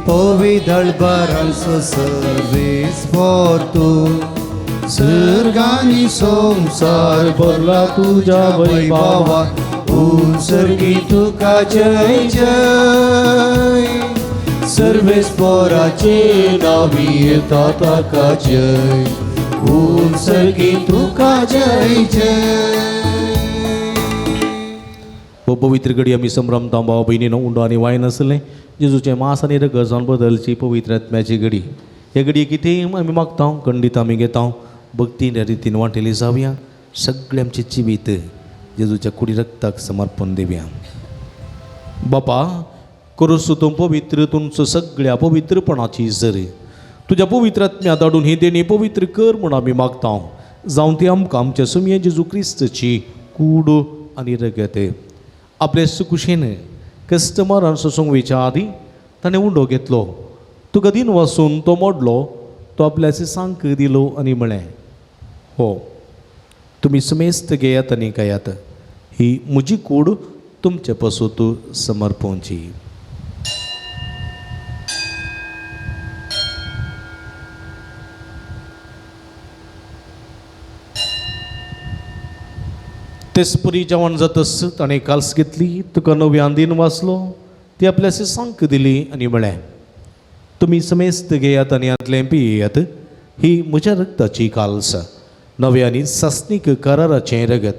पोवी दळबरांचो सर्वेस्पर तूं, सर्गांनी संवसार भरला तुज्या वैभवान. उत्सर्गी तुका जय जय, सर्वेस्पराचे नावी येता ताका जय, उत्सर्गी तुका जय जय. हो पवित्र घडी आमी संभ्रमता भाव भयणीनो, उंडो आनी वायन आसलें जेजूचें मांस आनी रगत जावन बदलची पवित्र आत्म्याची घडी. हे घडये कितें आमी मागता, खंडीत आमी घेता, भक्तीन ह्या रितीन वांटेली जावया. सगळें आमचें जिवीत जेजूच्या कुडी रक्ताक समर्पण दिवया. बापा करूस तूं पवित्र तुमचो सगळ्या पवित्रपणाची जरी तुज्या पवित्र आत्म्या धाडून ही देणी पवित्र कर म्हूण आमी मागता. जावं ती आमकां आमच्या सुमये जेजू क्रिस्तची कूड आनी रगत. आपले सुकुशेन कस्टमरान सोसूंक वयच्या आदीं ताणें उंडो घेतलो, तुका दिन वासून तो मोडलो, तो आपल्या सांक दिलो आनी म्हळें, हो तुमी समेस्त घेयात आनी खायात, ही म्हजी कूड तुमचे पासून समर्पणची. तेचपरी जेवण जातच ताणें काल्स घेतली, तुका नव्यान दिन वाचलो, ती आपल्या सांक दिली आनी म्हळें, तुमी समेस्त घेयात आनी हातलें पियेयात, ही म्हज्या रक्ताची काल्स, नव्या आनी सासणीक कराराचें रगत,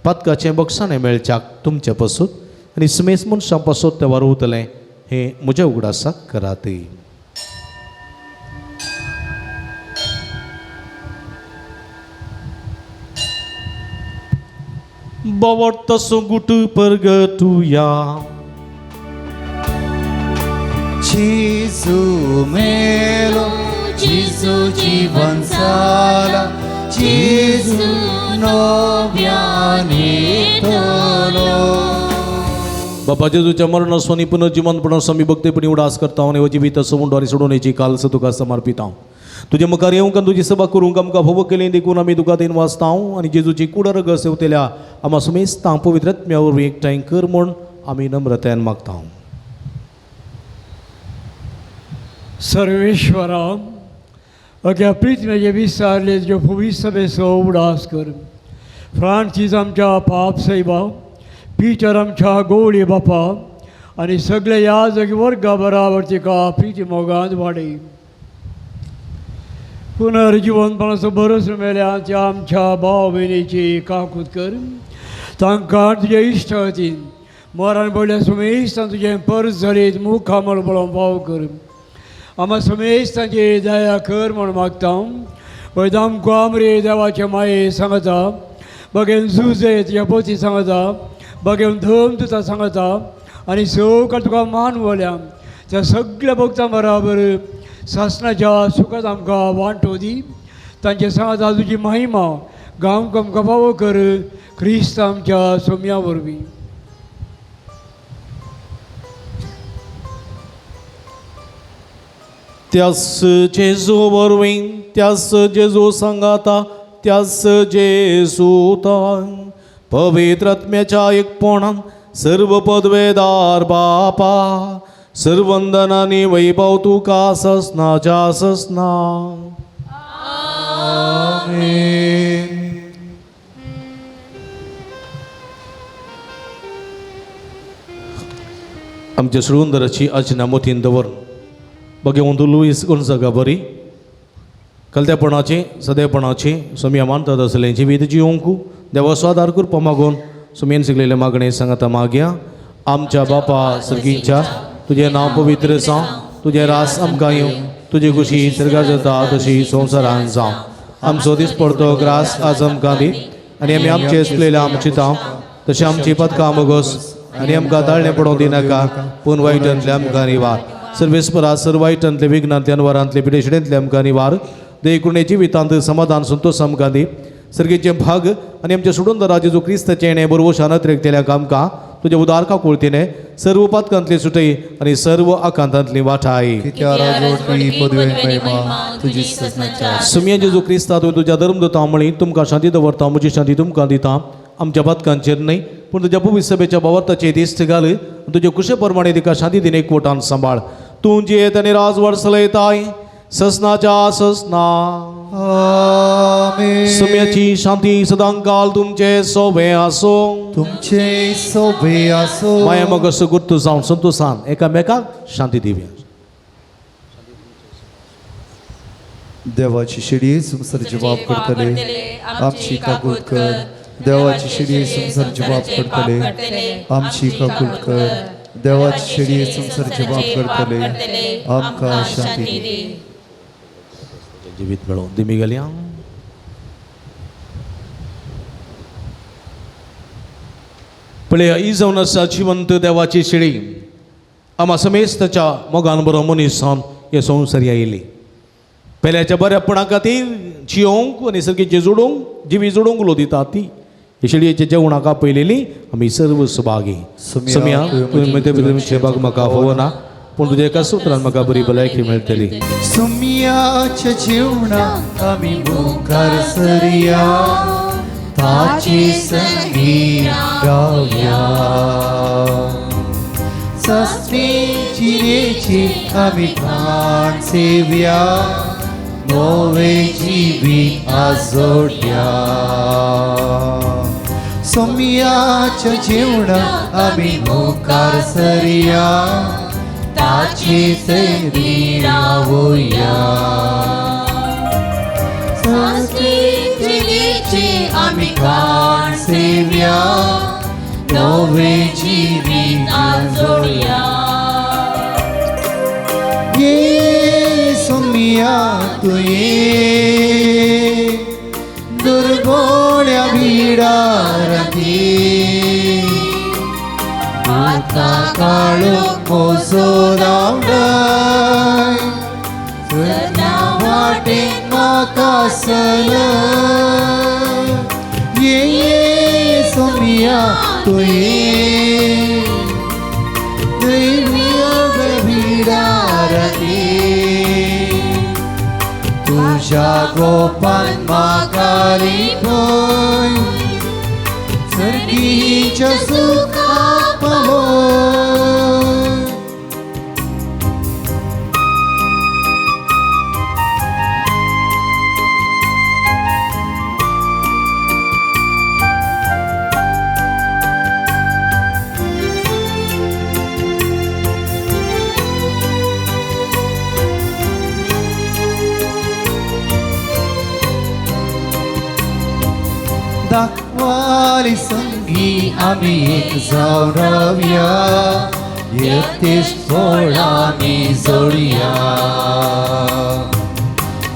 पातकाचें बक्षाणें मेळच्याक तुमचे पासून आनी समेस्त मनशां पासून तें वारवतलें, हें म्हज्या उगडासाक करात. बावडता सोगुट परगटुया. जेजू मेलो, जेजू जीवन जाला, जेजू नव्यान येतलो. बाबा जेजूच्या मरणाचो आनी पुनर्जिवंतपणाचो आमी भक्तीपणी उडास करता आनी हो जिवीत उंडो आनी सोडोवण्याची कालस तुका समर्पिता. तुज्या मुखार येवंक आनी तुजी सभा करूंक आमकां फावो केली देखून आमी तुका देन वाचता आनी जेजूची कुडर सेवतेल्या आमा सुमेस्तां पवित्र आत्म्या वरवीं एकठांय कर म्हूण आमी नम्रतायेन मागता. सर्वेश्वरा, अग्या प्रितमेजे विसारले ज्यो फुवी सभेचो उडास कर. फ्रांसीस आमच्या पाप सैबा, पीटर आमच्या गोवळी बापा आनी सगळे ह्या जग वर्गा बराबर तिका प्रिती मोगान वाडय. पुनर्जिवनपणाचो भरोसो मेल्या त्या आमच्या भाव भयणीची काकूत कर, तांकां तुज्या इश्टागतीन मोरान पडल्या सुमेस्तान तुजें परस जालीत मुखामळ पळोवंक फाव कर. आमा सुमेस्तांची दया कर म्हूण मागता. वयता आमकां आमरे देवाचे माये सांगता, बगेन जुजे तुज्या पोती सांगता, बगेन धम तुका सांगता आनी सगळं तुका मान वल्या त्या सगळ्या भक्तां बराबर सासणाच्या सुखात आमकां वांटो दी. तांचे सांगता तुजी महिमा गांवक आमकां फावो कर क्रिस्त आमच्या सोम्या वरवीं. त्यास जेजू वरवीं, त्यास जेजू सांगाता, त्यास जेजूतान पवित्र आत्म्याच्या एकपणान सर्व पदवेदार बापा सर्वंदनानी वैभव तुका ससनाच्या ससना. आमेन. आमच्या सुळुंदराची आजना मोतीन दवर बघेवन तूं लुईस गोंजागा बरी कलतेपणाची सदेपणाची सोमया मानतात असलें जिवीत जिवंक देवाचो आदार करपा मागून सोमयेन शिकलेले मागणे सांगाता मागया. आमच्या बापा सर्गीच्या तुजें नांव पवित्र जावं, तुजें रास आमकां येवं, तुजी खुशी सर्गार जाता तशी संवसारान जावं. आमचो दीस पडतो ग्रास आज आमकां दी आनी आमी आमचे आसलेल्या आमची तांव तशें आमची पदकां मोगोस आनी आमकां ताळणें पडोवंक दिनाका पूण वायटांतले आमकां निवार. सर्वेस्परा सर्व वायटांतले विघ्नांतले अनवरांतले पिडेशिडेंतले आमकां निवार. देखून जिवितांत समाधान संतोष आमकां दी. सर्गेचे भाग आनी आमच्या सुडून जेजू क्रिस्ताचें येणें बरोवशान अतिरेकतेल्या आमकां तुज्या उदार काकुळतीने सर्व पातकांतली सुटई आनी सर्व आकांतांतली वाठाय. सुमया जेजू क्रिस्ता तुवें तुज्या धर्मदूतां म्हळी तुमकां शांती दवरता, म्हजी शांती तुमकां दिता. आमच्या पातकांचेर न्हय पूण तुज्या पवित्र सभेच्या भावार्थाचे दिश्ट घाल, तुजे कुशे प्रमाणे तिका शांती दिन एकवटान सांबाळ. तूं जियेत आनी राजवट चलयताय ससनाच्या ससना. सुम्याची शांती सदांकाल तुमचे सोबे आसो, तुमचे सोबे आसो. माया मग असो गुर्तू जावन संतोषान एकामेकाक शांती दिवया. देवाची शिडी संवसार जबाब करतले आमची काकूत कर. देवाची शिडी संवसार जबाब करतले आमची काकूत कर. देवाची शिडी संवसार जबाब करतले आमकां शांती दी. जिवीत मेळोवन दिमी गेल्या. पळया ही जावन आसा जिवंत देवाची शिडी आमा समेस्ताच्या मोगान बरो मनीस जावन हे संवसारी आयली. पेल्याच्या बऱ्यापणा खातीर जियोंक आनी सर्गीचे जोडूंक जिवी जोडूंक उलो दिता ती हे शेळयेच्या जेवणाक आपयलेली आमी सर्व सुभागी. समिया तुवें भाग म्हाका फावना पूण तुज्या एका सुत्रान म्हाका बरी भलायकी मेळटली. सुम्याच्या जेवणाक आमी मुखार सरया, ताचे संगी रावया. सस्ती जिरेची आमी खाण सेवया, नवे जिवीत आजोड्या. सोम्याच्या जेवणाक आमी मुखार सरया, ताचे संगी रावया. सस्ती जिरेची आमी खाण सेवया, नवे जिवीत आजोड्या. ये सोम्या तुये दुर्गोण्या भिडारांती आतां काळो मोजो धांवडाय सदां वाटेन म्हाका सलय. ये सोम्या तुये दुर्गोण्या भिडारांती तुज्या गोपान म्हाका रिपय सर्गीच्या सुखाक पावय. दाखवाली संगी मोगी आमी एक जावन रावया, एकतेच आमी जोडया.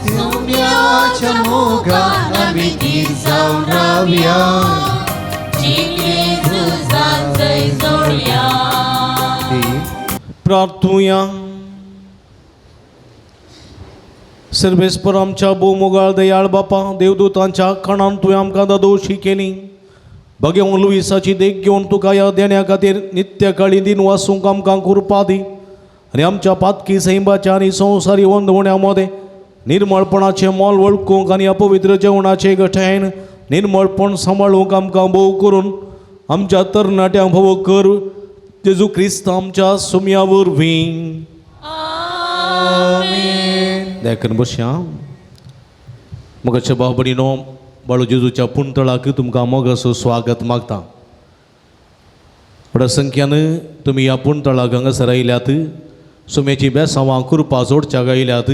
सोम्याच्या मोगान आमी थीर जावन रावया, जिंकली झुजान जय जोडया. प्रार्थुया. सर्वेस्पर आमच्या भोवमोगाळ दयाळ बापा, देवदूतांच्या कणान तुवें आमकां दादोशी केली. भगेवन लुईसाची देख घेवन तुका ह्या देण्या खातीर नित्य काळी दिन वासूंक आमकां कृपा दी आनी आमच्या पातकी सैमाच्या आनी संवसारी वंदवण्या मदें निर्मळपणाचें मोल वळखूंक आनी अपवित्र जेवणाचे गठायन निर्मळपण सांबाळूंक आमकां भोव करून आमच्या तरणाट्यांक भोव कर, जेजू क्रिस्त आमच्या सुमया वरवीं. देखून बसया. मोगाच्या भाव भयणीनो, बाळू जेजूच्या पुंतळाक तुमकां मोगाचो स्वागत मागता. व्हडा संख्यान तुमी ह्या पुंतळाक हांगासर आयल्यात, सुम्याची बेसांवां कृपा जोडच्याक आयल्यात.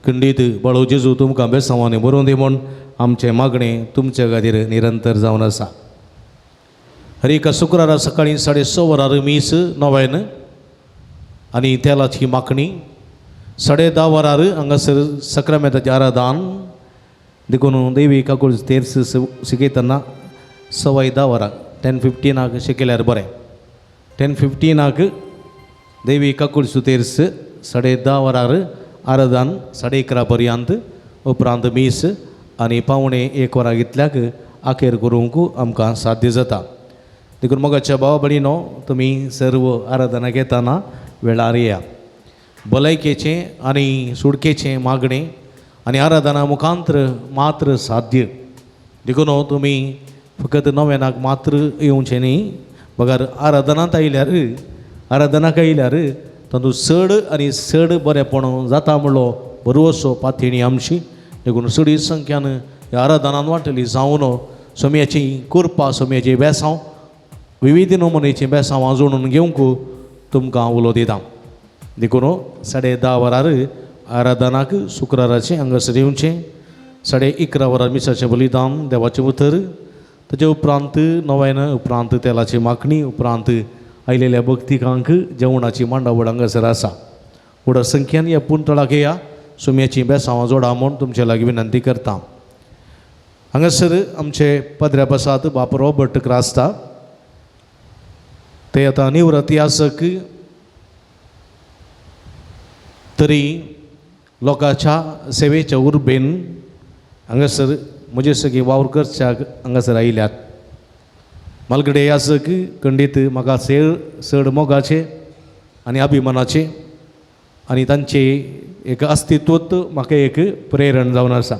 खंडीत बाळू जेजू तुमकां बेसांवांनी बरोवन दी म्हूण आमचें मागणें तुमचे खातीर निरंतर जावन आसा. हर एका शुक्रारा सकाळीं 6:30 वरार मीस नव्यान आनी तेलाची मागणी, 10:30 वरार हांगासर सक्रामेंताचें आराधन. देखून देवी काकूळ तेर्स शिकयतना 10:15 वरां 10:15 शिकयल्यार बरें. 10:15 देवी काकूळ सुतेर्स, 10:30 वरार आराधन, 11:30 पर्यंत, उपरांत मीस आनी 12:45 वरां इतल्याक आखेर करूंक आमकां साध्य जाता. देखून मोगाच्या भाव भयणीनो, तुमी सर्व आराधना घेतना वेळार येया. भलायकेचें आनी सुडकेचें मागणें आनी आराधना मुखांत्र मात्र साध्य. देखून तुमी फकत नव्यानाक मात्र येवचें न्ही, बगर आराधनांत आयल्यार, आराधनाक आयल्यार तातूंत चड आनी चड बरेंपण जाता म्हणलो बरोसो पातयेणी आमची. देखून चड संख्यान ह्या आराधनान वांटली जावन सोम्याची कृपा, सोम्याची बेसांव, विविध नमुनेचीं बेसांवां जोडून घेवंक तुमकां उलो दिता. देखून 10:30 वरार आराधनाक शुक्राराचें हांगासर येवचें, 11:30 वरार मिसाचें बलिदान, देवाचें उतर, ताचे उपरांत नव्यान, उपरांत तेलाची मागणी, उपरांत आयलेल्या भक्तिकांक जेवणाची मांडावळ हांगासर आसा. व्हडा संख्यान ह्या पुंतळाक येया, सुम्याचीं बेसांवां जोडा म्हूण तुमचे लागीं विनंती करता. हांगासर आमचे पदऱ्या बसात बाप रॉबर्ट क्रास्ता, ते आतां निवृत्ती आसक तरी लोकांच्या सेवेच्या उर्बेन हांगासर म्हजे सगळीं वावर करच्याक हांगासर आयल्यात. मालगडे यासक खंडीत म्हाका चड मोगाचे आनी अभिमानाचे आनी तांचे एक अस्तित्वत म्हाका एक प्रेरण जावन आसा.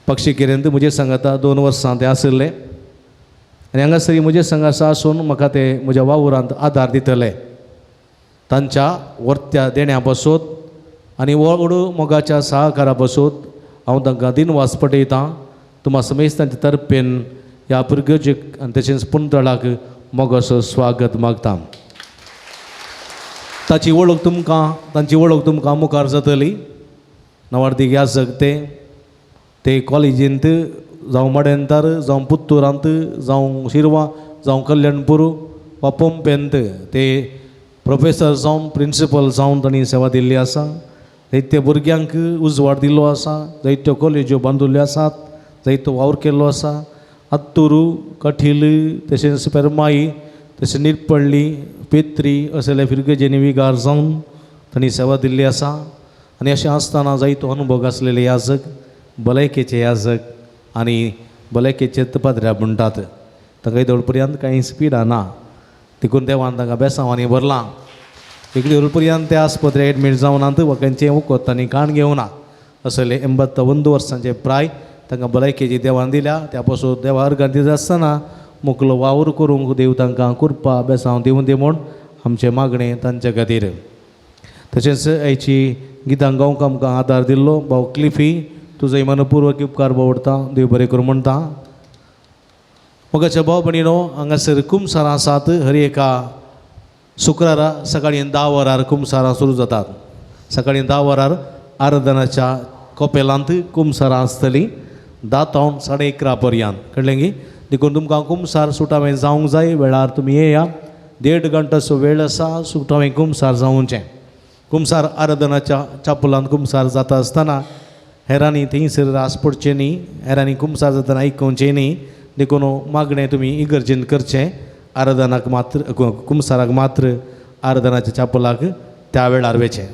पक्षी किरेंत म्हजे सांगाता 2 वर्सां ते आशिल्ले आनी हांगासर म्हजे सांगासा आसून म्हाका ते म्हज्या वावरांत आदार दितले. तांच्या वर्त्या देण्या पासून आनी व्हड मोगाच्या सहकारा पासून हांव तांकां दिनवास पटयतां. तुमा समेज तांचे तर्फेन ह्या पुर्गजेक आनी तशेंच पुंतळाक मोगाचो स्वागत मागता. ताची वळख तुमकां, तांची वळख तुमकां मुखार जातली. नवार्दीक याजक ते कॉलेजींत जावं मडेंतार, जावं पुत्तुरांत, जावं शिरवा, जावं कल्याणपूर वा पोंपेंत ते प्रोफेसर जावन प्रिंसिपल जावन तांणी सेवा दिल्ली आसा. जायते भुरग्यांक उजवाड दिल्लो आसा, जायत्यो कॉलेज्यो बांदिल्ल्यो आसात, जायतो वावर केल्लो आसा. अत्तुरू, कठील, तशेंच पेरमाई, तशें निरपळ्ळी, पेत्री असले फिरगजेनी विगार जावन तांणी सेवा दिल्ली आसा. आनी अशें आसतना जायतो अनुभव आसलेले याजक, भलायकेचे याजक आनी भलायकेचे पाद्र्या म्हणटात. तांकां येदोळ पर्यंत कांय स्पिडा ना, देखून देवान तांकां बेसांवांनी भरलां. इकडे पर्यंत ते आस्पत्रे एडमीट जावनात वा खंयचें वखद तांणी काण घेवना. असले 82 वर्सांचे प्राय तांकां भलायकेची देवान दिल्या. त्या पासून देवा अर्गां दिता आसतना मुकलो वावर करूंक देव तांकां कृपा बेसांव दिवूं दी म्हूण आमचें मागणें तांचे खातीर. तशेंच आयची गितां गावंक आमकां आदार दिल्लो भाव क्लिफी, तुजो मनपूर्वक उपकार बावडटा, देव बरें करूं म्हणटा. मोगाच्या भाव भयणीनो, हांगासर कुमसारां आसात. हर एका शुक्रारा सकाळीं 10 वरार कुमसारां सुरू जातात. सकाळीं 10 वरार आराधनाच्या कोपेलांत कुमसारां आसतलीं 10 तावन 11:30 पर्यंत. कळ्ळें गी? देखून तुमकां कुमसार सुटावें जावंक जाय. वेळार तुमी येया, 1.5 घंटाचो वेळ आसा सुटावें कुमसार जावचें. कुमसार आराधनाच्या चापलांत कुमसार जाता आसतना हेरांनी थंयसर रास पडचें न्ही, हेरांनी कुमसार जातना आयकुचें न्ही. देखून मागणें तुमी इगर्जेन करचें. आराधनाक मात्र कुमसाराक मात्र आराधनाच्या चापलाक त्या वेळार वेचें.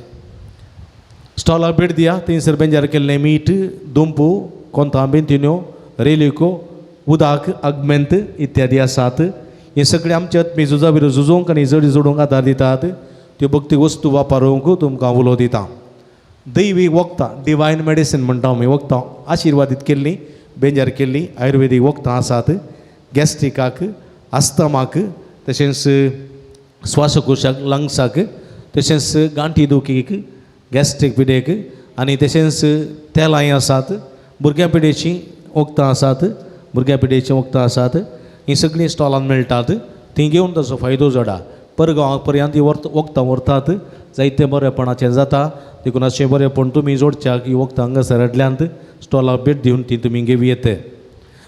स्टॉलाक भेट दिया, थंयसर बेंजार केल्लें मीठ, दुंपू, कोंतां बेंतिन्यो, रेलिको, उदक, आगमेंत इत्यादी आसात. हे सगळे आमचे आत्मी झुजा विरोध झुजोवंक आनी जडी जोडूंक आदार दितात. त्यो भक्ती वस्तू वापरूंक तुमकां उलो दिता. दैवी वखदां, डिवायन मेडिसीन म्हणटा आमी, वखदां आशिर्वादीत केल्लीं, बेंजार केल्लीं आयुर्वेदीक वखदां आसात. गॅस्ट्रिकाक, आस्तमाक, तशेंच श्वासकोशाक, लंग्साक, तशेंच गांठी दुखीक, गॅस्ट्रीक पिडेक आनी तशेंच तेलांय आसात. भुरग्यां पिडेचीं वखदां आसात, भुरग्यां पिडेचीं वखदां आसात. हीं सगळीं स्टॉलान मेळटात, तीं घेवन ताचो फायदो जोडा. परगांवाक पर्यंत हीं वखदां व्हरतात, जायतें बरेपणाचें जाता. देखून अशें बरेपण तुमी जोडच्याक हीं वखदां हांगासर हाडल्यांत. स्टॉलाक भेट दिवन ती तुमी घेवं येत.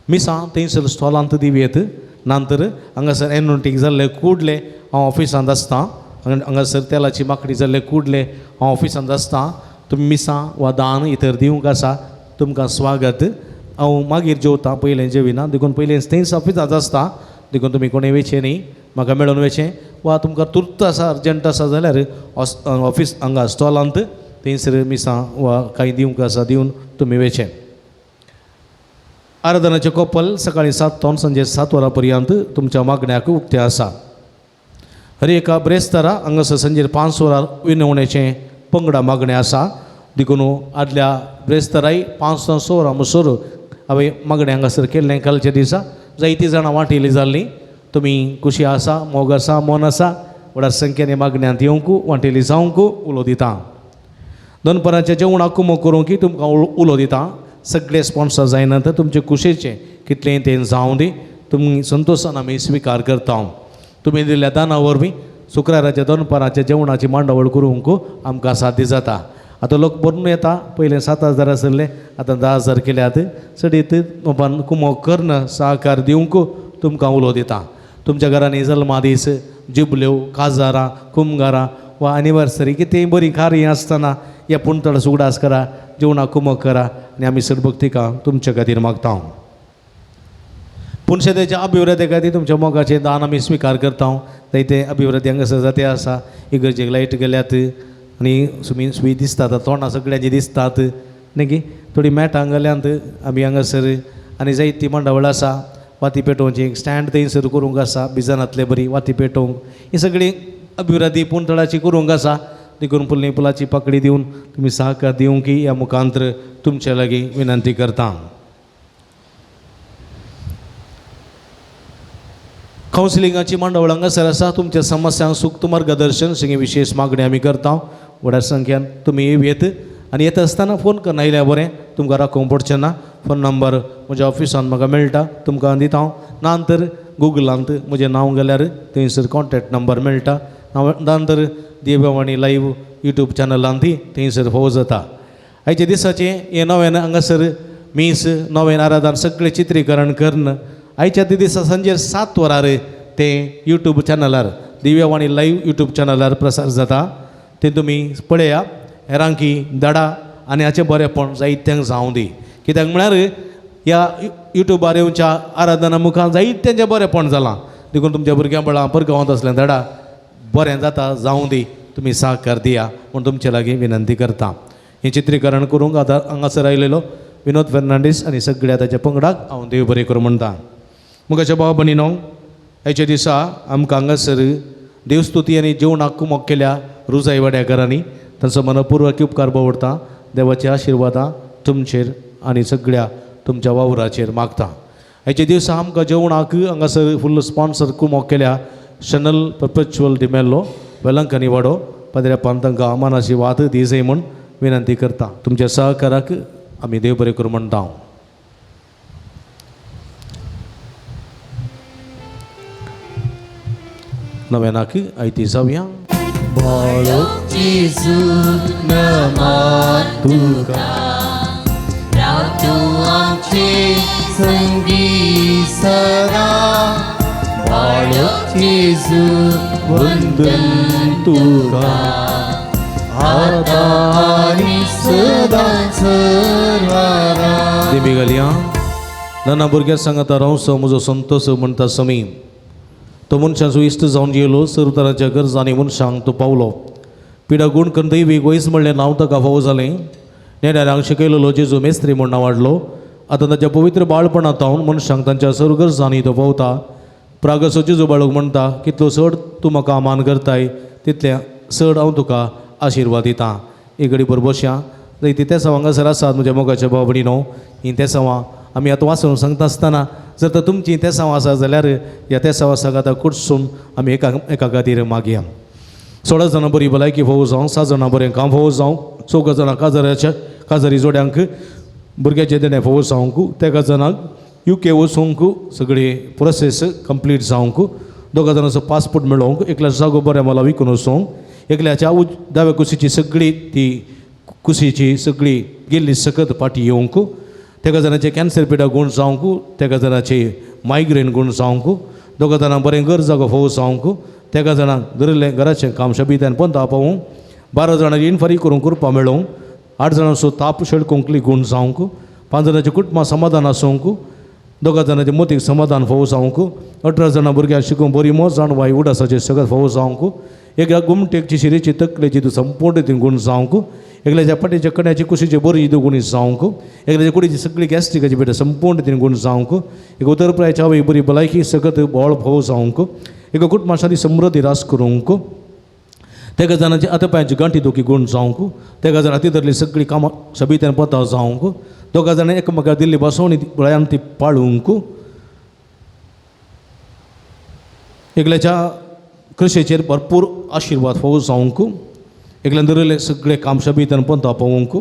मिसां थंयसर स्टॉलांत दिवं येत. नंतर हांगासर एनोटींग जाल्ले कुडले हांव ऑफिसांत आसता. हांगासर तेलाची माकडी जाल्ले कुडले हांव ऑफिसांत आसता. तुमी मिसां वा दान इतर दिवंक आसा, तुमकां स्वागत. हांव मागीर जेवता, पयलें जेविना, देखून पयलें थंयच ऑफिसांत आसता. देखून तुमी कोणें वेचें न्ही, म्हाका मेळून वेचें वा तुमकां तुर्त आसा, अर्जंट आसा जाल्यार ऑफिस हांगा स्टॉलांत थंयसर मिसां वा कांय दिवंक आसा दिवन तुमी वेचें. आराधनाचें कपल सकाळीं 7 ते सांजे 7 वरां पर्यंत तुमच्या मागण्याक उक्तें आसा. हर एका ब्रेस्तारा हांगासर सांजेर 5 वरां विनवणेचें पंगडा मागणें आसा. देखून आदल्या ब्रेस्ताराय 5 ते 6 वरां म्हणसर हांवें मागणें हांगासर केल्लें. कालच्या दिसा जायतीं जाणां वांटेली जाल्लीं. तुमी खुशी आसा, मोग आसा, मन आसा, व्हडा संख्येन मागण्यांत येवंक वांटेली जावंक उलो दिता. दनपरांच्या जेवणाक कुमो करूंक की तुमकां उलो दिता. सगळे स्पॉन्सर जायना तर तुमचे खुशेचें कितलें तें जावं दी, तुमी संतोशान आमी स्विकार करता. तुमी दिल्ल्या दाना वरवीं शुक्राराच्या दनपाराच्या जेवणाची मांडावळ करूंक आमकां साध्य जाता. आतां लोक भरून येता. पयलें 7,000 आसले, आतां 10,000 केल्यात. चडीत बाबान कुमो कर्ण सहकार दिवंक तुमकां उलो दिता. तुमच्या घरांनी जल्मा दीस, जिबल्यो, काजारां, कुमगारां वा एनिवर्सरी कितेंय बरीं कार्यां आसतना ह्या पुणतड उगडास करा, जेवणाक कुमक करा आनी आमी चड भक्तिका तुमचे खातीर मागता. पूण शेताच्या अभिवृद्धी खातीर तुमच्या मोगाचें दान आमी स्विकार करता. जायते अभिवृद्धी हांगासर जाते आसा. इगर्जेक लायट गेल्यात आनी सुमी सुवी दिसतात, तोंडां सगळ्यांची दिसतात न्ही. थोडी मेटां गेल्यांत आमी हांगासर आनी जायती मांडावळ आसा. वाती पेटोवची एक स्टँड थंयसर करूंक आसा, बिजनांतले बरी वाती पेटोवंक. ही सगळी अभिवृद्धी पुणतळाची करूंक आसा. देखून फुलनी फुलाची पाकळी दिवन तुमी सहकार दिवंक ह्या मुखांतर तुमचे लागीं विनंती करता. कावन्सिलिंगाची मांडावळ हांगासर आसा. तुमच्या समस्यांक सुक्त मार्गदर्शन सगळी विशेष मागणी आमी करता. व्हडा संख्यान तुमी येत आनी येता आसतना फोन करना आयल्यार बरें, तुमकां राखोवंक पडचें ना. फोन नंबर म्हज्या ऑफिसान म्हाका मेळटा, तुमकां दिता हांव. ना तर गुगलांत म्हजें नांव गेल्यार थंयसर कॉन्टेक्ट नंबर मेळटा. ना तर देववाणी लायव्ह यूट्यूब चॅनलांत थंयसर फोव जाता. आयच्या दिसाचें हें नवें हांगासर मीस नवें आराधन सगळें चित्रीकरण करून आयच्या त्या दिसा सांजेर 7 वरार तें यूट्यूब चॅनलार दिव्यवाणी लायव्ह यूट्यूब चॅनलार प्रसार जाता. तें तुमी पळया, हेरांकी धाडा आनी हाचें बरेंपण जायत्यांक जावं दी. कित्याक म्हळ्यार ह्या यूट्यूबार येवच्या आराधना मुखार जायत्यांचें बरेंपण जालां. देखून तुमच्या भुरग्यां बळां परगांवांत आसलें धाडा, बरें जाता जावं दी, तुमी सहकार दिया म्हूण तुमचे लागीं विनंती करता. हें चित्रीकरण करूंक आतां हांगासर आयलेलो विनोद फेर्नांडीस आनी सगळ्या ताच्या पंगडाक हांव देव बरें करूं म्हणटा. मुखाच्या भाव भयणीनो, आयच्या दिसा आमकां हांगासर देवस्तुती आनी जेवणाक कुमक केल्या रुजाय वाड्याकारांनी तांचो मनपूर्वक उपकार बावडटा. देवाचे आशिर्वादां तुमचेर आनी सगळ्या तुमच्या वावराचेर मागता. आयच्या दिसा आमकां जेवणाक हांगासर फुल स्पॉन्सर कुमक केल्या शनल परपेच्युअल डिमेल्लो वेलंकनी वाडो पदऱ्यापान तांकां मनाची वात दी जाय म्हूण विनंती करता. तुमच्या सहकाराक आमी देव बरें करूं म्हणटा. नव्यानाक आयती जावया. जेजू नमन तुका, राव तूं आमचे संगी सदा बाळक जेजू वंदन तुका आतां आनी सदां सर्वारा. देवी घालया नाना भुरग्या सांगाता रावसो म्हजो संतोष म्हणटा समी तो मनशाचो इश्ट जावन गेलो सर्व तरांच्या गरजांनी मनशांक तो पावलो पिडा गूण करून दैवी वयस म्हणलें नांव ताका फावो जालें नेण्यांक शिकयलेलो जेजू मेस्त्री म्हूण नांवाडलो आतां ताच्या पवित्र बाळपणांत हांव मनशांक तांच्या सर्व गरजांनी तो पावता प्रागसो जेजू बाळूक म्हणटा कितलो चड तूं म्हाका मान करताय तितलें चड हांव तुका आशिर्वाद दितां. एक घडी बरोबर ती तेसांव हांगासर आसात म्हज्या मोगाच्या भाव भयणीनो हीं तेसांवां आमी आतां वाचून सांगता आसतना जर तर तुमचीं तेसांव आसा जाल्यार ह्या तेसांवा आतां कुडसून आमी एका एका खातीर मागया. 16 जाणां बरी भलायकी फोव जावं 7 जाणां बरें काम फोव जावं 4 जाणां काजाराच्या काजारी जोड्यांक भुरग्याचें देणें फोव जावंक तेगा जाणांक युके वचूंक सगळी प्रोसेस कंप्लीट जावंक 2 जाणांचो पासपोर्ट मेळोवंक एकल्या जागो बरें मला विकून वचूंक एकल्याच्या दाव्या कुशीची सगळी ती कुशीची सगळी गेल्ली सकत फाटी येवंक तेगा जाणांचे कॅन्सर पिडा गूण जावंक तेगा जाणांचे मायग्रेन गूण जावंक 2 जाणां बरें घर जागो फोव जावंक तेगा जाणांक धरिल्लें घराचें काम शबितान पंता पावूंक 12 जाणांची इनफारी करूंक कृपा मेळोवंक 8 जाणांचो ताप शेळकोंकली गूण जावंक 5 जाणांचें कुटुंबां समाधान आसूंक 2 जाणांचे मोतीक समाधान फोव जावंक 18 जाणां भुरग्यांक शिकूंक बरी मोज जाण वाय उडासाचें सगळें फोव जावंक एक गुमटेकची शिरेची तकलेची तूं संपूर्ण ती गूण जावंक एकल्याच्या पाटीच्या कण्याची कुशीची बरी गुणी जावंक एकल्याच्या कुडीची सगळी गॅस्ट्रिकाची पेट संपूर्ण तीन गूण जावंक एक उदरप्रायच्या आवय बरी भलायकी सगळं बोळ फोव जावंक एका कुटुंबा शांती समृद्धी रास करूंक तेगा जाणांची आतां पांयाची गांठी दुखी गूण जावंक तेगा जाणां हाती धरली सगळीं कामां सबित्यान पता जावंक 2 जाणां एकामेकाक दिल्ली बसवणी बळयान ती पाळूंक एकल्याच्या कृशेचेर भरपूर आशिर्वाद फोव जावंक एकल्यान धरिल्लें सगळें काम शबितान पंता पावोवंक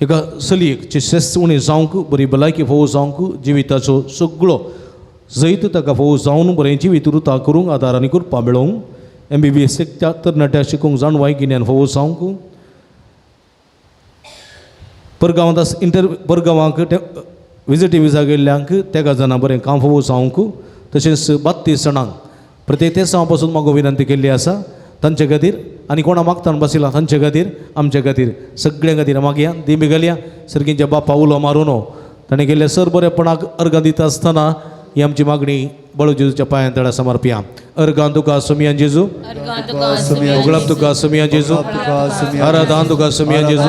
एका चलयेक सेस उणें जावंक बरी भलायकी फोव जावंक जिविताचो सगळो जैत ताका फोव जावन बरें जिवीत रुता करूंक आदार आनी कृपा मेळोवंक MBBS त्या तरणाट्या शिकूंक जाणवाय गिन्यान फोव जावंक परगांवांत इंटर परगांवांक विजिटींग विजा गेल्ल्यांक तेगा जाणां बरें काम फोव जावंक तशेंच 32 जाणांक प्रत्येक तेसांवा पासून म्हाका विनंती केल्ली आसा तांचे खातीर आनी कोणा मागतान बशिल्ला तांचे खातीर आमचे खातीर सगळ्यां खातीर मागया दिमी घालया सर्गींच्या बापा उलो मारून ताणें केल्ल्या सर बरेपणाक अर्गां दिता आसतना ही आमची मागणी बळू जेजूच्या पांयां तळा समर्पया. अर्गां तुका सुमियान जेजू उगळप तुका सुमिया जेजू आराधान तुका सुमिया जेजू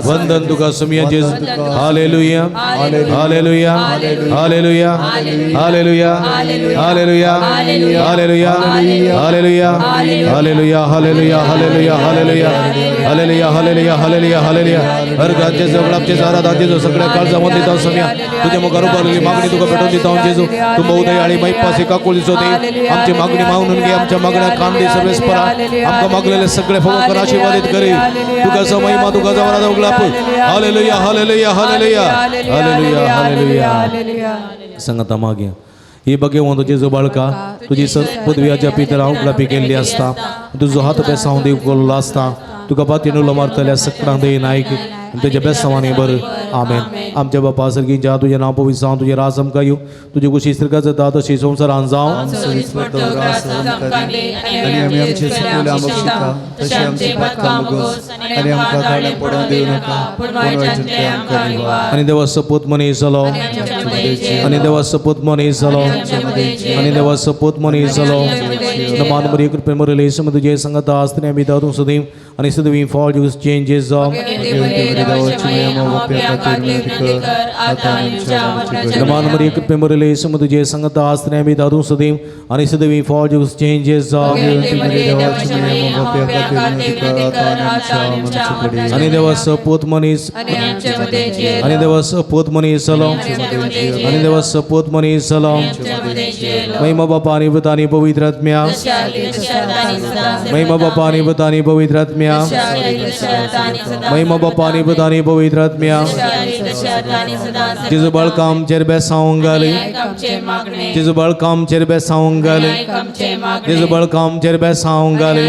वंदन तुका सुमिया जेजू. Hallelujah hallelujah hallelujah hallelujah hallelujah hallelujah hallelujah hallelujah hallelujah hallelujah hallelujah hallelujah hallelujah hallelujah hallelujah. अर्गां जेजू उगळप जेजू आराधान जेजू सगळ्या काळजामध्ये दिता सुमिया तुझ्या मुखार उबारलेली मागणी तुका पेटोवन दिता जेजू. तूं बहुदयाळी मैपासी काकुळीचो दे आमची मागणी मागून घे आमच्या मागण्या कान दे सर्वेस्परा आमकां मागलेले सगळे फोव कर आशीर्वादित करी तुका महिमा तुका जवळ उगलाप. Hallelujah hallelujah hallelujah hallelujah hallelujah. सांगता मागे ही बगे जेजू बाळका तुजी पदव्याच्या पितरा उगलापी केल्ली आसता तुजो हात बेसांव देव केल्लो आसता तुका पातीन उलो मारतल्या सकडां दे नायक तुज्या बेसांवांनी बरं. आमेन. आमच्या बापा सर्गींच्या तुजें नांव पवित्र जावं तुजें राज आमकां येवं तुजी कुशी स्वर्गात जाता तशी संवसारांत जावं. आनी आमी आमचे चुकले आमकां शिकता तशें आमची पातकां मुगोस आनी आमकां धाडण पडोवंक दिवं नाका पूण वायटांतल्यान आमकां निवार. आनी देवा सपूत मनीस जालो आनी देवा सपूत मनीस जालो आनी देवा सपूत मनीस जालो नमान मरी कृपे मरले सम तुजे संगता आसतने आमी दादूं सदैव आनी सदैव फॉल यूज चेंजेस जावं. नमान मरी कृपे मरले सम तुजे संगता आसतने आमी दादूं सदैव आनी सदैव फॉल यूज चेंजेस जावं. आनी देवा सपूत मनीस आनी देवा सपूत मनीस जालो आनी देवा सपूत मनीस जालो महिमा बापा आनी पुता आनी पवित्र आत्म्या महिमा बापा आनी पुता आनी पवित्र आत्म्या महिमा बापा आनी पुता आनी पवित्र आत्म्या. जेजू बाळका आमचेर बेसावंक घाली जेजू बाळका आमचेर बेसावंक घाली जेजू बाळका आमचेर बेसावंक घाली.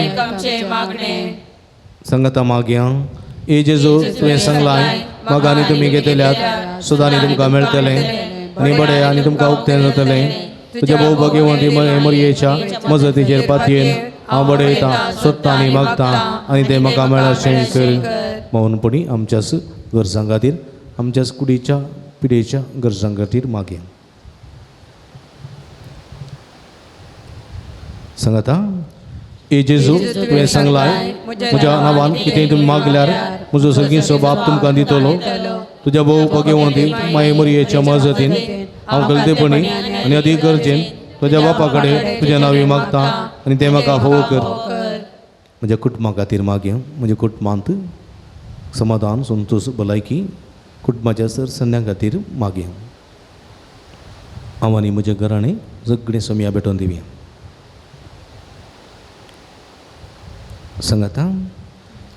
संगता मागया ए जेजू तुवें सांगलां मागा आनी तुमी घेतल्यात सुदां आनी तुमकां मेळटलें आनी बडे आनी तुमकां उक्तें जातलें. तुज्या भोव भगेवंती मरयेच्या मजतीचेर पातयेन हांव बडयतां, सोदतां आनी मागतां आनी तें म्हाका मेळशें कर. मौनपणी आमच्याच गरजां खातीर, आमच्याच कुडीच्या पिडेच्या गरजां खातीर मागया. सांगाता ए जेजू, तुवें सांगलाय म्हज्या नांवान कितेंय तुमी मागल्यार म्हजो सगळीं बाप तुमकां दितलो. तुज्या भोव भगेवंती माये मरयेच्या मजतीन हांव गलतेपणी आनी अदीक गरजेन तुज्या बापा कडेन तुज्या नांवी मागता आनी तें म्हाका फावो कर. म्हज्या कुटुंबा खातीर मागया. म्हज्या कुटुंबांत समाधान, संतोश, भलायकी, कुटुंबाच्या सर सन्या खातीर मागया. हांव आनी म्हज्या घराणें सगळें सोमया भेटोवन दिवया. सांगाता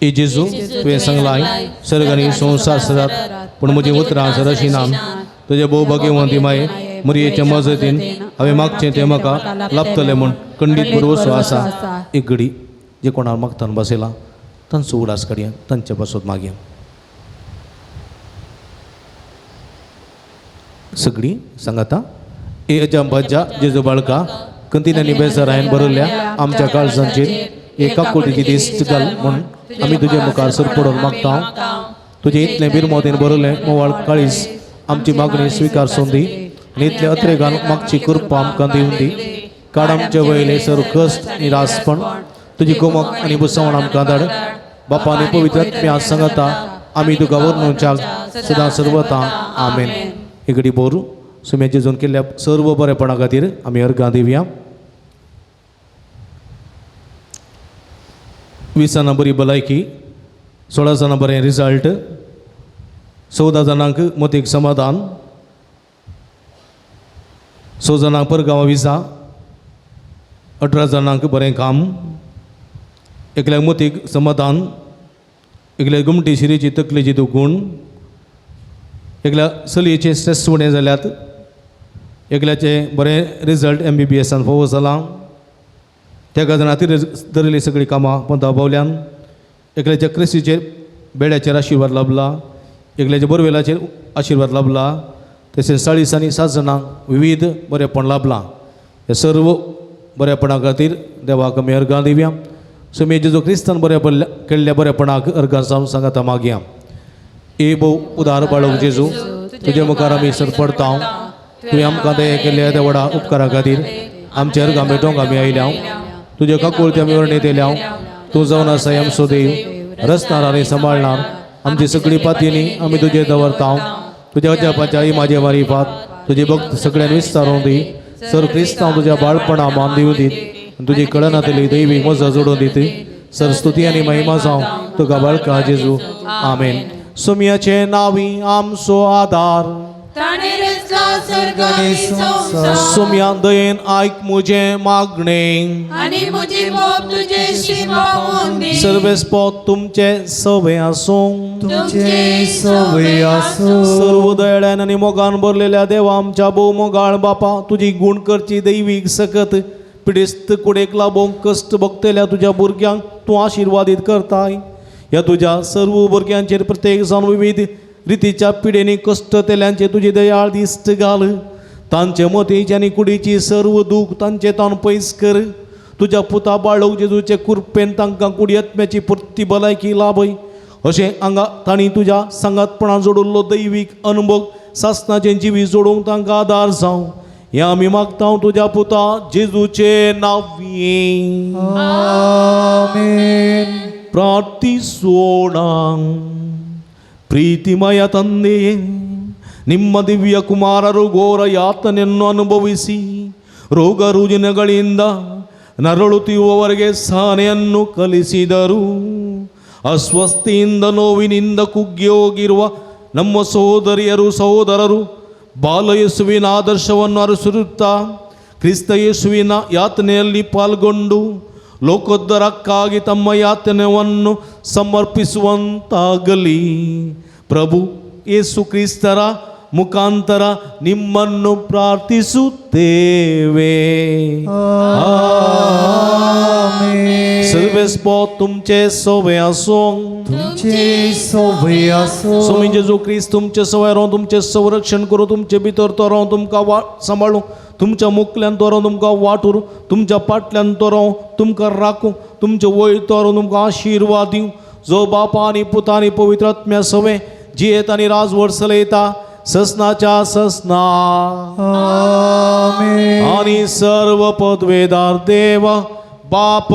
ए जेजू, तुवें सांगलाय सर्ग आनी संवसार सदात पूण म्हजीं उतरां सरशी ना. तुज्या भोव भगेवंती माये मरयेच्या मजतीन हांवें मागचें तें म्हाका लाभतलें म्हूण खंडीत भरवसो आसा. एक घडी जे कोणाक मागतान बसयलां तांचो उडास काडया, तांचे पासत मागया. सगळीं सांगाता ए अजांबाच्या जेजू बाळका, कंतीन आनी बेजारायन बरयल्या आमच्या काळजांचेर एका कोटीची दीस घाल म्हूण आमी तुजे मुखार सर पडून मागता. तुजें इतलें बिरमोतीन बरयलें मोवाळ काळीज आमची मागणी स्विकार सोंदी आनी इतले अत्रेगान मागची कृपा आमकां दिवन दी. काड आमचे वयले सर कश्ट निरासपण, तुजी गोमक आनी बुसवण आमकां धाड. बापा आनी पवित्र आत्म्या सांगता आमी तुका वर्णुच्याक सदां सर्वता. आमेन. इकडी बोरू सुम्याचे जेजून केल्ल्या सर्व बरेपणा खातीर आमी अर्गां दिवया. 20 जाणां बरी भलायकी, 16 जाणां बरें रिजल्ट, 14 जाणांक मतीक समाधान, 6 जाणांक परगांवा विजा, 18 जाणांक बरें काम, एकल्याक मतीक समाधान, एकल्या गुमटी शिरीची तकलेची दुखूण, एकल्या चलयेचे स्ट्रेस उणें जाल्यात, एकल्याचे बरें रिजल्ट MBBS फावो जालां, त्या जाणां धरिल्ली सगळीं कामां पंता पावल्यान, एकल्याच्या क्रिस्तीचेर बेड्याचेर आशिर्वाद लाबला, एकल्याच्या बोरवेलाचेर आशिर्वाद लाबला, तशेंच 40 आनी 7 जाणांक विविध बरेपण लाबलां. हे सर्व बरेपणा खातीर देवाक आमी अर्गां दिवया. सुमी जेजू क्रिस्तान बरें केल्ल्या बरेपणाक अर्गां जावन सांगाता मागया. ए भोव उदार बाळक जेजू, तुजे मुखार आमी सर पडता. तुवें आमकां दया केल्ल्या त्या व्हडा उपकारा खातीर आमच्या अर्गां भेटोवंक आमी आयल्या. तुजे काकुळती आमी वर्णीत येयल्या. तूं जावन आसा आमचो देव, रचणार आनी सांबाळणार. आमची सगळी पातयेनी आमी तुजे दवरता. तुज्या अजापाच्या इमाजे मारिफात तुजी भक्त सगळ्यान विस्तारून दी. सर क्रिस्तांव तुज्या बाळपणा मान दिवं दीत, तुजी कळनातली दैवी मजा जोडून दित. सर स्तुती आनी महिमा जावं तुका बाळका जेजू. आमेन. सुमयाचे नावी आमचो आदार, सुमया दयेन आयक म्हजें मागणें आनी म्हजी मोग तुजेशी पावून दी. सर्वेस्पोत तुमचे सवे आसूं, तुमचे सवे आसूं. सर्व दयाळ्यान आनी मोगान भरलेल्या देवा आमच्या भोव मोगाळ बापा, तुजी गूण करची दैवीक सकत पिडेस्त कुडेक लाबोवंक कश्ट भोगतल्या तुज्या भुरग्यांक तूं आशिर्वादीत करताय. ह्या तुज्या सर्व भुरग्यांचेर प्रत्येक जावन विविध रितीच्या पिडेनी कश्ट तेल्यांचे तुजी दयाळ दिश्ट घाल. तांचे मतीची आनी कुडीची सर्व दूख तांचे तावन पयस कर. तुज्या पुता बाळक जेजूचे कुरपेन तांकां कुडी आत्म्याची पुर्ती भलायकी लाभय. अशें हांगा तांणी तुज्या सांगातपणान जोडिल्लो दैवीक अनुभव सासनाचें जिवीत जोडूंक तांकां आदार जावं. हें आमी मागता तुज्या पुता जेजूचे नांवी. आमेन. ಪ್ರಾರ್ಥಿಸೋಣ. ಪ್ರೀತಿಮಯ ತಂದೆಯೇ, ನಿಮ್ಮ ದಿವ್ಯ ಕುಮಾರರು ಘೋರ ಯಾತನೆಯನ್ನು ಅನುಭವಿಸಿ ರೋಗ ರುಜಿನಗಳಿಂದ ನರಳುತ್ತಿರುವವರಿಗೆ ಸಹನೆಯನ್ನು ಕಲಿಸಿದರು. ಅಸ್ವಸ್ಥೆಯಿಂದ ನೋವಿನಿಂದ ಕುಗ್ಗಿ ಹೋಗಿರುವ ನಮ್ಮ ಸಹೋದರಿಯರು ಸಹೋದರರು ಬಾಲಯೇಸುವಿನ ಆದರ್ಶವನ್ನು ಅನುಸರಿಸುತ್ತಾ ಕ್ರಿಸ್ತ ಯೇಸುವಿನ ಯಾತನೆಯಲ್ಲಿ ಪಾಲ್ಗೊಂಡು ಲೋಕೋದ್ಧಾರಕ್ಕಾಗಿ ತಮ್ಮ ಯಾತನೆಯನ್ನು ಸಮರ್ಪಿಸುವಂತಾಗಲಿ. ಪ್ರಭು ಯೇಸು ಕ್ರಿಸ್ತರ ಮುಖಾಂತರ ನಿಮ್ಮನ್ನು ಪ್ರಾರ್ಥಿಸುತ್ತೇವೆ. ಸರ್ವೇ सर्वेस्पो तुमचे सवे आसूं. तुमचे सोबे आसो. स्वामी जेजू क्रिस्त तुमचे सवय रावन तुमचें संरक्षण करूं, तुमचे भितर तो रावन तुमकां वाट सांबाळूं, तुमच्या मुखल्यान तो रावन तुमकां वाट उरूं, तुमच्या फाटल्यान तो रावन तुमकां राखूं, तुमचे वयर तो रावन तुमकां आशिर्वाद दिवं. जो बापा आनी पुता आनी पवित्र आत्म्या सवे जियेत आनी राजवट चलयता ससनाच्या ससना. आमेन. आनी सर्व पदवेदार देव बाप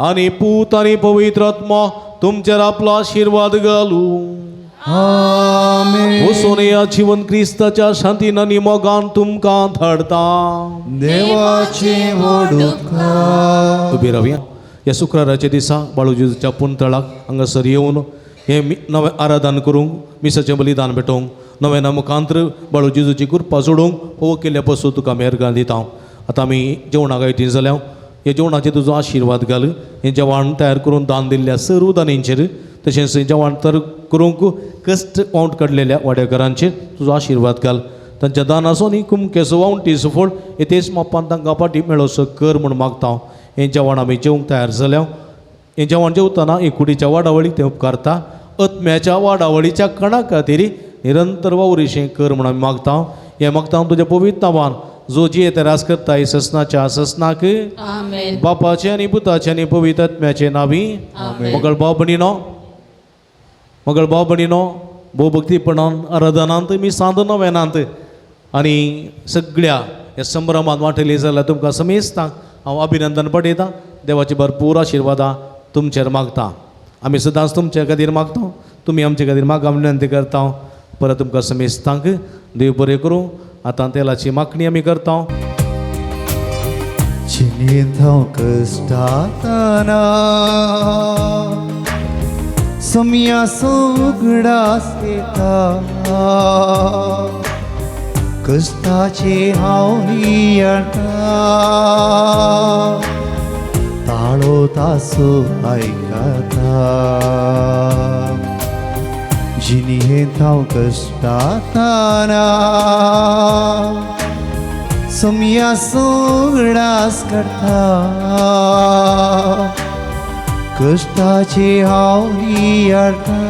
आनी पूत आनी पवित्र आत्मो तुमचेर आपलो आशिर्वाद घालूं. आमेन. वचून या जिवन क्रिस्ताच्या शांतीन आनी मोगान तुमकां धाडता. देवाचे व्हड उपकार. उबी रावया. ह्या शुक्राराच्या दिसा बाळू जेजूच्या पुंतळाक हांगासर येवन हें नवें आराधन करूंक, मिसाचें बलिदान भेटोवंक, नवें मुखांत्र बाळू जेजूची कृपा जोडूंक हो केल्ल्या पसून तुका मेहरगान दिता. आतां आमी जेवणाक आयती जाल्या ह्या जेवणाचेर तुजो आशिर्वाद घाल. हें जेवण तयार करून दान दिल्ल्या सर्व दानींचेर, तशेंच हें जेवण तयार करूंक कश्ट वांट काडलेल्या वाड्याकारांचेर तुजो आशिर्वाद घाल. तांच्या दानाचो न्ही कुमकेचो वावंटीचो फळ हे तेच मापान तांकां फाटी मेळोसो कर म्हूण मागता. हें जेवण आमी जेवंक तयार जाल्या. हें जेवण जेवतना हे कुडीच्या वाडावळीक तें उपकारता. आत्म्याच्या वाडावळीच्या कणा खातीर निरंतर वावरीशें कर म्हूण आमी मागता. हें मागता तुज्या पवित्र नांवान, जो जियेत राज करता हे ससनाच्या ससनाक. आमेन. बापाचे आनी पुताचे आनी पवित्र आत्म्याचे नावी. मगळ भाव भणिनो, मगळ भाव भणिनो, भोव भक्तीपणान आराधनांत मी सांद नवेनांत आनी सगळ्या ह्या संभ्रमांत वांटेली जाल्यार तुमकां समेस्तांक हांव अभिनंदन पडयतां. देवाची भरपूर आशिर्वादां तुमचेर मागता. आमी सदांच तुमचे खातीर मागता, तुमी आमचे खातीर मागा विनंती करता. परत तुमकां समेस्तांक देव बरें करूं. आतां तेलाची मागणी आमी करता. जिणेंत हांव कश्टातना सम्यासो उगडास येता, कश्टाचे हांव नियाळटा, ताळो तासो आयकता. जिणेंत हांव कश्टातना सम्यासो उगडास करता, कश्टाचे हांव नियाळटा,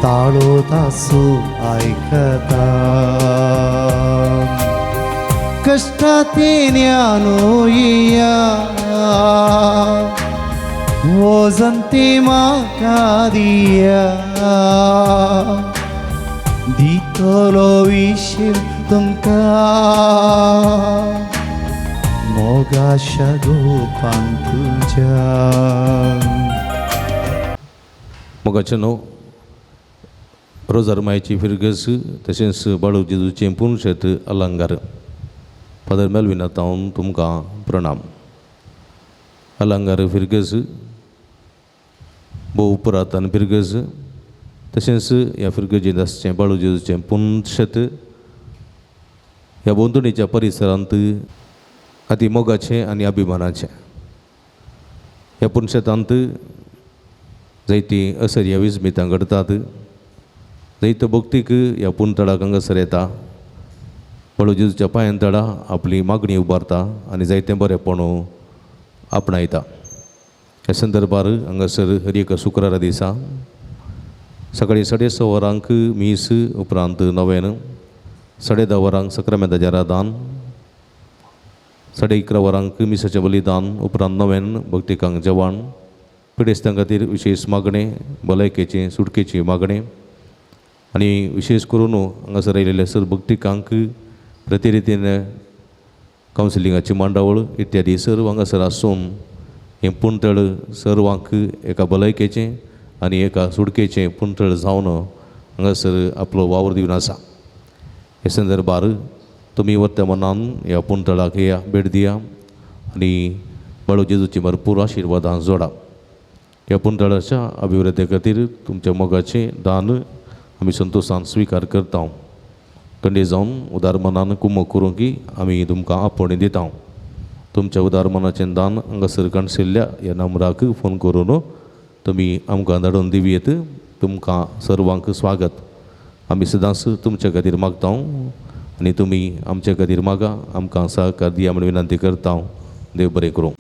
ताळो तासो आयकता. कश्टाते ज्ञानो येया, वजन ते म्हाका दिया, दितलो विशीर तुमकां मोगाशा गोपान तुज्या. मोगाचें न्हू रोजार मायची फिरगज तशेंच बाळू जेजूचें पुनशेत अलंगार. फादर मेलविना हांव तुमकां प्रणाम. अलंगार फिरगज भोव पुरातन फिरगज, तशेंच ह्या फिरगजेंत आसचें बाळू जेजूचें पुनशेत ह्या भोंवतणीच्या परिसरांत अती मोगाचें आनी अभिमानाचें. ह्या पुनशेतांत जायतीं असर्या विस्मितां घडटात. जायतो भक्तीक ह्या पुनतळाक हांगासर येता, बाळू जेजूच्या पांयान तडा आपली मागणी उबारता आनी जायतें बरेंपण आपणायता. ह्या संदर्भार हांगासर हर एका शुक्रारा दिसा सकाळीं 6:30 वरांक मीस, उपरांत नवेन 10:30 वरांक सक्रामेंताचें आराधन, 11:30 वरांक मिसाचें बलिदान, उपरांत नवेन भक्तिकांक जेवण, पिडेस्तां खातीर विशेश मागणें, भलायकेचें सुटकेची मागणें आनी विशेश करून हांगासर आयिल्ल्या सर भक्तिकांक प्रतिरितीन कावन्सिलिंगाची मांडावळ इत्यादी सर्व हांगासर आसून हें पुंतळ सर्वांक एका भलायकेचें आनी एका सुटकेचें पुंतळ जावन हांगासर आपलो वावर दिवन आसा. हे संदर्भार तुमी वर्तमानान ह्या पुंतळाक या भेट दिया आनी बाळू जेजूची भरपूर आशिर्वादां जोडा. ह्या पुंतळाच्या अभिवृद्धी खातीर तुमच्या मोगाचें दान आमी संतोशान स्विकार करता. कंडे जावन उदार मनान कुमक करूंक आमी तुमकां आपोवणी दिता. तुमच्या उदार मनाचें दान हांगासर काणशिल्ल्या ह्या नंबराक फोन करून तुमी आमकां धाडून दिवयेत. तुमकां सर्वांक स्वागत. आमी सदांच तुमच्या खातीर मागता आनी तुमी आमच्या खातीर मागा, आमकां सहकार दिया म्हूण विनंती करता. देव बरें करूं.